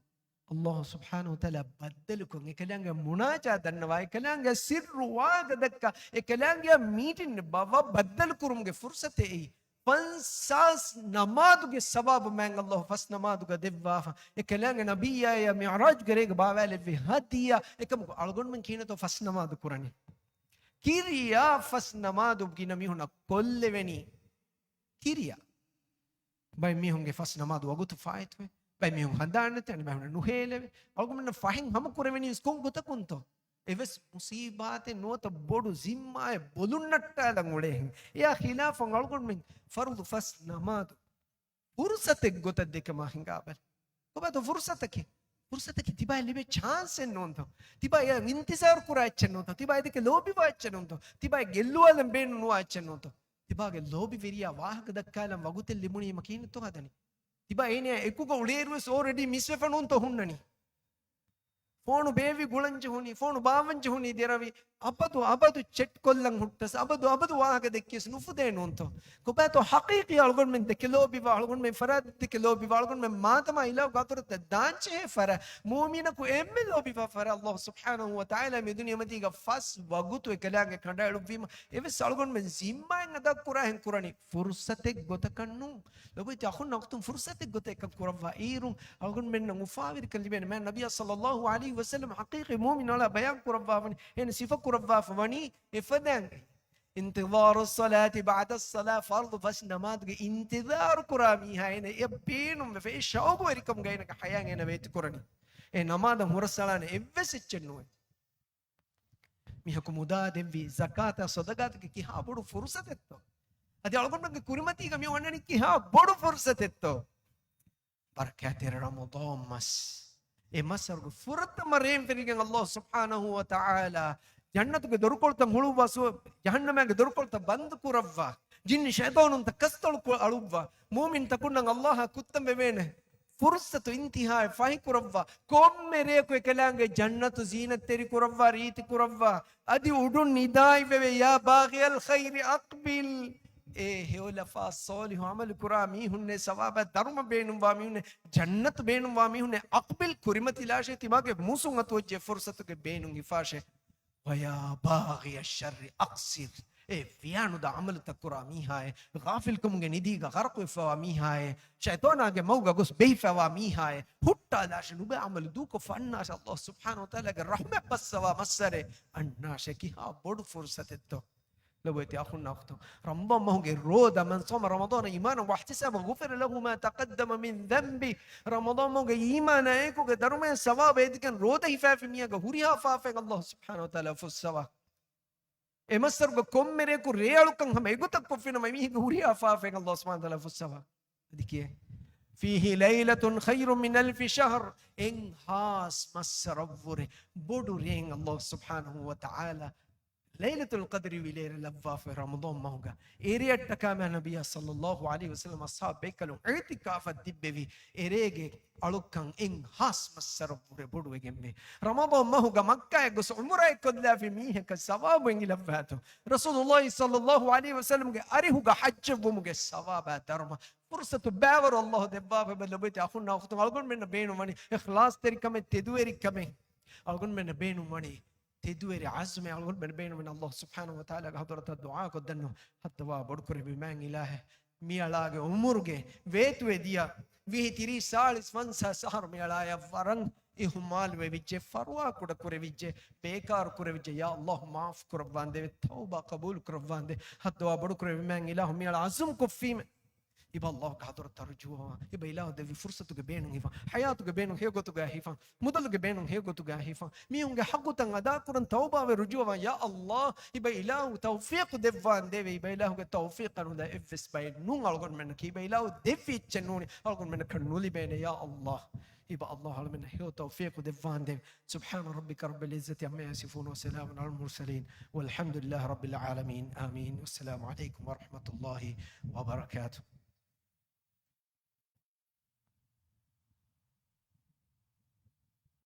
ﷲ ސުބްޙާނަހޫ ވަތަޢާލާ ބައްދަލުކޮށް، އެކަލާނގެ މުނާޖާ ދަންނަވާ، އެކަލާނގެ ސިއްރު ވާހަކަ ދައްކާ، އެކަލާނގެ މީޓިން ބަވަ ބައްދަލު ކުރުމުގެ ފުރުޞަތެއް އެއީ. ފަންސާސް ނަމާދުގެ ސަވާބު މާތް ﷲ ފަސް ނަމާދުގަ ދެއްވާފަ. އެކަލާނގެ ނަބިއްޔާޔާ މިޢުރާޖުގެ ރޭގަ ބާވާލެއްވި ހަދިޔާ. އެކަމަކު އަޅުގަނޑުމެން ކިހިނެއްތޯ ފަސް ނަމާދު ކުރަނީ؟ ކިރިޔާ ފަސް ނަމާދު ގިނަ މީހުންނަށް ކޮށްލެވެނީ. ކިރިޔާ. ބައެއް މީހުންގެ ފަސް ނަމާދު ވަގުތު ފާއިތުވޭ. ބައެއް މީހުން ހަނދާން ނެތޭ، އަނެއް ބައެއް މީހުންނަށް ނުހޭލެވޭ. އަޅުގަނޑުމެންނަށް ފަހެން ހަމަ ކުރެވެނީސް ކޮން ގޮތަކުންތޯ؟ އެވެސް މުޞީބާތެއް ނުވަތަ ބޮޑު ޒިންމާއެއް ބޮލުން ނައްޓާލަން އުޅޭހެން. އެއާ ޚިލާފަށް އަޅުގަނޑުމެން ފަރުޟު ފަސް ނަމާދު ފުރުޞަތެއް ގޮތަށް ދެކެމާ ހިނގާބަލަ. ކޮބާތޯ ފުރުޞަތަކީ؟ ފުރުޞަތަކީ ތިބާއަށް ލިބޭ ޗާންސެއް ނޫންތޯ؟ ތިބާ އެއަށް އިންތިޒާރު ކުރާ އެއްޗެއް ނޫންތޯ؟ ތިބާ އެދެކެ ލޯބިވާ އެއްޗެއް ނޫންތޯ؟ ތިބާ ގެއްލުވާލަން ބޭނުން ނުވާ އެއްޗެއް ނޫންތޯ؟ ތިބާގެ ލޯބިވެރިޔާ ވާހަކަ ދައްކާލަން ވަގުތެއް ލިބުނީމަ ކިހިނެއްތޯ ހަދަނީ؟ ތިބާ އޭނަޔާ އެކުގަ އުޅޭއިރުވެސް އޯލްރެޑީ މިސްވެފަ ނޫންތޯ ހުންނަނީ؟ ފޯނު ބޭއްވި ގުޅަން ޖެހުނީ، ފޯނު ބާއްވަން ޖެހުނީ ދެރަވި، އަބަދު އަބަދު ޗެޓް ކޮށްލަން ހުއްޓަސް، އަބަދު އަބަދު ވާހަކަ ދެއްކިޔަސް ނުފުދޭ ނޫންތޯ؟ ކޮބާތޯ ޙަޤީޤީ އަޅުގަނޑުމެން ދެކެ ލޯބިވާ، އަޅުގަނޑުމެން ފަރާތް ދެކެ ލޯބިވާ، އަޅުގަނޑުމެން މާތަމާ އިލާހުގެ ޙަޟްރަތަށް ދާންޖެހޭ ފަރާތް، މުއުމިނަކު އެންމެ ލޯބިވާ ފަރާތް ﷲ ސުބްޙާނަހޫ ވަތަޢާލާ މި ދުނިޔެމަތީގަ ފަސް ވަގުތު އެކަލާނގެ ކަނޑައެޅުއްވީމަ، އެވެސް އަޅުގަނޑުމެން ޒިންމާއިން އަދާ ކުރާހެން ކުރަނީ ފުރުޞަތެއް ގޮތަކަށް ނޫން. ލޮބުވެތި އަޚުންނާ އުޚްތުން، ފުރުޞަތެއް ގޮތަށް އެކަން ކުރައްވާ އިރުން އަޅުގަނޑުމެންނަށް އުފާވެރިކަން ލިބޭނެ. މާތް ނަބިއްޔާ ޞައްލައްލާހު ޢަލައިހި ވަސައްލަމަ ޙަޤީޤީ މުއުމިނު އަޅާ ބަޔާން ކުރައްވާފަވަނީ، އެފަދައިން، انتظار الصلاة بعد الصلاة، ފަރުޟު ފަސް ނަމާދުގެ އިންތިޒާރު ކުރާ މީހާ އޭނަ އެ ބޭނުންވެފަ، އެ ޝައުގުވެރިކަމުގަ އޭނަގެ ޙަޔާތް އޭނަ ވޭތުކުރަނީ. އެ ނަމާދަށް ހުރަސްއަޅާނެ އެއްވެސް އެއްޗެއް ނުވޭ. މީހަކު މުދާ ދެއްވި ޒަކާތާ ޞަދަޤާތުގެ ކިހާ ބޮޑު ފުރުޞަތެއްތޯ؟ އަދި އަޅުގަނޑުގެ ކުރިމަތީގަ މި އޮންނަނީ ކިހާ ބޮޑު ފުރުޞަތެއްތޯ؟ ބަރަކާތްތެރި ރަމަޟާން މަސް. އެ މަސް އަރުގެ ފުރަތަމަ ރޭން ފެށިގެން ﷲ ސުބްޙާނަހޫ ވަތަޢާލާ ޖަންނަތުގެ ދޮރުކޮޅުތައް ހުޅުއްވާ ސު-، ޖަހަންނަމާގެ ދޮރުކޮޅުތައް ބަންދު ކުރައްވާ، ޖިންނި ޝައިޠާނުންތައް ކަސްތޮޅު ކު-، އަޅުއްވާ، މުއުމިންތަކުންނަށް ﷲ އާ ކުއްތަން ވެވޭނެ ފުރުޞަތު އިންތިހާއެއް ފަހިކުރައްވާ، ކޮންމެ ރެޔަކު އެކަލާނގެ ޖަންނަތު ޒީނަތްތެރި ކުރައްވާ، ރީތި ކުރައްވާ، އަދި އުޑުން ނިދާއި ވެވޭ، يا باغي الخير أقبل. އޭ ހެޔޮލަފާ ޞާލިޙު ޢަމަލު ކުރާ މީހުންނޭ، ސަވާބާ ދަރުމަ ބޭނުންވާ މީހުންނޭ، ޖަންނަތު ބޭނުންވާ މީހުންނޭ، أقبل، ކުރިމަތިލާށޭ، ތިމާގެ މޫސުން އަތުވެއްޖެ ފުރުޞަތުގެ ބޭނުން ހިފާށޭ. ويا باغي الشر أقصر. އޭ ވިޔާނުދާ ޢަމަލުތައް ކުރާ މީހާއޭ، ޣާފިލްކަމުގެ ނިދީގަ ޣަރަޤުވެފަވާ މީހާއޭ، ޝައިޠާނާގެ މަގުގަ ގޮސް ބެހިފަވާ މީހާއޭ، ހުއްޓާލާށޭ، ނުބައި ޢަމަލު ދޫކޮށް ފަންނާށޭ، ﷲ ސުބްޙާނަހޫ ވަތަޢާލާގެ ރަޙްމަތް ބައްސަވާ މައްސަރެއް އަންނާށޭ. ކިހާ ބޮޑު ފުރުޞަތެއްތޯ؟ ލޮބުވެތި އަޚުންނާ އުޚްތުން، ރަމަޟާން މަހުގެ ރޯދަ، من صام رمضان إيمانا واحتسابا غفر له ما تقدم من ذنبه. ރަމަޟާން މަހުގެ އީމާނާ އެކުގެ ދަރުމަޔަށް ސަވާބު އެދިގެން ރޯދަ ހިފާފި މީހާގެ ހުރިހާ ފާފައެއް ﷲ ސުބްޙާނަހޫ ވަތަޢާލާ ފުއްސަވާ. އެ މައްސަރުގެ ކޮންމެ ރެޔަކު ރޭއަޅުކަން ހަމަ އެގޮތަށް ކޮށްފިނަމަ މީހެއްގެ ހުރިހާ ފާފައެއް ﷲ ސުބްޙާނަހޫ ވަތަޢާލާ ފުއްސަވާ. އަދި ކިޔޭ، فيه ليلة خير من ألف شهر. އެއް ހާސް މައްސަރަށްވުރެ ބޮޑު ރެއެއް ﷲ ސުބްޙާނަހޫ ވަތަޢާލާ ލައިލަތުލް ޤަދްރި ވިލޭރެ ލައްވާފައި ރަމަޟާން މަހުގަ. އެ ރެއަށްޓަކާ މާތް ނަބިއްޔާ ޞައްލައްލާހު ޢަލައިހި ވަސައްލަމަ އަޞްޙާބު ބޭކަލުން އިޢުތިކާފަށް ދިއްބެވި އެ ރޭގެ އަޅުކަން އެއް ހާސް މައްސަރަށްވުރެ ބޮޑުވެގެންވޭ. ރަމަޟާން މަހުގަ މައްކާއަށް ގޮސް ޢުމުރާއެއް ކޮށްލާފި މީހަކަށް ސަވާބު އެނގިލައްވާތޯ؟ ރަސޫލުﷲ ޞައްލައްލާހު ޢަލައިހި ވަސައްލަމަގެ އަރިހުގަ ޙައްޖަށްވުމުގެ ސަވާބާ ދަރުމަ ފުރުޞަތު ބައިވަރު ﷲ ދެއްވާފަ. ލޮބުވެތި އަޚުންނާ އުޚްތުން، އަޅުގަނޑުމެންނަށް ބޭނުންވަނީ އިޚްލާޞްތެރިކަމެއް، ތެދުވެރިކަމެއް. އަޅުގަނޑުމެންނަށް ބޭނުންވަނީ ތެދުވެރި ޢަޒުމެއް. އަޅުގަނޑުމެން ބޭނުންވަނީ ﷲ ސުބްޙާނަހޫ ވަތަޢާލާގެ ޙަޟްރަތަށް ދުޢާ ކޮށްދެންނު. ހައްދަވާ ބޮޑުކުރެއްވި މާތް އިލާހެއް، މިއަޅާގެ ޢުމުރުގެ ވޭތުވެދިޔަ ވިހި، ތިރީސް، ސާޅީސް، ފަންސާސް އަހަރު މިއަޅާޔަށް ވަރަށް އިހުމާލުވެވިއްޖެ، ފަރުވާކުޑަ ކުރެވިއްޖެ، ބޭކާރު ކުރެވިއްޖެ. ޔާ ﷲ މާފު ކުރައްވާނދެވެ، ތައުބާ ޤަބޫލު ކުރައްވާނދެ. ހައްދަވާ ބޮޑުކުރެއްވި މާތް އިލާހު މިއަޅާ ޢަޒުމް ކޮށްފީމެ އިބަ ﷲގެ ޙަޟްރަތަށް ރުޖޫޢަވާން. އިބަ އިލާހު ދެއްވި ފުރުޞަތުގެ ބޭނުން ހިފަން. ޙަޔާތުގެ ބޭނުން ހެޔޮގޮތުގައި ހިފަން. މުދަލުގެ ބޭނުން ހެޔޮގޮތުގައި ހިފަން. މީހުންގެ ޙައްޤުތައް އަދާކުރަން ތައުބާވެ ރުޖޫޢަވާން. ޔާ ﷲ، އިބަ އިލާހު ތައުފީޤު ދެއްވާނދޭވެ. އިބަ އިލާހުގެ ތައުފީޤަށް ނުލާ އެއްވެސް ބައެއް ނޫން އަޅުގަނޑުމެންނަކީ. އިބަ އިލާހު ދެއްވި އެއްޗެއް ނޫނީ އަޅުގަނޑުމެންނަކަށް ނުލިބޭނެ. ޔާ ﷲ، އިބަ ﷲ އަޅުމެންނަށް ހެޔޮ ތައުފީޤު ދެއްވާނދޭވެ. سبحان ربك رب العزة عما يصفون وسلام على المرسلين والحمد لله رب العالمين. آمين. والسلام عليكم ورحمة الله وبركاته.